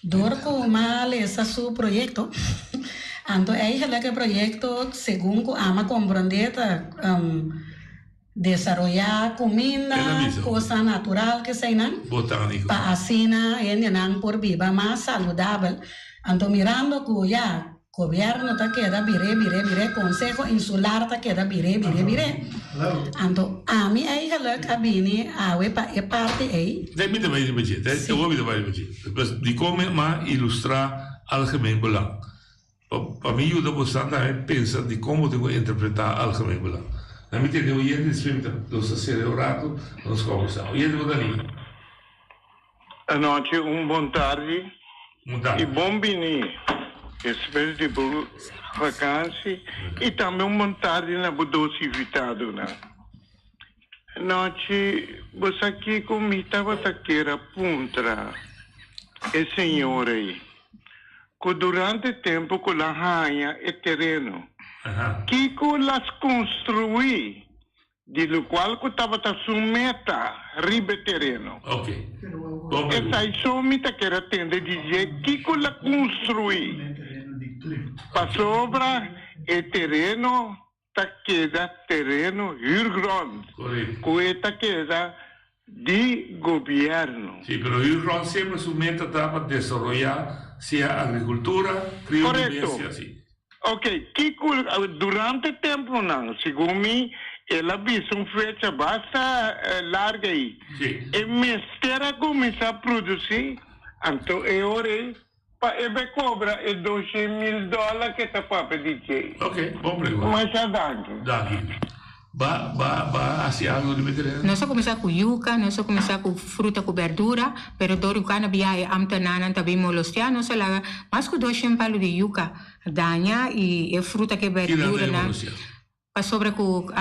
[SPEAKER 14] Door ku m'a lesa su proyekto, anto eigenlijk e proyekto segun ku ami a komprondé ta desaroyá kuminda, kosnan natural keseinan,
[SPEAKER 12] Botániko.
[SPEAKER 14] pa asina hendenan por biba mas saludabel. Anto mirando ku ya gobièrnu ta keda biré, biré, biré, Konseho Insular ta keda biré, biré, biré. Anto ami eigenlijk a bini awe pa e parti ei.
[SPEAKER 12] Dai mi ta bai riba dje, dai awor mi ta bai riba dje. Dikon mi a ilustrá algemeen belang? Pa mi yuda bosan tambe pensa di kon bo tin ku interpretá algemeen belang. Na mi tende oyente despues mi ta nos ta sera un ratu pa nos kombersá. Oyente bo ta ni?
[SPEAKER 7] Anochi un bon tardi i bon bini despues di bo vakansi i tambe un bon tardi na bo dos invitadonan. Anochi bo sa kiko mi tabata kier a puntra e señor ei? Ku durante tempu ku la haña e tereno, kiko las konstruí di lokual ku tabata su meta riba e tereno? Esai so mi ta kere tende di dje, kiko la konstruí? Pasobra e tereno ta keda tereno huurgrond ku e ta keda di gobièrnu.
[SPEAKER 12] Sí, pero huurgrond semper su meta ta pa desaroyá sea agrikultura, krio di bestia, sí.
[SPEAKER 7] Oke, kiko durante tempunan, segun mi, el a bisa un fecha basta larga ei, e mester a kuminsá produsí, anto e ora ei Pa e be cobra e doshen mil dollar ke ta papia di dje.
[SPEAKER 12] Ok, bon pregunta.
[SPEAKER 7] Masha danki.
[SPEAKER 12] Danki. Ba, ba, ba hasi algo riba e tereno?
[SPEAKER 13] Nos a kuminsá ku yuka, nos a kuminsá ku fruta ku bèrdura, pero dor ku kana biaha e ámtenarnan ta bin molostiá, nos a laga mas ku doshen palu di yuka daña i e fruta ku e
[SPEAKER 12] Kinan ta e
[SPEAKER 13] bèrduranan.
[SPEAKER 12] molostiá?
[SPEAKER 13] Pasobra ku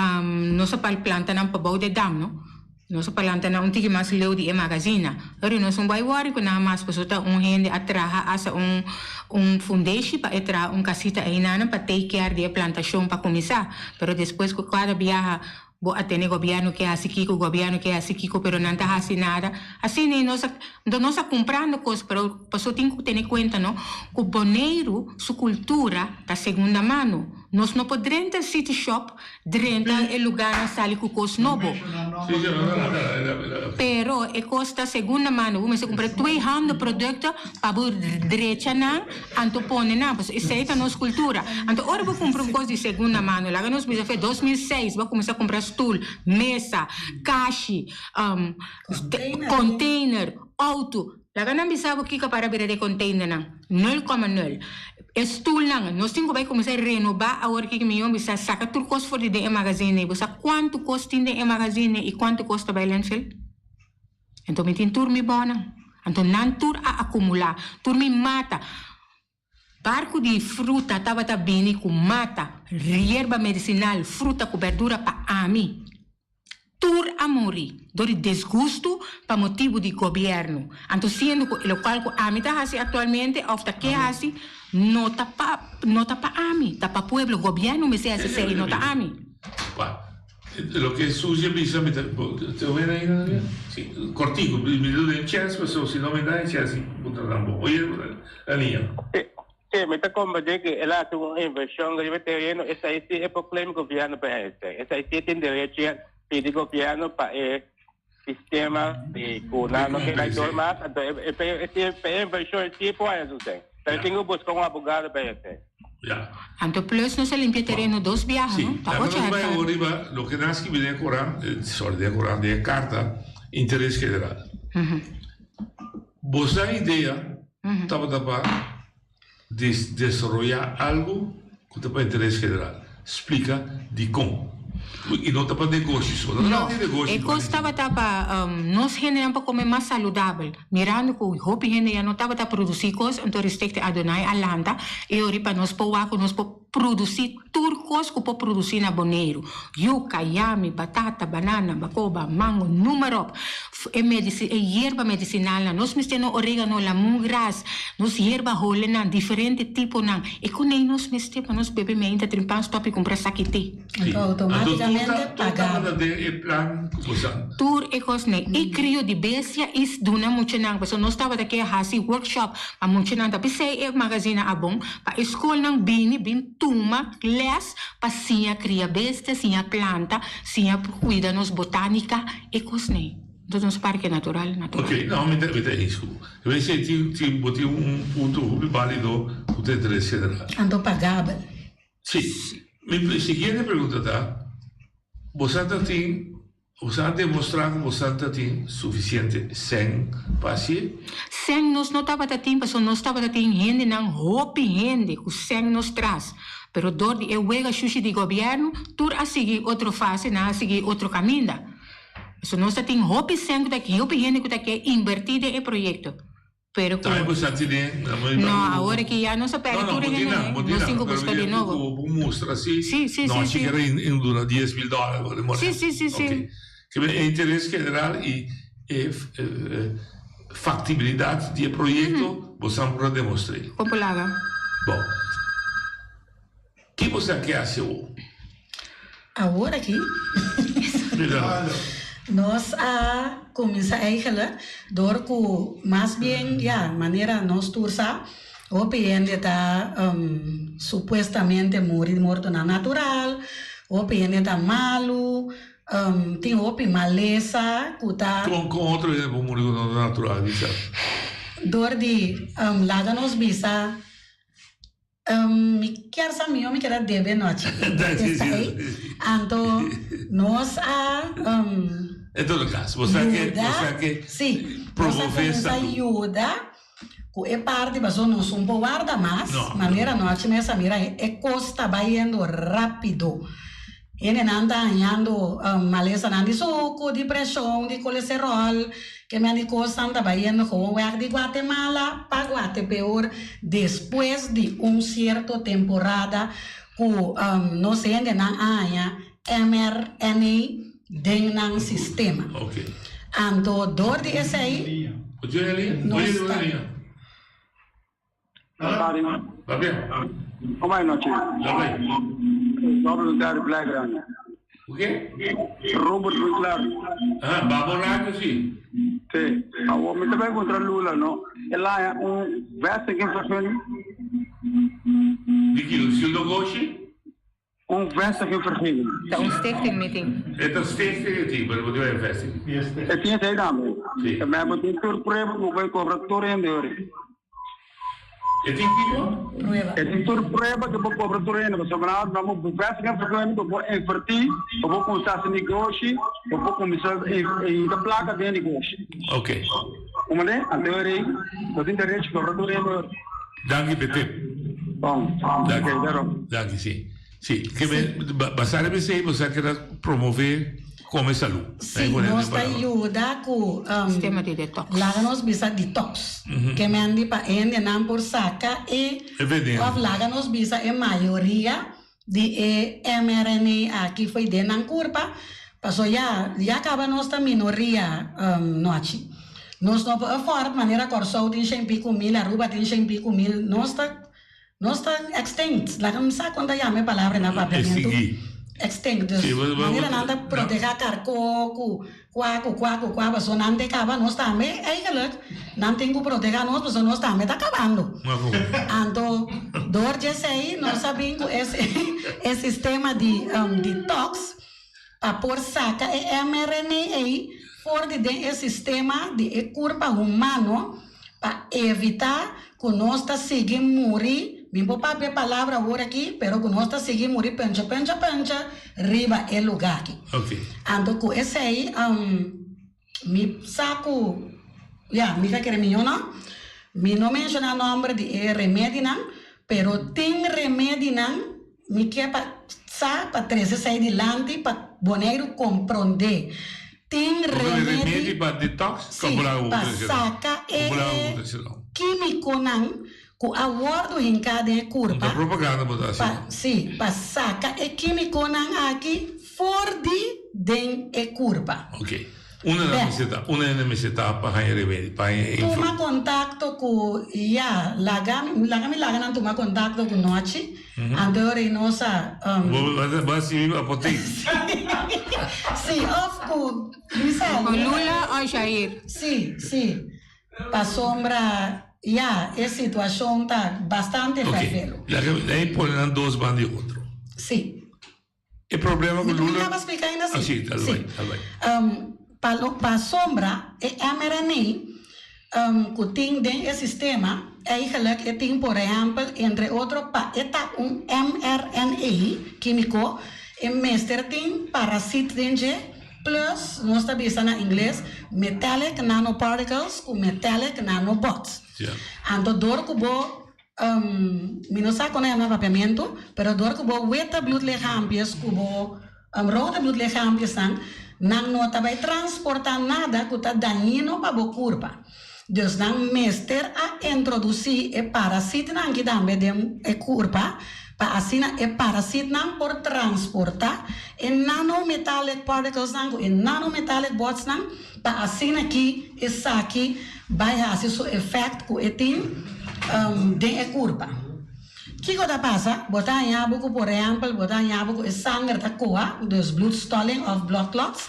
[SPEAKER 13] nos a pal plantanan pabou de dam, no? Nos a planta nan un tiki mas leu di e magazina. Pero nos no bai wòri ku nan mas pasobra ta un hende a traha hasta un un fundeshi pa e traha un kasita einanan pa take care di e plantashon pa kuminsá. Pero despues ku kada biaha bo a tene gobièrnu ke hasi kiko, gobièrnu ke hasi kiko pero nan ta hasi nada. Asina ei nos a Enton nos a kumprando kos pero paso tin ku tene kuenta no ku Boneiru su kultura ta segunda mano. Nos no por drenta city shop drenta e lugarnan sali ku kos nobo. Pero e kos ta segunda mano bo mester kumpra tweehande produkto pa bo drecha nan anto pone nan pasobra esei ta nos kultura. Anto ora bo kumpra un kos di segunda mano laga nos bisa fe 2006 bo a kuminsa kumpra stul, mesa, kashi, Container, auto. Laga nan bisa bo kiko para bira di e containernan. Nul koma nul. E stoelnan, nos tin ku bai kuminsá renobá awor kiko mi yon bisa saka tur kos for di den e magazine ei. Bo sa kuantu kos tin den e magazine ei i kuantu kos ta bai landfill? Anto mi tin tur mi bònan. Anto nan tur a akumulá. Tur mi mata. Barku di fruta tabata bini ku mata, yerba medisinal, fruta ku berdura pa ami. Tur a muri dor di disgustu pa motibu di gobièrnu. Anto siendo ku e lokual ku ami ta hasi aktualmente òf ta ke hasi no ta pa no ta pa ami, ta pa pueblo. Gobièrnu mester hasi esei, no ta ami.
[SPEAKER 12] Loke Suzy a bisa mi ta te oye ainda Daniel? Si, kortiku, mi ta duna e chèns pasobra si no mi da e chèns bo ta tan bon. Oye Daniel.
[SPEAKER 15] Si, mi ta komprendé ku el a hasi un invershon riba e tereno, esei si e por claim gobièrnu pa esei. Esei si e tin derecho di pidi gobièrnu pa e sistema di ku nan no ke bai dor mas, anto e invershon si e por hasi esei. Pero e tin ku buska un abogado pa esei.
[SPEAKER 12] Ja.
[SPEAKER 13] Anto plus nos a limpia tereno dos biaha,
[SPEAKER 12] Sí,
[SPEAKER 13] no? Ta
[SPEAKER 12] laga
[SPEAKER 13] ocho
[SPEAKER 12] nos bai
[SPEAKER 13] hectare.
[SPEAKER 12] awor riba loke nan a skibi den e koran, sorry, den e koran, den e karta, interes general. Boso idea tabata pa des desaroyá algu ku ta pa interes general. Splika dikon. I no ta pa negoshi so. No ta
[SPEAKER 13] No,
[SPEAKER 12] di negoshi
[SPEAKER 13] e kos tabata pa nos hendenan pa kome mas saludabel. Mirando ku hopi hende ya no tabata produsí kos, anto Respecte Adonai a lanta e ori pa nos por wak ku nos por produsí tur kos ku por produsí na Boneiru, yuka, yami, batata, banana, bakoba, mango, noem maar op. E medisi e yerba medisinalnan, nos mester no oregano, lamungras, nos yerba holenan, diferente tiponan. E konei nos mester pa nos bebe meinta trimpan stop i kumpra saki te.
[SPEAKER 14] Anto automaticamente paga.
[SPEAKER 13] Tur e kosnan, i krio di bestia i duna muchanan, pasobra nos tabata ke hasi workshop pa muchanan ta p'esei e magazina a bon pa e skolnan bini bin tuma les pa siña kria bestia, siña planta, siña kuida nos botanika, e kosnan. Entonces nos parke natural, natural.
[SPEAKER 12] Ok, no, mi ta mi ta eens ku bo. E mester esei tin tin bo tin un punto hopi balido ku ta interes general.
[SPEAKER 14] Anto pagabel.
[SPEAKER 12] Si. Mi siguiente pregunta ta, bosan ta tin, bosan a demostrá ku bosan ta tin sufisiente sèn pa hasié?
[SPEAKER 13] Sèn nos no tabata tin pasobra nos tabata tin hendenan, hopi hende ku sèn nos tras. Pero dor di e wega shushi di gobièrnu, tur a sigui otro fase, nan a sigui otro kaminda. Pasobra nos ta tin hopi sèn ku ta, hopi hende ku ta ke inbertí den e proyekto. Pero cu.
[SPEAKER 12] Tambe bo sa tene na mei
[SPEAKER 13] No, awor aki ya nos a perde tur e hende ne. Nos tin cu busca di nobo.
[SPEAKER 12] Bo mustra si.
[SPEAKER 13] Si, si, si,
[SPEAKER 12] No,
[SPEAKER 13] si.
[SPEAKER 12] chikera in duna 10.000 dólar bo demora.
[SPEAKER 13] Si, si, si, si.
[SPEAKER 12] Ok. Ke men e interes general y e factibilidad di e proyecto bo sa por a demostr'é.
[SPEAKER 13] Con por laga.
[SPEAKER 12] Bon. Ki bo sa ke haci awor?
[SPEAKER 14] Awor aki nos a cuminsa eigenlijk door cu mas bien ya manera nos tur sa hopi hende ta supuestamente muri mortonan natural, hopi hende ta malu, tin hopi malesa cu ta.
[SPEAKER 12] Con con otro hende por muri cu no ta natural bisa?
[SPEAKER 14] Door di laga nos bisa. Mi kier sa mihó mi keda debe nochi. Esta ei. Anto nos a
[SPEAKER 12] En todo caso, bo sa ke, bo sa ke
[SPEAKER 14] Sí, nos a
[SPEAKER 12] promove
[SPEAKER 14] kuminsá
[SPEAKER 12] salud.
[SPEAKER 14] yuda ku e parti pasobra nos un por warda mas.
[SPEAKER 12] No.
[SPEAKER 14] Manera nochi mes a mira e kos ta bayendo rápido. Hendenan ta hañando malesanan di suku, di preshon, di kolesteròl, ke men di kosnan ta bayendo gewoon wèg di Guatemala pa Guatepeor despues di un sierto temporada ku nos hendenan a haña mRNA den nan sistema. Anto dor di esei nos ta.
[SPEAKER 3] Como é noite? Robert Winkler Blijgrande.
[SPEAKER 12] O quê?
[SPEAKER 3] Robert Winkler.
[SPEAKER 12] Ah, Babo Radio, sim.
[SPEAKER 3] Sim. O homem também contra Lula, não? Ele é um vestiging
[SPEAKER 12] De que? O negocio?
[SPEAKER 3] Un vestigingvergunning.
[SPEAKER 13] Ta un stichting meeting.
[SPEAKER 12] E ta stichting e tin, pero bo tin un vestiging.
[SPEAKER 3] E tin esei tambe.
[SPEAKER 12] Si.
[SPEAKER 3] Ma bo tin tur prueba ku bo kobra tur hende ori.
[SPEAKER 12] E tin kiko?
[SPEAKER 14] Prueba.
[SPEAKER 3] E tin tur prueba ku bo kobra tur hende. Pasobra nan bo vestigingvergunning bo por invertí, bo por kuminsá hasi negoshi, bo por kuminsá hinka plaka den negoshi.
[SPEAKER 12] Ok.
[SPEAKER 3] Kumende? Anto ori bo tin derecho kobra tur hende ori.
[SPEAKER 12] Danki p'e tip.
[SPEAKER 3] Bon,
[SPEAKER 12] Danki.
[SPEAKER 3] ok, daarom.
[SPEAKER 12] Danki, si. Si, ke me, ba, basá riba esei bo sa keda promové kome salú.
[SPEAKER 14] Si, nos ta yuda ku um,
[SPEAKER 13] Sistema di detox.
[SPEAKER 14] laga nos bisa detox. Ke men di pa hendenan por saka e,
[SPEAKER 12] E veneno.
[SPEAKER 14] of laga nos bisa e mayoria di e mRNA aki fo'i den nan kurpa, paso ya, ya kaba nos ta minoria um, nochi. Nos no por afford manera Kòrsou tin shen piku mil, Aruba tin shen piku mil, nos ta, nos ta extinct, laga mi sa kon ta yama e palabra na papiamentu,
[SPEAKER 12] Extinguí.
[SPEAKER 14] extinct, dus
[SPEAKER 12] Sí, bo- bo-
[SPEAKER 14] manera nan ta
[SPEAKER 12] bo-
[SPEAKER 14] protegá karkó ku Kua ku kua ku kua paso nan te kaba nos tambe eigenlijk nan tin ku protega nos paso nos tambe ta kabando. Anto door dje esei nos a bin ku e e sistema di detox pa por saka e mRNA ei for di den e sistema di e kurpa humano pa evita ku nos ta sigui muri. Mi por papia e palabra awor aki, pero ku nos ta sigui muri pencha pencha pencha riba e lugá aki. Anto ku esei mi sa ku, ya, mi ta kere mihó no, mi no menshoná nòmber di e remedinan, pero tin remedinan mi ke pa sa pa trese esei dilanti pa Boneiru komprondé. Tin
[SPEAKER 12] remedi.
[SPEAKER 14] Remedi
[SPEAKER 12] pa detox?
[SPEAKER 14] Sí, pa saka e kímikonan ku a wòrdu hinká den e kurpa.
[SPEAKER 12] Ta propaganda bo ta hasi.
[SPEAKER 14] Pa, sí, pa saka e kímikonan aki for di den e kurpa.
[SPEAKER 12] Ok. Unda nan mester ta? Unda hende mester ta pa haña remedi, pa haña e info?
[SPEAKER 14] Tuma kontakto ku, ya, laga mi, laga mi laga nan tuma kontakto ku Nochi. Anto e ora ei nos a.
[SPEAKER 12] Bo a sibi apotek?
[SPEAKER 14] Sí, òf ku Lisa.
[SPEAKER 13] Ku Lula òf Jair.
[SPEAKER 14] Sí, sí. Pasobra, ya, e situashon ta bastante fervelo.
[SPEAKER 12] Ok, laga mi ei pone nan dos banda di otro.
[SPEAKER 14] Sí.
[SPEAKER 12] E problema ku
[SPEAKER 14] Mi
[SPEAKER 12] Lula.
[SPEAKER 14] kaba splika ainda
[SPEAKER 12] Ah,
[SPEAKER 14] sí.
[SPEAKER 12] sí, tal
[SPEAKER 14] Sí.
[SPEAKER 12] bai, tal bai.
[SPEAKER 14] Pa lo pasobra e mRNA ku tin den e sistema, eigenlijk e tin por ehèmpel entre otro pa e ta un mRNA kímiko e mester tin parasit den dje plus nos ta bisa na ingles metallic nanoparticles ku metallic nanobots. Anto dor ku bo Mi no sa kon a yama papiamentu, pero dor ku bo witte bloedlichaampjes ku bo rode bloedlichaampjesnan, nan no ta bai transportá nada ku ta dañino pa bo kurpa. Dus nan mester a introdusí e parasitnan aki tambe den e kurpa pa asina e parasitnan por transportá e nanometallic particlesnan ku e nanometallic botsnan pa asina ki esaki bai hasi su efèkt ku e tin den e kurpa. Kiko ta pasa? Bo ta haña bo ku por ehèmpel bo ta haña bo ku e sanger ta koha, dus bloedstolling òf blood clots,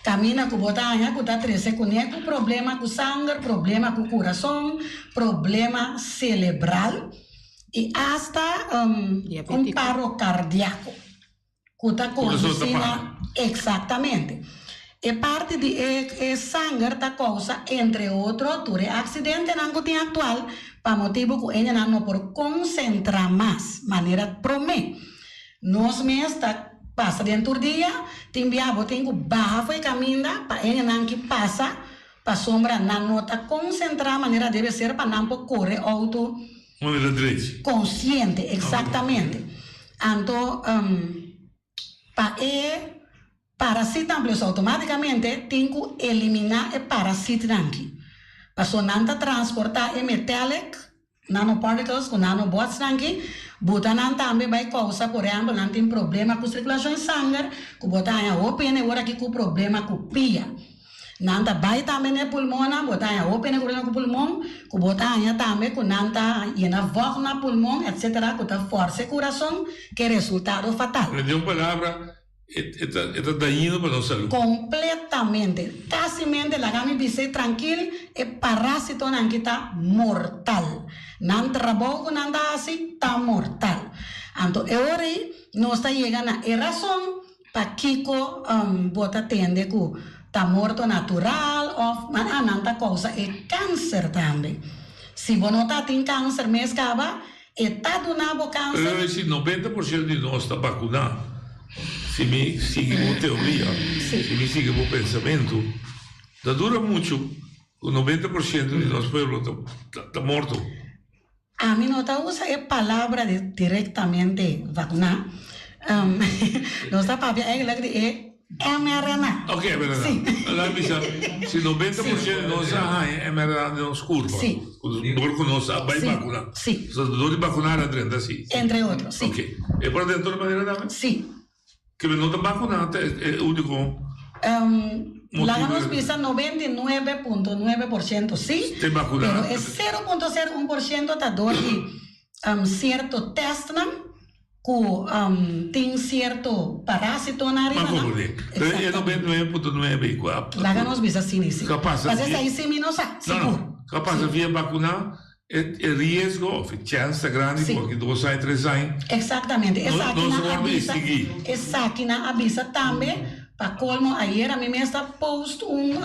[SPEAKER 14] kaminda ku bo ta haña ku ta trese kuné ku problema ku sanger, problema ku kurason, problema selebral i asta un paro kardiako. Ku ta kondusí na. Eksaktamente. E parti di e e sanger ta kousa entre otro tur e aksidentenan ku tin aktual pa motibu ku hendenan no por konsentrá mas manera promé. Nos mes ta pasa den tur dia, tin bia bo tin ku baha for e kaminda pa hendenan ki pasa pasobra nan no ta konsentrá manera debe ser pa nan por kore outo
[SPEAKER 12] Manera drechi.
[SPEAKER 14] Konsiente, eksaktamente. Anto pa e parasitnan plus outomátikamente tin ku eliminá e parasitnan aki. Paso nan ta transportá e metallic nanoparticles ku nanobotsnan aki, buta nan tambe bai kousa por ehèmpel nan tin problema ku sirkulashon di sanger ku bo ta haña hopi hende ora aki ku problema ku pia. Nan ta bai tambe na e pulmonnan, bo ta haña hopi hende ku problema ku pulmon, ku bo ta haña tambe ku nan ta yena vògt na pulmon, etsetera, ku ta fòrsa e kurason, ku e resultado fatal.
[SPEAKER 12] Den un palabra, e ta e ta dañino pa nos salú.
[SPEAKER 14] Kompletamente. Kasimente, laga mi bis'é trankil, e parásitonan aki ta mortal. Nan trabou ku nan ta hasi ta mortal. Anto e ora ei nos ta yega na e rason Pakiko bo ta tende ku ta morto natural òf a nan ta kousa e kanser tambe? Si bo no ta tin kanser mes kaba, e ta duna bo kanser.
[SPEAKER 12] Pero si 90% di nos ta bakuná, si mi sigui bo teoria, si mi sigui bo pensamentu, ta dura muchu ku 90% di nos pueblo ta morto.
[SPEAKER 14] Ami no ta usa e palabra di directamente vacuná. Nos ta papia eigenlijk di e mRNA.
[SPEAKER 12] Ok, mRNA.
[SPEAKER 14] Sí.
[SPEAKER 12] Laat mi bisa, si 90% di nos a haña mRNA den nos curpa,
[SPEAKER 14] Sí.
[SPEAKER 12] dor cu nos a bay
[SPEAKER 14] Sí.
[SPEAKER 12] vacuná.
[SPEAKER 14] Sí.
[SPEAKER 12] So, dor di vacuná a drenta sí.
[SPEAKER 14] Entre otro, sí.
[SPEAKER 12] Ok. E por den tur manera tambe?
[SPEAKER 14] Sí.
[SPEAKER 12] Ke no ta vacuná ta e único motibo.
[SPEAKER 14] Laga nos bisa 99.9% sí,
[SPEAKER 12] Te vacuná.
[SPEAKER 14] pero e 0.01% ta dor di cierto testnan cu tin cierto parásitonan ariba
[SPEAKER 12] M'a
[SPEAKER 14] nan.
[SPEAKER 12] comprende. Pero e 99.9 cu a.
[SPEAKER 14] Laga nos bisa asina sí.
[SPEAKER 12] Cu a pasa.
[SPEAKER 14] Pasobra esei sí mi no sa,
[SPEAKER 12] No, no.
[SPEAKER 14] sigur.
[SPEAKER 12] Cu a pasa via vacuná. E riesgo of e chèns ta grandi
[SPEAKER 14] Sí.
[SPEAKER 12] ku aki dos aña, tres aña
[SPEAKER 14] Exactamente.
[SPEAKER 12] no
[SPEAKER 14] Esaki
[SPEAKER 12] no
[SPEAKER 14] nan
[SPEAKER 12] se
[SPEAKER 14] a
[SPEAKER 12] wòrdu
[SPEAKER 14] bisa,
[SPEAKER 12] extinguí.
[SPEAKER 14] esaki nan a bisa tambe, pa colmo ayer ami mes ta post un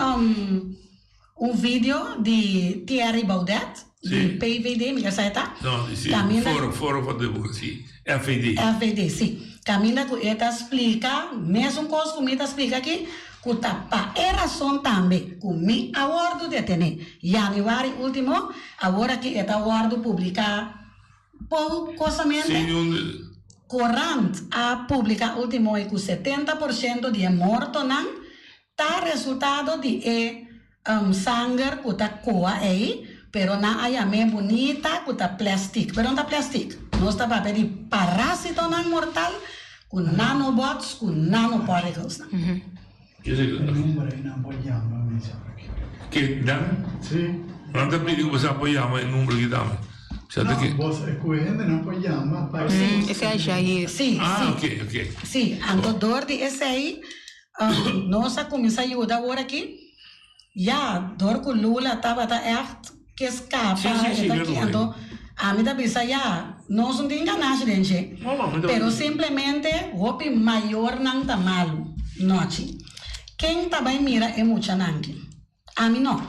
[SPEAKER 14] un video di Thierry Baudet. Di PVD, mi sa ta?
[SPEAKER 12] No, si,
[SPEAKER 14] Caminda-
[SPEAKER 12] Foro, Foro pa Democracia, FVD.
[SPEAKER 14] FVD, si. Caminda cu e ta splica, mesun cos cu mi ta splica aki, cu ta pa e rason tambe cu mi a wordo detene januari ultimo, awor aki e ta wordo publica pocosamente.
[SPEAKER 12] Sin un
[SPEAKER 14] Corant a publica ultimo y cu 70% di e mortonan Ta resultado di e sanger ku ta koa ei, pero nan a yam'é bunita ku ta plèstik. Pero no ta plèstik. Nos ta papia di parásitonan mortal ku nanobots ku nanoparticlesnan.
[SPEAKER 4] E number ei nan por yama mi sa aki.
[SPEAKER 12] Ke dan?
[SPEAKER 4] Si.
[SPEAKER 12] Nan ta pidi ku bo sa por yama e number aki tambe. Sa ta ke.
[SPEAKER 4] No, bos e ku e hende nan por yama pa e.
[SPEAKER 13] Esei a Jair.
[SPEAKER 14] Si,
[SPEAKER 12] Ah,
[SPEAKER 14] si.
[SPEAKER 12] ok, ok.
[SPEAKER 14] Si, anto dor di esei Nos a kuminsá yuda awor aki. Ya, dor ku Lula tabata ègt ke skapa e ta aki, anto ami ta bisa ya, nos no tin ganashi den dje. Pero simplemente hopi mayornan ta malu nochi. Ken ta bai mira e muchanan aki? Ami no.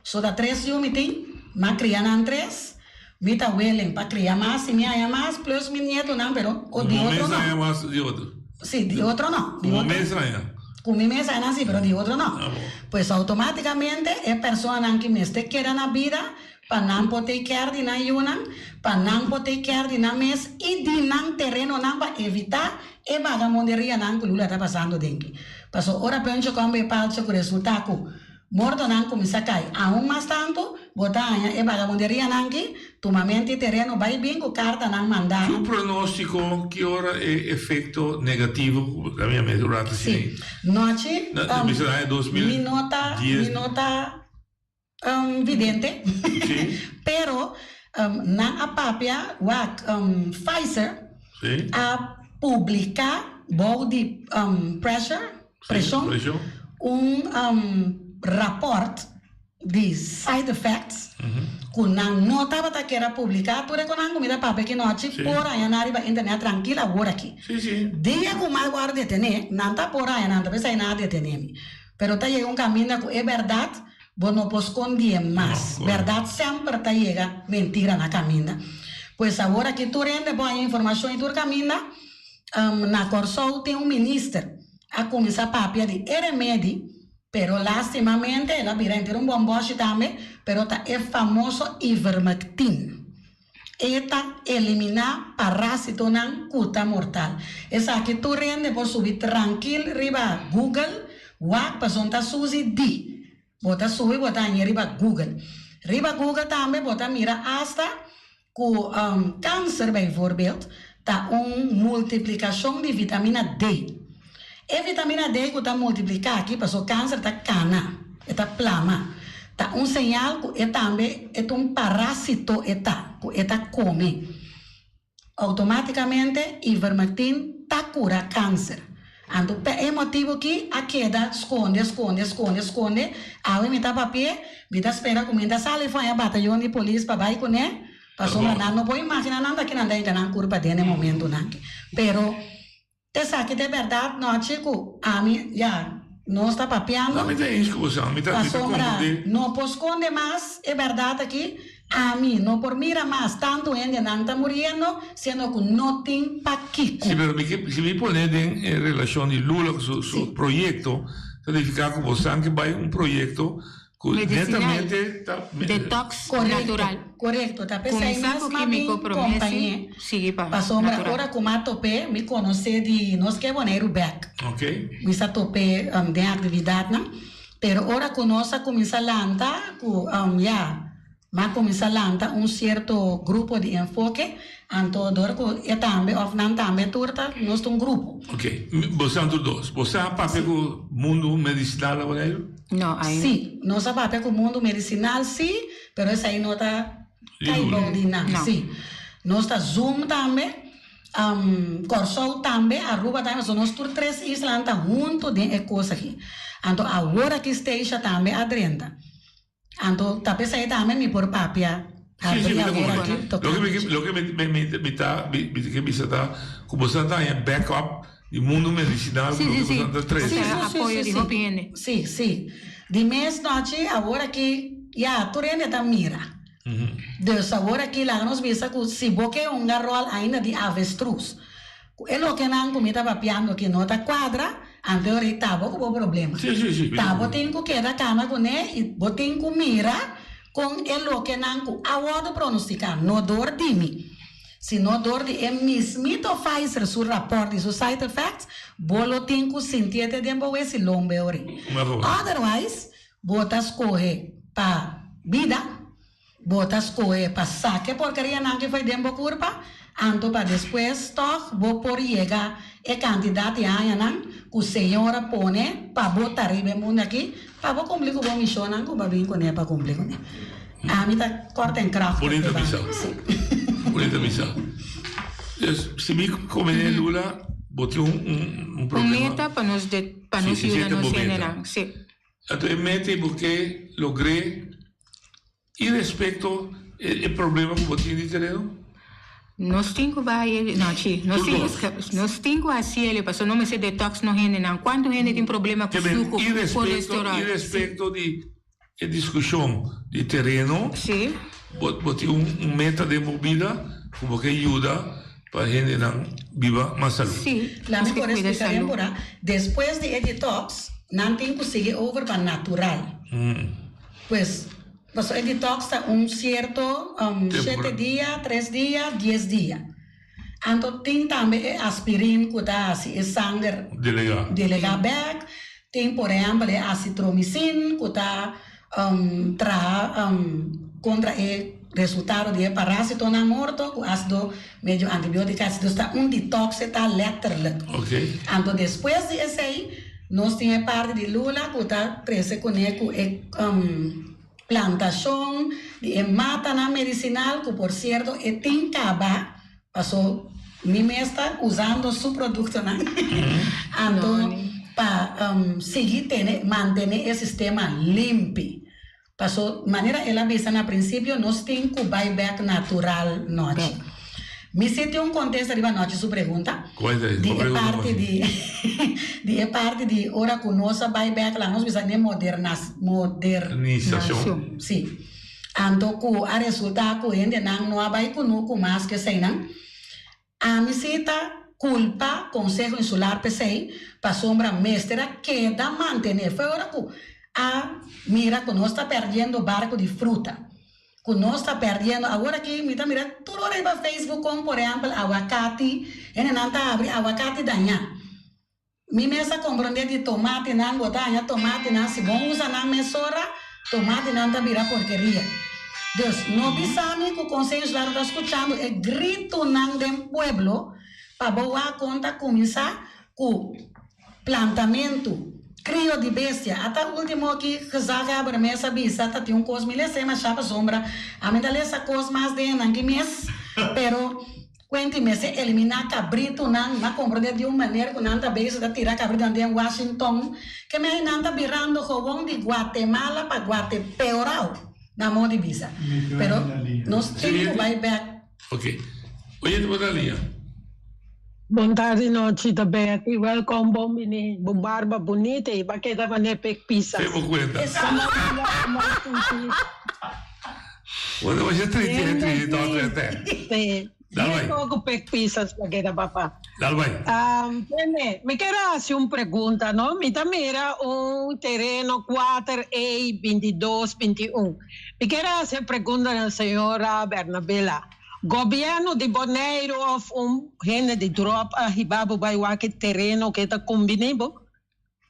[SPEAKER 14] So ta tres yu mi tin, m'a kria nan tres. Mi ta willing pa kria mas si mi haña mas, plus mi nietonan, pero o di
[SPEAKER 12] Ku
[SPEAKER 14] otro
[SPEAKER 12] bo mes
[SPEAKER 14] no.
[SPEAKER 12] haña mas di otro.
[SPEAKER 14] Si, di otro no. Di
[SPEAKER 12] Ku bo
[SPEAKER 14] otro.
[SPEAKER 12] mes haña.
[SPEAKER 14] Ku mi mes haña si, pero di otro no.
[SPEAKER 12] Ah, bo.
[SPEAKER 14] Pues automáticamente e personanan ki mester keda na bida pa nan por take care di nan yunan, pa nan por take care di nan mes i di nan terenonan pa evita e bagamonerianan ku Lula ta pasando den ki. Paso ora Pencho kombe e palcho ku resulta ku mortonan kuminsa kai aun mas tantu, bo ta haña e bagabonderianan ki tumamento e tereno bai bin ku kartanan manda.
[SPEAKER 12] Su pronóstiko ki ora e efekto negativo ku ta mi a mete un rato
[SPEAKER 14] Si.
[SPEAKER 12] asina ei?
[SPEAKER 14] Nochi,
[SPEAKER 12] Na, mi sa aña dos mil
[SPEAKER 14] mi no ta,
[SPEAKER 12] dies.
[SPEAKER 14] mi no ta vidente,
[SPEAKER 12] Si.
[SPEAKER 14] pero nan a papia wak Pfizer
[SPEAKER 12] Si.
[SPEAKER 14] a publiká bou di pressure, preshon, un raport di side effects ku nan no tabata kier a publiká tur e ku nan kumida papia ki nochi por haña nan riba internet trankil awor aki. Dia ku mai wòrdu detené nan ta por haña nan ta pensá nan a detené mi pero ta yega un kaminda ku e bèrdat bo no por skondié mas. Bèrdat semper ta yega mentira na kaminda. Pues awor aki tur hende por haña informashon i tur kaminda na Kòrsou tin un minister a kuminsá papia di e remedi, pero lastimamente el a bira henter un bòmbòshi tambe, pero ta e famoso ivermectin. E ta eliminá parásitonan ku ta mortal. Esaki tur hende por subi trankil riba Google, wak pasobra ta Suzy di. Bo ta subi bo ta hañ'é riba Google. Riba Google tambe bo ta mira asta Ku kanser bijvoorbeeld ta un multiplikashon di vitamina D. E vitamina D ku ta multipliká aki paso kanser ta kana, e ta plama, ta un señal ku e tambe e ta un parásito e ta, ku e ta kome. Outomátikamente ivermectin ta kura kanser. Anto pa e motibu ki a keda skonde, skonde, skonde, skonde, awe mi ta papi'é, mi ta spera ku mi ta sali for e batayon di polis pa bai kuné, pasobra nan no por imaginá nan ta kinan ta hinka nan kurpa den e momentunan aki. Pero esaki ta e bèrdat nochi ku ami, ya, nos ta papiando,
[SPEAKER 12] No, mi ta eens ku boso, mi ta, mi ta
[SPEAKER 14] pasobra
[SPEAKER 12] komprendé.
[SPEAKER 14] no por skonde mas e bèrdat aki, Ami no por mira mas tantu hendenan ta muriendo siendo cu no tin pakico.
[SPEAKER 12] Si, pero mi ke, si mi pone den e relacion di Lula cu su, su proyecto, ta nifica cu bo san ke bay un proyecto cu
[SPEAKER 13] Medicinal.
[SPEAKER 12] netamente ta.
[SPEAKER 13] Detox
[SPEAKER 14] Correcto,
[SPEAKER 13] natural.
[SPEAKER 14] correcto. Ta p'esei
[SPEAKER 13] Cuminsa
[SPEAKER 14] mes
[SPEAKER 13] cu
[SPEAKER 14] m'a
[SPEAKER 13] quimico
[SPEAKER 14] bin
[SPEAKER 13] prome
[SPEAKER 14] compañe.
[SPEAKER 13] si sigui pa
[SPEAKER 14] Pasobra
[SPEAKER 13] natural.
[SPEAKER 14] ora cu m'a top'é, mi conoce di nos ke Boneiru bek.
[SPEAKER 12] Ok.
[SPEAKER 14] Mi sa top'é den actividadnan. Pero ora cu nos a cuminsa lanta, cu ya, m'a cuminsa lanta un cierto grupo di enfoke, anto dor cu e tambe of nan tambe tur ta, nos ta un grupo.
[SPEAKER 12] Ok, bo sa tur dos. Bo sa papia cu mundo medicinal na Boneiru?
[SPEAKER 13] No, ainda.
[SPEAKER 14] Si, nos a papia cu mundo medicinal si, pero esai no ta cay bou di nan, si. Nos ta zoom tambe. Kòrsou tambe, Aruba tambe, so nos tur tres islanan ta huntu den e kos aki. Anto awor aki Stacia tambe a drenta. Anto ta p'esei tambe mi por papia
[SPEAKER 12] Sí, sí,
[SPEAKER 14] habri
[SPEAKER 12] mi ta
[SPEAKER 14] awor
[SPEAKER 12] comprende.
[SPEAKER 14] aki
[SPEAKER 12] Loke
[SPEAKER 14] tokante
[SPEAKER 12] mi ke,
[SPEAKER 14] dje.
[SPEAKER 12] loke mi, mi, mi, mi ta, mi, mi ta ke bisa ta ku boso ta haña backup di mundu medisinal ku
[SPEAKER 13] Sí,
[SPEAKER 12] loke
[SPEAKER 13] sí, sí.
[SPEAKER 12] boso ta trese.
[SPEAKER 14] Sí,
[SPEAKER 13] Osea,
[SPEAKER 14] sí, sí,
[SPEAKER 13] apoyo
[SPEAKER 14] sí,
[SPEAKER 13] di
[SPEAKER 14] sí.
[SPEAKER 13] hopi hende.
[SPEAKER 14] Sí, sí. Di mes nochi awor aki ya tur hende ta mira. Dus awor aki laga nos bisa ku si bo ke hunga ròl ainda di avestruz, ku e lokenan ku mi ta papiando aki no ta kuadra, anto e ora ei ta bo ku bo problema. Ta bo tin ku keda kana kuné i bo tin ku mira kon e lokenan ku a wòrdu pronostiká, no dor di mi, sino dor di e mismito Pfizer su rapòrt di su side effects, bo lo tin ku sintié te den bo wes i lomba e ora ei. Otherwise, Bo ta skohe pa bida, bo ta skohe pa saka e porkerianan ki foi den bo kurpa, anto pa despues tòg bo por yega e kantidat di añanan ku Señor a pone pa bo ta riba e mundu aki, pa bo kumpli ku bo mishonnan ku bo a bin kuné pa kumpli kuné. Ami ta kòrta en krafta
[SPEAKER 12] Bonita bisa.
[SPEAKER 14] Sí.
[SPEAKER 12] Bonita bisa. Dus, si mi komene Lula, bo tin un, un, un
[SPEAKER 13] Un
[SPEAKER 12] problema.
[SPEAKER 13] meta pa nos de, pa
[SPEAKER 12] Sí,
[SPEAKER 13] nos
[SPEAKER 12] esei
[SPEAKER 13] yuda
[SPEAKER 12] ta
[SPEAKER 13] nos
[SPEAKER 12] bo meta.
[SPEAKER 13] hendenan. Sí.
[SPEAKER 12] Anto e meta ei bo ke logr'é irespekto e problema ku bo tin di tereno?
[SPEAKER 13] Nos tin ku bai no chi nos tin ku nos tin ku hasi el'e pasobra no mester detox no hendenan. Kuantu hende tin problema ku suku, kolesterol.
[SPEAKER 12] Irespekto di e diskushon di tereno, bo tin un meta den bo bida ku bo ke yuda pa hendenan biba mas salú.
[SPEAKER 14] La mi por explica den pura, despues di e detox, nan tin cu sigui over pa natural. Pues, pasobra e detox ta un cierto shete dia, tres dia, dies dia. Anto tin tambe e aspirin cu ta haci e sanger delega bek. Tin por ehempel e acitromycin cu ta traha contra e resultado di e parasitonan morto cu acido medio antibiotica. Dus ta un detox e ta letterlijk. Anto despues di esey nos tin e parti di lula cu ta trece cune cu e plantacion di e matanan medicinal cu por cierto e tin caba paso mi mes ta usando su productonan anto pa sigui tene mantene e sistema limpi paso manera el a bisa na principio nos tin cu bay bek natural nochi. Mi si tin un contesta riba nochi su pregunta di e parti di di e parti di ora cu nos a bay bek la nos bisa ne modernas modernisacion si anto cu a resulta cu hendenan no a bay cunucu mas cu eseynan ami si ta culpa Conseho Insular p'esey pasobra mester a keda mantene fue ora cu a mira cu nos ta perdiendo barco di fruta. Ku nos ta perdiendo. Awor aki mi ta mira tur ora riba Facebook kon por ehempel awakati, hendenan ta habri awakati dañá. Mi mes a komprondé di tomatinan, bo ta haña tomatinan si bo usa nan mesora, tomatinan ta bira porkeria. Dus, no bisa mi ku Konseho Insular ta skuchando e gritunan den pueblo pa bo wak kon ta kuminsá ku Plantamentu, krio di bestia. Ata ultimo ki gezaghebber mes a bisa ta tin un kos mi lesa e mashá pasobra ami ta lesa kos mas den nan ki mes, pero kuenti mester eliminá kabritunan, m'a komprendé di un manera ku nan ta bezig ta tira kabritunan den Washington, ke mei nan ta birando gewon di Guatemala pa Guatepeorao, na modo di bisa. Pero nos tin ku bai bèk.
[SPEAKER 12] Ok. Oye, bo ta liña.
[SPEAKER 16] Bon tardi nochi ta Betty welkom bon bini bo barba bunita y ba keda manera pek pisa.
[SPEAKER 12] Te bo cuenta. Bueno, bo ya triti triti to trete.
[SPEAKER 16] Sí.
[SPEAKER 12] Dal bai.
[SPEAKER 16] Poco pek pisas pa keda papa.
[SPEAKER 12] Dal bai.
[SPEAKER 16] Um, tene, mi quiero hacer un pregunta, no? Mi ta mira un terreno 4A 22 21. Mi quiero hacer pregunta na señora Bernabela. Gobierno di Boneiru of un hende di drop a hiba bo bai wak e tereno ke ta kumbini bo?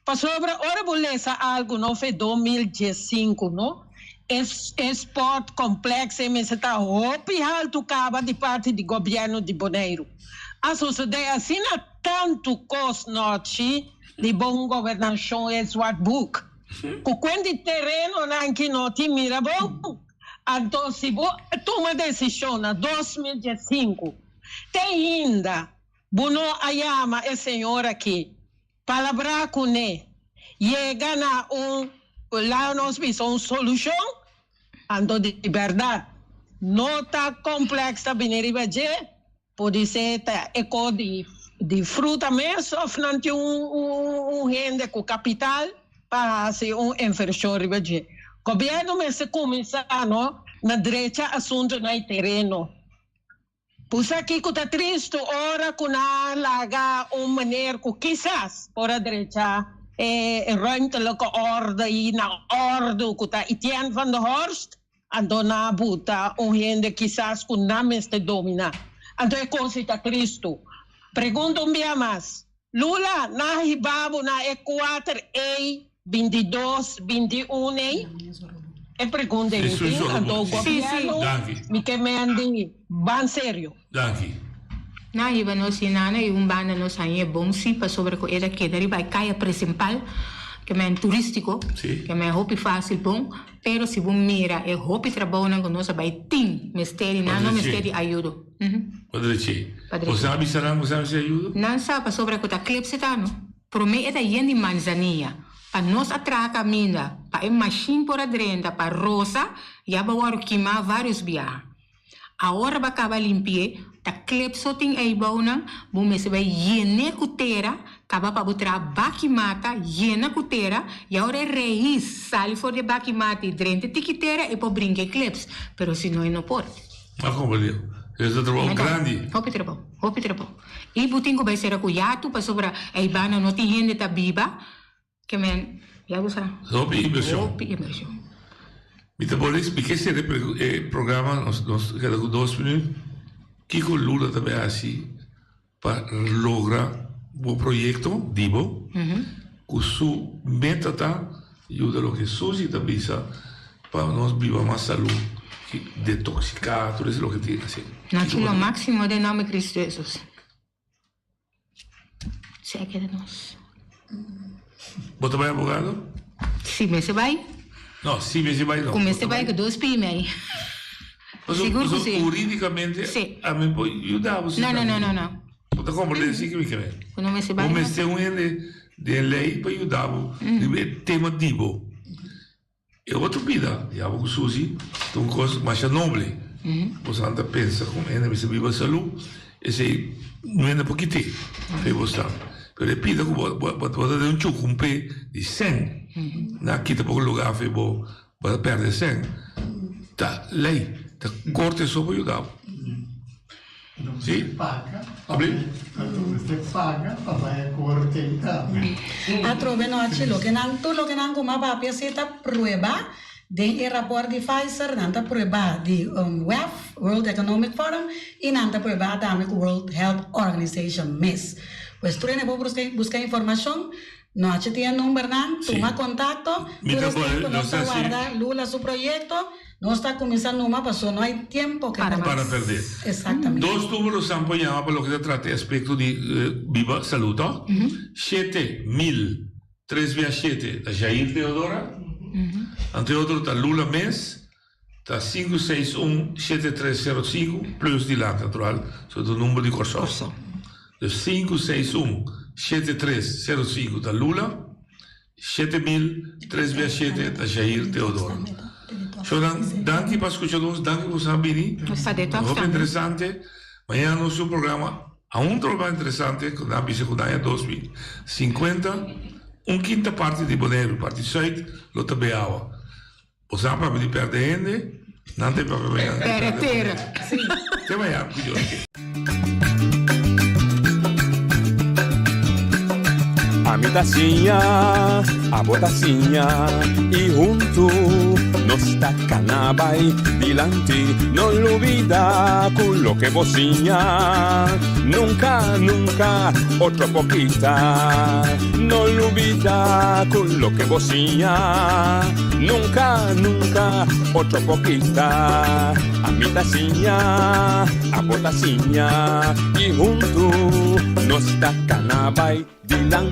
[SPEAKER 16] Pasobra ora bo lesa algu no fe 2015 no, e e sport complex ei mester ta hopi haltu kaba di parti di gobierno di Boneiru. A sosode asina tantu kos nochi di bon gobernashon e zwart boek ku kuenti terenonan ki no tin mira bon. Anto si bo a tuma desishon na 2015, te ainda bo no a yama e señor aki, palabrá kuné, yega na un, laga nos bisa un solushon, anto di bèrdat no ta kompleks ta bini riba dje, Podisé ta e ko di di fruta mes of nan tin un un hende ku kapital pa hasi un invershon riba dje. Gobièrnu mester kuminsá no. na drecha asuntonan di tereno. Pusa kiko ta tristu ora ku nan a laga un meneer ku kisas por a drecha e ruimtelijke orde i na ordu ku ta Etienne van de Horst, anto nan a buta un hende kisas ku nan mester domina. Anto e kos ei ta tristu. Pregunta un bia mas, Lula, nan a hiba bo na e kuater ei 22, 21 ei? E pregunta ei mi tin, anto gobièrnu mi ke mendi ban serio.
[SPEAKER 12] Danki.
[SPEAKER 13] Nan a hiba nos hinana i un banda nos hañ'é bon sí pasobra ku e ta keda riba e kaya presimpal ke men turístiko, ke men hopi fásil bon, pero si bo mira e hopi trabounan ku nos a bai tin mester di nan no mester di ayudo.
[SPEAKER 12] Padre Che, bo sa bisa nan ku sa mester ayudo?
[SPEAKER 13] Nan sa pasobra ku ta klep se ta no. Promé e ta yen di manzanilla. Pa nos a traha kaminda, pa e mashin por a drenta pa rosa, ya bo wòrdu kimá vários biaha. Awor bo kaba limpi'é, ta klep so tin eibounan, bo mester bai yen'é ku tera, kaba pa bo traha baki mata, yena ku tera, i awor e reis sali for di e baki mata i drenta e tiki tera, e por brinka e kleps, pero si no e no por.
[SPEAKER 12] A komprendé. Es un trabou grandi.
[SPEAKER 13] Hopi trabou, hopi trabou. I bo tin ku bai sera ku yatu pasobra eibana no tin hende ta biba ke men ya bo sa.
[SPEAKER 12] Hopi invershon.
[SPEAKER 13] Hopi invershon.
[SPEAKER 12] Mi ta por explica esei e programa nos nos keda ku dos minut kiko Lula ta bai hasi pa logra bo proyekto di bo ku su meta ta yuda loke Susi ta bisa pa nos biba mas salú detoxiká tur esei loke tin hasi.
[SPEAKER 13] Naci lo máximo den nomber Cristo Jesus. Sea keda nos.
[SPEAKER 12] Bo ta bai abogado?
[SPEAKER 13] Si mester bai.
[SPEAKER 12] No, si mester bai no.
[SPEAKER 13] Ku mester bai ku dos pimi ai. Sigur ku si.
[SPEAKER 12] Huridicamente ami por yuda bo si.
[SPEAKER 13] No, no, no, no, no.
[SPEAKER 12] Bo ta comprende si ke mi kere.
[SPEAKER 13] Ku no mester bai.
[SPEAKER 12] Bo mester un hende den ley pa yuda bo riba e tema di bo. E otro bida di abo ku Susi ta un kos masha noble. Boso ta pensa ku hende mester biba salú, esei no hende por kit'é fe bo sa. Pero e pida ku bo bo ta den un chukumpé di sèn, nan a kita poko lugá fe bo, bo ta pèrdè sèn. Ta lei, ta korte so por yuda bo.
[SPEAKER 4] Sí. Paga. Abri. Anto mester paga pa bai a korte tambe.
[SPEAKER 14] Atrobe nochi loke nan tur loke nan kuma papia si ta prueba den e raport di Pfizer nan ta prueba di WEF, World Economic Forum, y nan ta prueba tambe cu World Health Organization mes. Pues tur hende por busca informacion Nochi tin e numbernan, tuma contacto, tur esnan cu nos ta warda Lula su proyecto, nos ta cuminsa numa paso no hay tiempo que perder.
[SPEAKER 12] Para perder.
[SPEAKER 14] Exactamente.
[SPEAKER 12] Dos numero san por yama pa loke ta trata e aspecto di biba salud to. 7000 tres bia shete ta Jair Theodora, anto e otro ta Lula mes ta 561 7305 plus dilanti natural, so ta number di Kòrsou. Dus 561 7305 ta Lula, 7000 tres bia shete ta Jair Theodora. Shownan, danki pa skucha nos, danki ku boso a bini. Hopi interesante. Mañana nos tin un programa aun tro mas interesante ku nan a bisa ku na aña 2050 un kinta parti di Boneiru, parti sùit, lo ta be awa. Bo sa papia di perde hende, nan ta papia mañana di
[SPEAKER 13] Perde tera.
[SPEAKER 12] Te mañana cu Dios kier.
[SPEAKER 11] Ami ta siña, abo ta siña y huntu nos ta cana bay dilanti. No lubida cu loke bo siña nunca, nunca otro por kita. No lubida cu loke bo siña nunca, nunca otro por kita. Ami ta siña, abo ta siña y huntu nos ta cana bay dilanti.